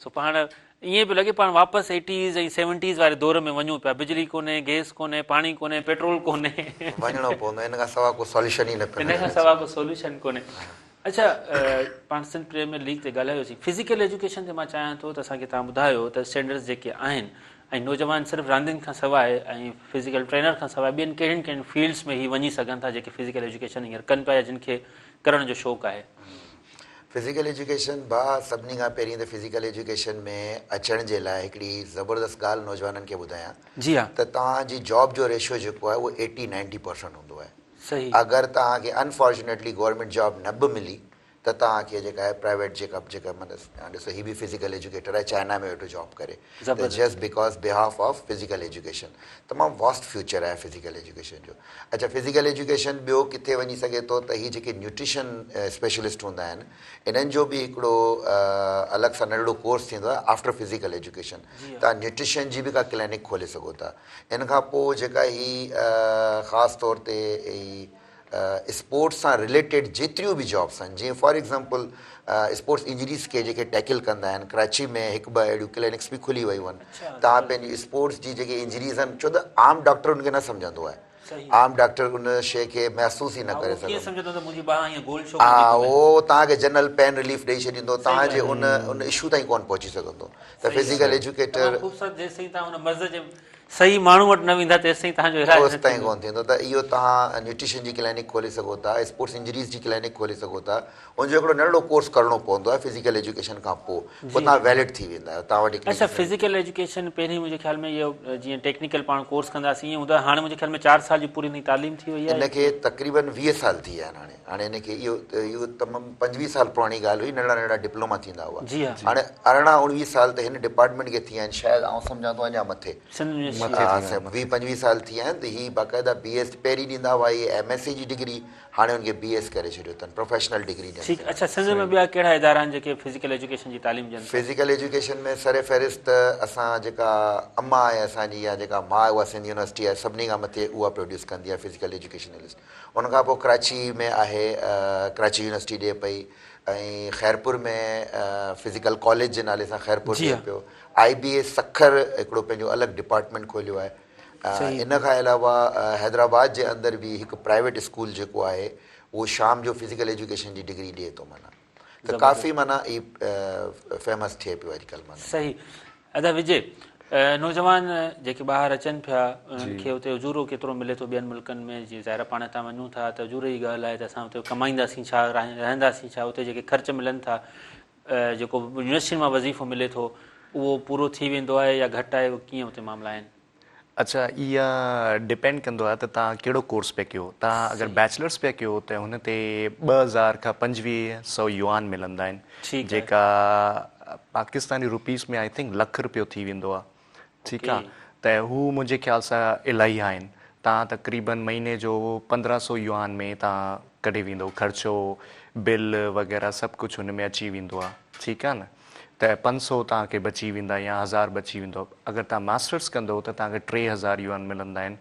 سو پاڻ ائين پيو لڳي پاڻ واپس ايٽيز ۽ سيونٽيز واري دور ۾ وڃون پيا بجلي ڪونهي گيس ڪونهي پاڻي ڪونهي پيٽرول ڪونهي وڃڻو پوندو ان کان سوا ڪو سوليوشن ئي نه پيو ان کان سوا ڪو سوليوشن ڪونهي اڇا پاڻ سنڌ پريميئر ليگ تي ڳالهايوسين فزيڪل ايجوڪيشن تي مان چاهيان ٿو ته اسان کي توهان ٻڌايو ته اسٽينڊرڊز جيڪي آهن ۽ نوجوان صرف راندين کان سواء ۽ فزيڪل ٽرينر کان سواء ٻين ڪهڙين ڪهڙين فيلڊز ۾ هي وڃي سگهن ٿا جيڪي فزيڪل ايجوڪيشن هينئر ڪن پيا يا جن کي ڪرڻ جو شوق آهي. فزيڪل ايجوڪيشن ڀاء سڀني کان پهرين ته فزيڪل ايجوڪيشن ۾ اچڻ جي لاء هڪڙي زبردست ڳالهه نوجوانن کي ٻڌايان جي ها. ته توهان جي جاب جو ريشو جيڪو آهي اهو ايٽي نائنٽي پرسنٽ هوندو آهي صحيح. اگر توهان کي انفارچونيٽلي گورنمينٽ جاب نه به ملي ته توهان کي جيڪا آهي پرائيويٽ جيڪا جيڪا معنيٰ ڏسو هي به فزيڪل ايجوڪيٽر آهي چائنا ۾ ويٺو جاب ڪري ته just because behalf of physical education تمام واسٽ فيوچر آهي فزيڪل ايجوڪيشن جو اڇا فزيڪل ايجوڪيشن ٻيو ڪٿي وڃي سگهي ٿو ته هي جيڪي نيوٽريشن اسپيشلسٽ هوندا آهن انهن جو به هڪڙو الڳ سان ننڍڙو ڪورس ٿيندو آهي آفٽر فزيڪل ايجوڪيشن توهان نيوٽريشن جي به ڪا ڪلينڪ کولي سگهو ٿا ان کان پوء جيڪا هي خاص طور تي هي اسپورٽس سان رليٽيڊ جيتريون به جابس آهن جيئن فار ايگزامپل اسپورٽس انجريز کي جيڪي ٽيڪل ڪندا آهن ڪراچي ۾ هڪ ٻه اهڙيون ڪلينڪس به کلي ويون آهن توهان پنهنجي اسپورٽس جي جيڪي انجريز آهن ڇو ته عام ڊاڪٽر ان کي نه سمجهندو آهي عام ڊاڪٽر ان شيء کي محسوس ئي نه ڪري سگهندو ها اهو توهان کي جنرل پين رليف ڏئي ڇڏيندو توهان جي ان ان اشو تائين ڪونه پهچي سگهندو ته فزيڪل ايجوڪيٽر خوبصورت جيستائين توهان ان مرض جي صحيح ماڻهو وٽ نه ويندا تيستائين توهان جو علاج نه تائين ڪونه ٿيندو ته اهو توهان نيوٽريشن جي ڪلينڪ کولي سگهو ٿا اسپورٽس انجريز جي ڪلينڪ کولي سگهو ٿا ان جو هڪڙو ننڍڙو ڪورس ڪرڻو پوندو آهي فزيڪل ايجوڪيشن کان پوء پوء توهان ويلڊ ٿي ويندا آهيو توهان وٽ هڪڙي اڇا فزيڪل ايجوڪيشن پهرين منهنجي خيال ۾ اهو جيئن ٽيڪنيڪل پاڻ ڪورس ڪنداسين ائين هوندو آهي هاڻي منهنجي خيال ۾ 4 سال جي پوري هن جي تعليم ٿي وئي آهي ان کي تقريبن 20 سال ٿي ويا آهن هاڻي هاڻي ان کي اهو اهو تمام 25 سال پراڻي ڳالهه هئي ننڍڙا ننڍڙا ڊپلوما ٿيندا هئا جي ها هاڻي 18 19 سال ته هن ڊپارٽمينٽ کي ٿي ويا آهن شايد آئون سمجهان ٿو اڃا مٿي سنڌ يونيورسٽي ها صاحب 20 25 سال ٿي ويا آهن ته هي باقاعده بي ايس پهرين ڏيندا هئا هي ايم ايس سي جي ڊگري هاڻي ان کي بي ايس ڪري ڇڏيو اٿن پروفيشنل ڊگري ڏين ٺيڪ اڇا سنڌ ۾ ٻيا ڪهڙا ادارا آهن جيڪي فزيڪل ايجوڪيشن جي تعليم ڏين ٿا؟ فزيڪل ايجوڪيشن ۾ سر فهرست ته اسان جيڪا اما آهي اسان جي يا جيڪا ماء آهي اها سنڌ يونيورسٽي آهي سڀني کان مٿي اها پروڊيوس ڪندي آهي فزيڪل ايجوڪيشنلسٽ ان کان پوء ڪراچي ۾ آهي ڪراچي يونيورسٽي ڏي پئي. ۽ خيرپور ۾ فزيڪل ڪاليج جي نالي سان خيرپور ٺهي پيو. آء بي اي سکر هڪڙو پنهنجو الڳ ڊپارٽمينٽ کوليو آهي. ان کان علاوه حيدرآباد جي اندر به هڪ پرائيويٽ اسڪول جيڪو آهي اهو شام جو فزيڪل ايجوڪيشن جي ڊگري ڏئي ٿو معنيٰ ته ڪافي معنيٰ هي فيمس ٿئي پيو اڄڪلهه معنيٰ. صحيح ادا وجي نوجوان جيڪي ٻاهر اچن پيا انهن کي اتي اجورو ڪيترو ملي ٿو ٻين ملڪن ۾ جي ظاهر پاڻ هتان وڃون ٿا ته اجوري جي ڳالهه آهي ته اسان اتي ڪمائينداسين ڇا رهنداسين ڇا اتي جيڪي خرچ ملن ٿا جيڪو يونيورسٽين مان وظيفو ملي ٿو اهو پورو ٿي ويندو آهي يا گهٽ آهي ڪيئن اتي معاملا آهن. اڇا اها ڊپينڊ ڪندو آهي ته توهان ڪهڙو ڪورس پيا ڪيو توهان اگر بيچلرس پيا ڪيو ته هن تي 2000 کان 2500 يوآن ملندا آهن جيڪا Pakistani rupees ۾ I think lakh روپيو ٿي ويندو آهي ٺيڪ آهي ته هو منهنجي خيال سان الاهي آهن توهان تقريبن مهيني جو 1500 يوآن ۾ توهان ڪڍي ويندو خرچو بل وغيره سڀ ڪجهه هن ۾ اچي ويندو آهي ٺيڪ آهي نه ته 500 توهان کي بچي ويندا يا هزار بچي ويندو. اگر توهان ماسٽرس ڪندو ته توهان کي 3000 يوآن ملندا آهن.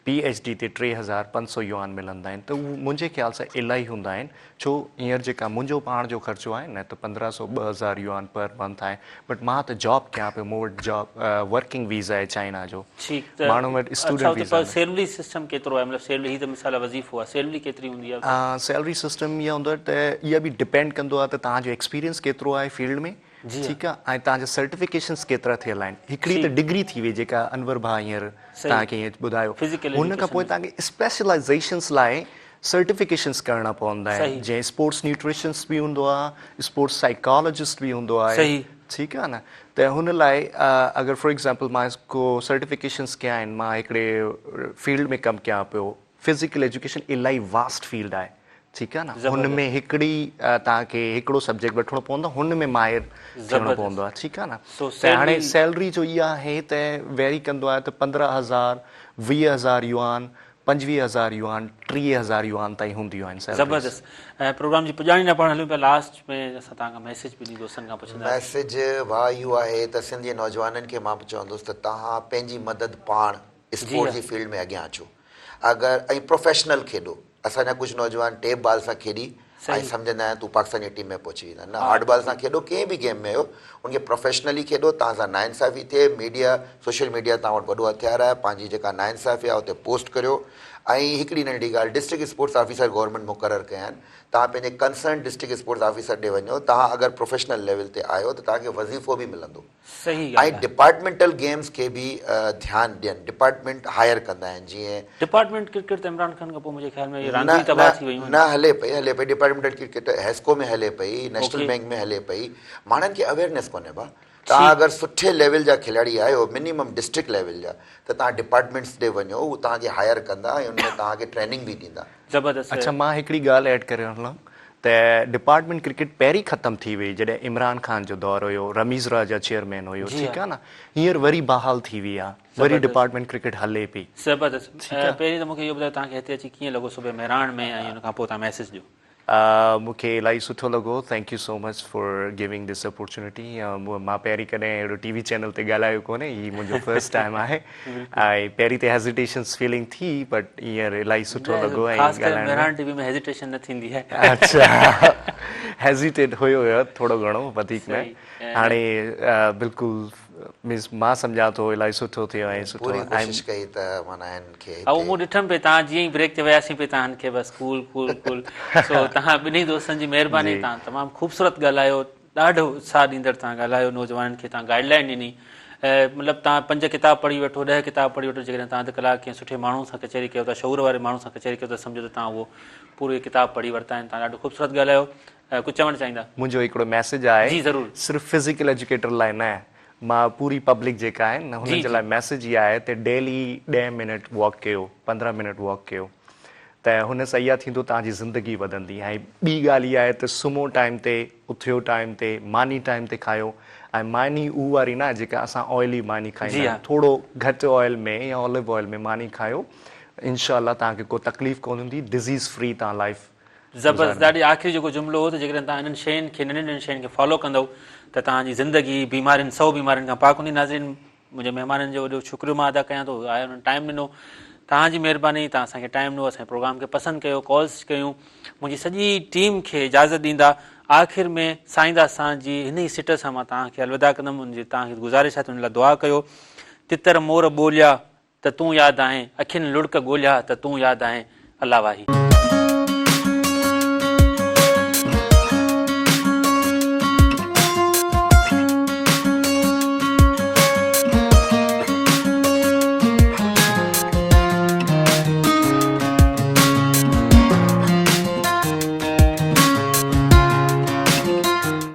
پي ايڇ ڊي تي 3500 يوآن ملندا آهن ته اهو منهنجي خيال سان الاهي هوندا آهن ڇو هينئر جيڪا منهنجو پاڻ جو خرچو آهي نه ته 1500 2000 يوآن پر منٿ آهي بٽ مان ته جاب ڪيان پيو مون وٽ جاب ورڪنگ ويزا آهي چائنا جو ماڻهن وٽ اسٽوڊنٽ ويزا پر سيلري سسٽم ڪيترو آهي مطلب سيلري هي ته مثال وظيفو آهي سيلري ڪيتري هوندي آهي سيلري سسٽم اها هوندو آهي ته اها به ڊپينڊ ڪندو آهي ته توهان جو ايڪسپيرينس ڪيترو آهي فيلڊ ۾ ٺيڪ آهي ۽ توهان جا سرٽيفڪيشنس ڪيترا ٿيل آهن هڪڙي ته ڊگري ٿي وئي جيڪا انور ڀاء هينئر توهان کي هينئر ٻڌايو هن کان پوء توهان کي اسپيشلائزيشنس لاء سرٽيفڪيشنس ڪرڻا پوندا آهن جيئن اسپورٽس نيوٽريشنس به هوندو آهي اسپورٽس سائيڪالاجسٽ به هوندو آهي ٺيڪ آهي نه ته هن لاء اگر فار ايگزامپل مان ڪو سرٽيفڪيشنس ڪيا آهن مان هڪڙي فيلڊ ۾ ڪم ڪيان پيو فزيڪل ايجوڪيشن الاهي واسٽ فيلڊ آهي ٺيڪ آهي نه هن ۾ هڪڙي توهان کي هڪڙو سبجيڪٽ وٺڻو پوندو هن ۾ ماهر ٿيڻو پوندو آهي ٺيڪ آهي نه ته هاڻي سيلري جو اها آهي ته ويري ڪندو آهي ته 15000 20000 يوآن 25000 يوآن 30000 يوآن تائين هونديون آهن سيلريز. زبردست ۽ پروگرام جي پڄاڻي ڏانهن پاڻ هلون پيا لاسٽ ۾ اسان توهان کان ميسيج ٻنهي دوستن کان پڇنداسين. ميسيج ڀاء اهو آهي ته سنڌ جي نوجوانن کي مان به چوندس ته توهان پنهنجي مدد پاڻ اسپورٽس جي فيلڊ ۾ اڳيان اچو اگر ۽ پروفيشنل کيڏو اسان جا ڪجهه نوجوان ٽيپ بال سان کيڏي ۽ سمجهندا آهن ته هو پاڪستان جي ٽيم ۾ پهچي ويندا نه هارڊ بال سان کيڏو ڪنهن به گيم ۾ آهيو ان کي پروفيشنلي کيڏو توهان سان ناانصافي ٿئي ميڊيا سوشل ميڊيا توهان وٽ وڏو هٿيار آهي پنهنجي جيڪا ناانصافي آهي اتي پوسٽ ڪريو ۽ هڪڙي ننڍي ڳالهه ڊسٽرڪٽ اسپورٽس آفيسر گورنمينٽ مقرر ڪيا آهن توهان پنهنجي ڪنسرن ڊسٽرڪٽ اسپورٽس آفيسر ڏي وڃو توهان اگر پروفيشنل ليول تي آهيو ته توهان کي وظيفو به ملندو صحيح ڳالهه ۽ آهي. ڊپارٽمينٽل گيمز کي به ڌيان ڏين ڊپارٽمينٽ هائر ڪندا آهن جيئن. ڊپارٽمينٽ ڪرڪيٽ ته عمران خان کان پوء منهنجي خيال ۾ اهي نه رانديون ئي نه تباهه ٿي ويون آهن. نه هلي پئي هلي پئي ڊپارٽمينٽل ڪرڪيٽ حيسڪو ۾ هلي پئي نيشنل اوڪي. بينڪ ۾ هلي پئي ماڻهن کي اويئرنيس ڪونهي ڀا توهان ٺيڪ. اگر سٺي ليول جا کلاڙي آهيو منيمم ڊسٽرڪٽ ليول جا ته توهان ڊپارٽمينٽس ڏي وڃو هو توهان کي هائر ڪندا ۽ ان ۾ توهان کي ٽريننگ به ڏيندا. زبردست. اڇا مان هڪڙي ڳالهه ايڊ ڪري هلان ته ڊپارٽمينٽ ڪرڪيٽ پهرين ختم ٿي وئي جڏهن عمران خان جو دور هيو رميز راجا چيئرمين هيو ٺيڪ آ نه هينئر وري بحال ٿي وئي آ وري ڊپارٽمينٽ ڪرڪيٽ هلي پئي. زبردست پهرين ته مونکي اهو ٻڌايو توهان کي هتي اچي ڪيئن لڳو صبح مهراڻ ۾ ۽ ان کان پوء توهان ميسيج ڏيو. مون کي الاهي سٺو لڳو thank you so much for giving this opportunity مان پهرين ڪڏهن اهڙو ٽي وي چينل تي ڳالهايو ڪونهي هي منهنجو فرسٽ ٽائيم آهي ۽ پهرين ته هيزيٽيشنس فيلنگ ٿي بٽ هينئر الاهي سٺو لڳو ۽ خاص ڪري مهراڻ ٽي وي ۾ هيزيٽيشن نه ٿيندي آهي. اڇا هيزيٽيٽ هيو هيو ٿورو گهڻو وڌيڪ نه هاڻي بلڪل مينس مان سمجهان ٿو الاهي سٺو ٿيو ۽ سٺو پوري ڪوشش ڪئي ته معنيٰ هن کي هتي مون ڏٺم پئي توهان جيئن ئي بريڪ تي وياسين پئي توهان کي بس ڪول ڪول ڪول سو توهان ٻنهي دوستن جي مهرباني توهان تمام خوبصورت ڳالهايو ڏاڍو اتساهه ڏيندڙ توهان ڳالهايو نوجوانن کي توهان گائيڊ لائين ڏني مطلب توهان پنج ڪتاب پڙهي وٺو ڏهه ڪتاب پڙهي وٺو جيڪڏهن توهان اڌ ڪلاڪ ڪنهن سٺي ماڻهو سان ڪچهري ڪيو ٿا شعور واري ماڻهو سان ڪچهري ڪيو ٿا سمجهو ته توهان اهو پورو ڪتاب پڙهي ورتا آهن توهان ڏاڍو خوبصورت ڳالهايو ڪجهه چوڻ چاهيندا. منهنجو هڪڙو ميسيج آهي جي ضرور. صرف فزيڪل ايجوڪيٽر لاء نه مان پوري پبلڪ جيڪا آهن نه هنن جي لاء ميسيج اها آهي ته ڊيلي ڏهه منٽ واڪ ڪيو 15 منٽ واڪ ڪيو ته هن سان اها ٿيندو توهان جي زندگي وڌندي ۽ ٻي ڳالهه اها آهي ته سمهو ٽائيم تي اٿيو ٽائيم تي ماني ٽائيم تي کايو ۽ ماني اهو واري نه جيڪا اسان آئلي ماني کائيندا آهيون ٿورو گهٽ آئل ۾ يا آليو آئل ۾ ماني کايو انشاء الله توهان کي ڪو تڪليف ڪونه هوندي ڊزيز فري توهان لائف زبردست ڏاڍي آخري جيڪو جملو هو ته جيڪڏهن توهان انهن شين کي ننڍين ننڍين شين کي فالو ڪندؤ ته توهان جي زندگي بيمارين سو بيمارين کان پاڪ هوندي ناظرين منهنجي مهمانن جو وڏو شڪريو مان ادا ڪيان ٿو آيا انهن ٽائيم ڏنو توهان جي مهرباني توهان اسان کي ٽائيم ڏنو اسان جي پروگرام کي پسند ڪيو ڪالز ڪيون منهنجي سڄي ٽيم کي اجازت ڏيندا. آخر ۾ سائينداس سان جي هن ئي سٽ سان مان توهان کي الوداع ڪندم ان جي توهان کي گذارش آهي ته ان لاء دعا ڪيو. تتر مور ٻوليا ته تون ياد آهين، اکين لڙڪ ڳوليا ته تون ياد آهين. الله واهي.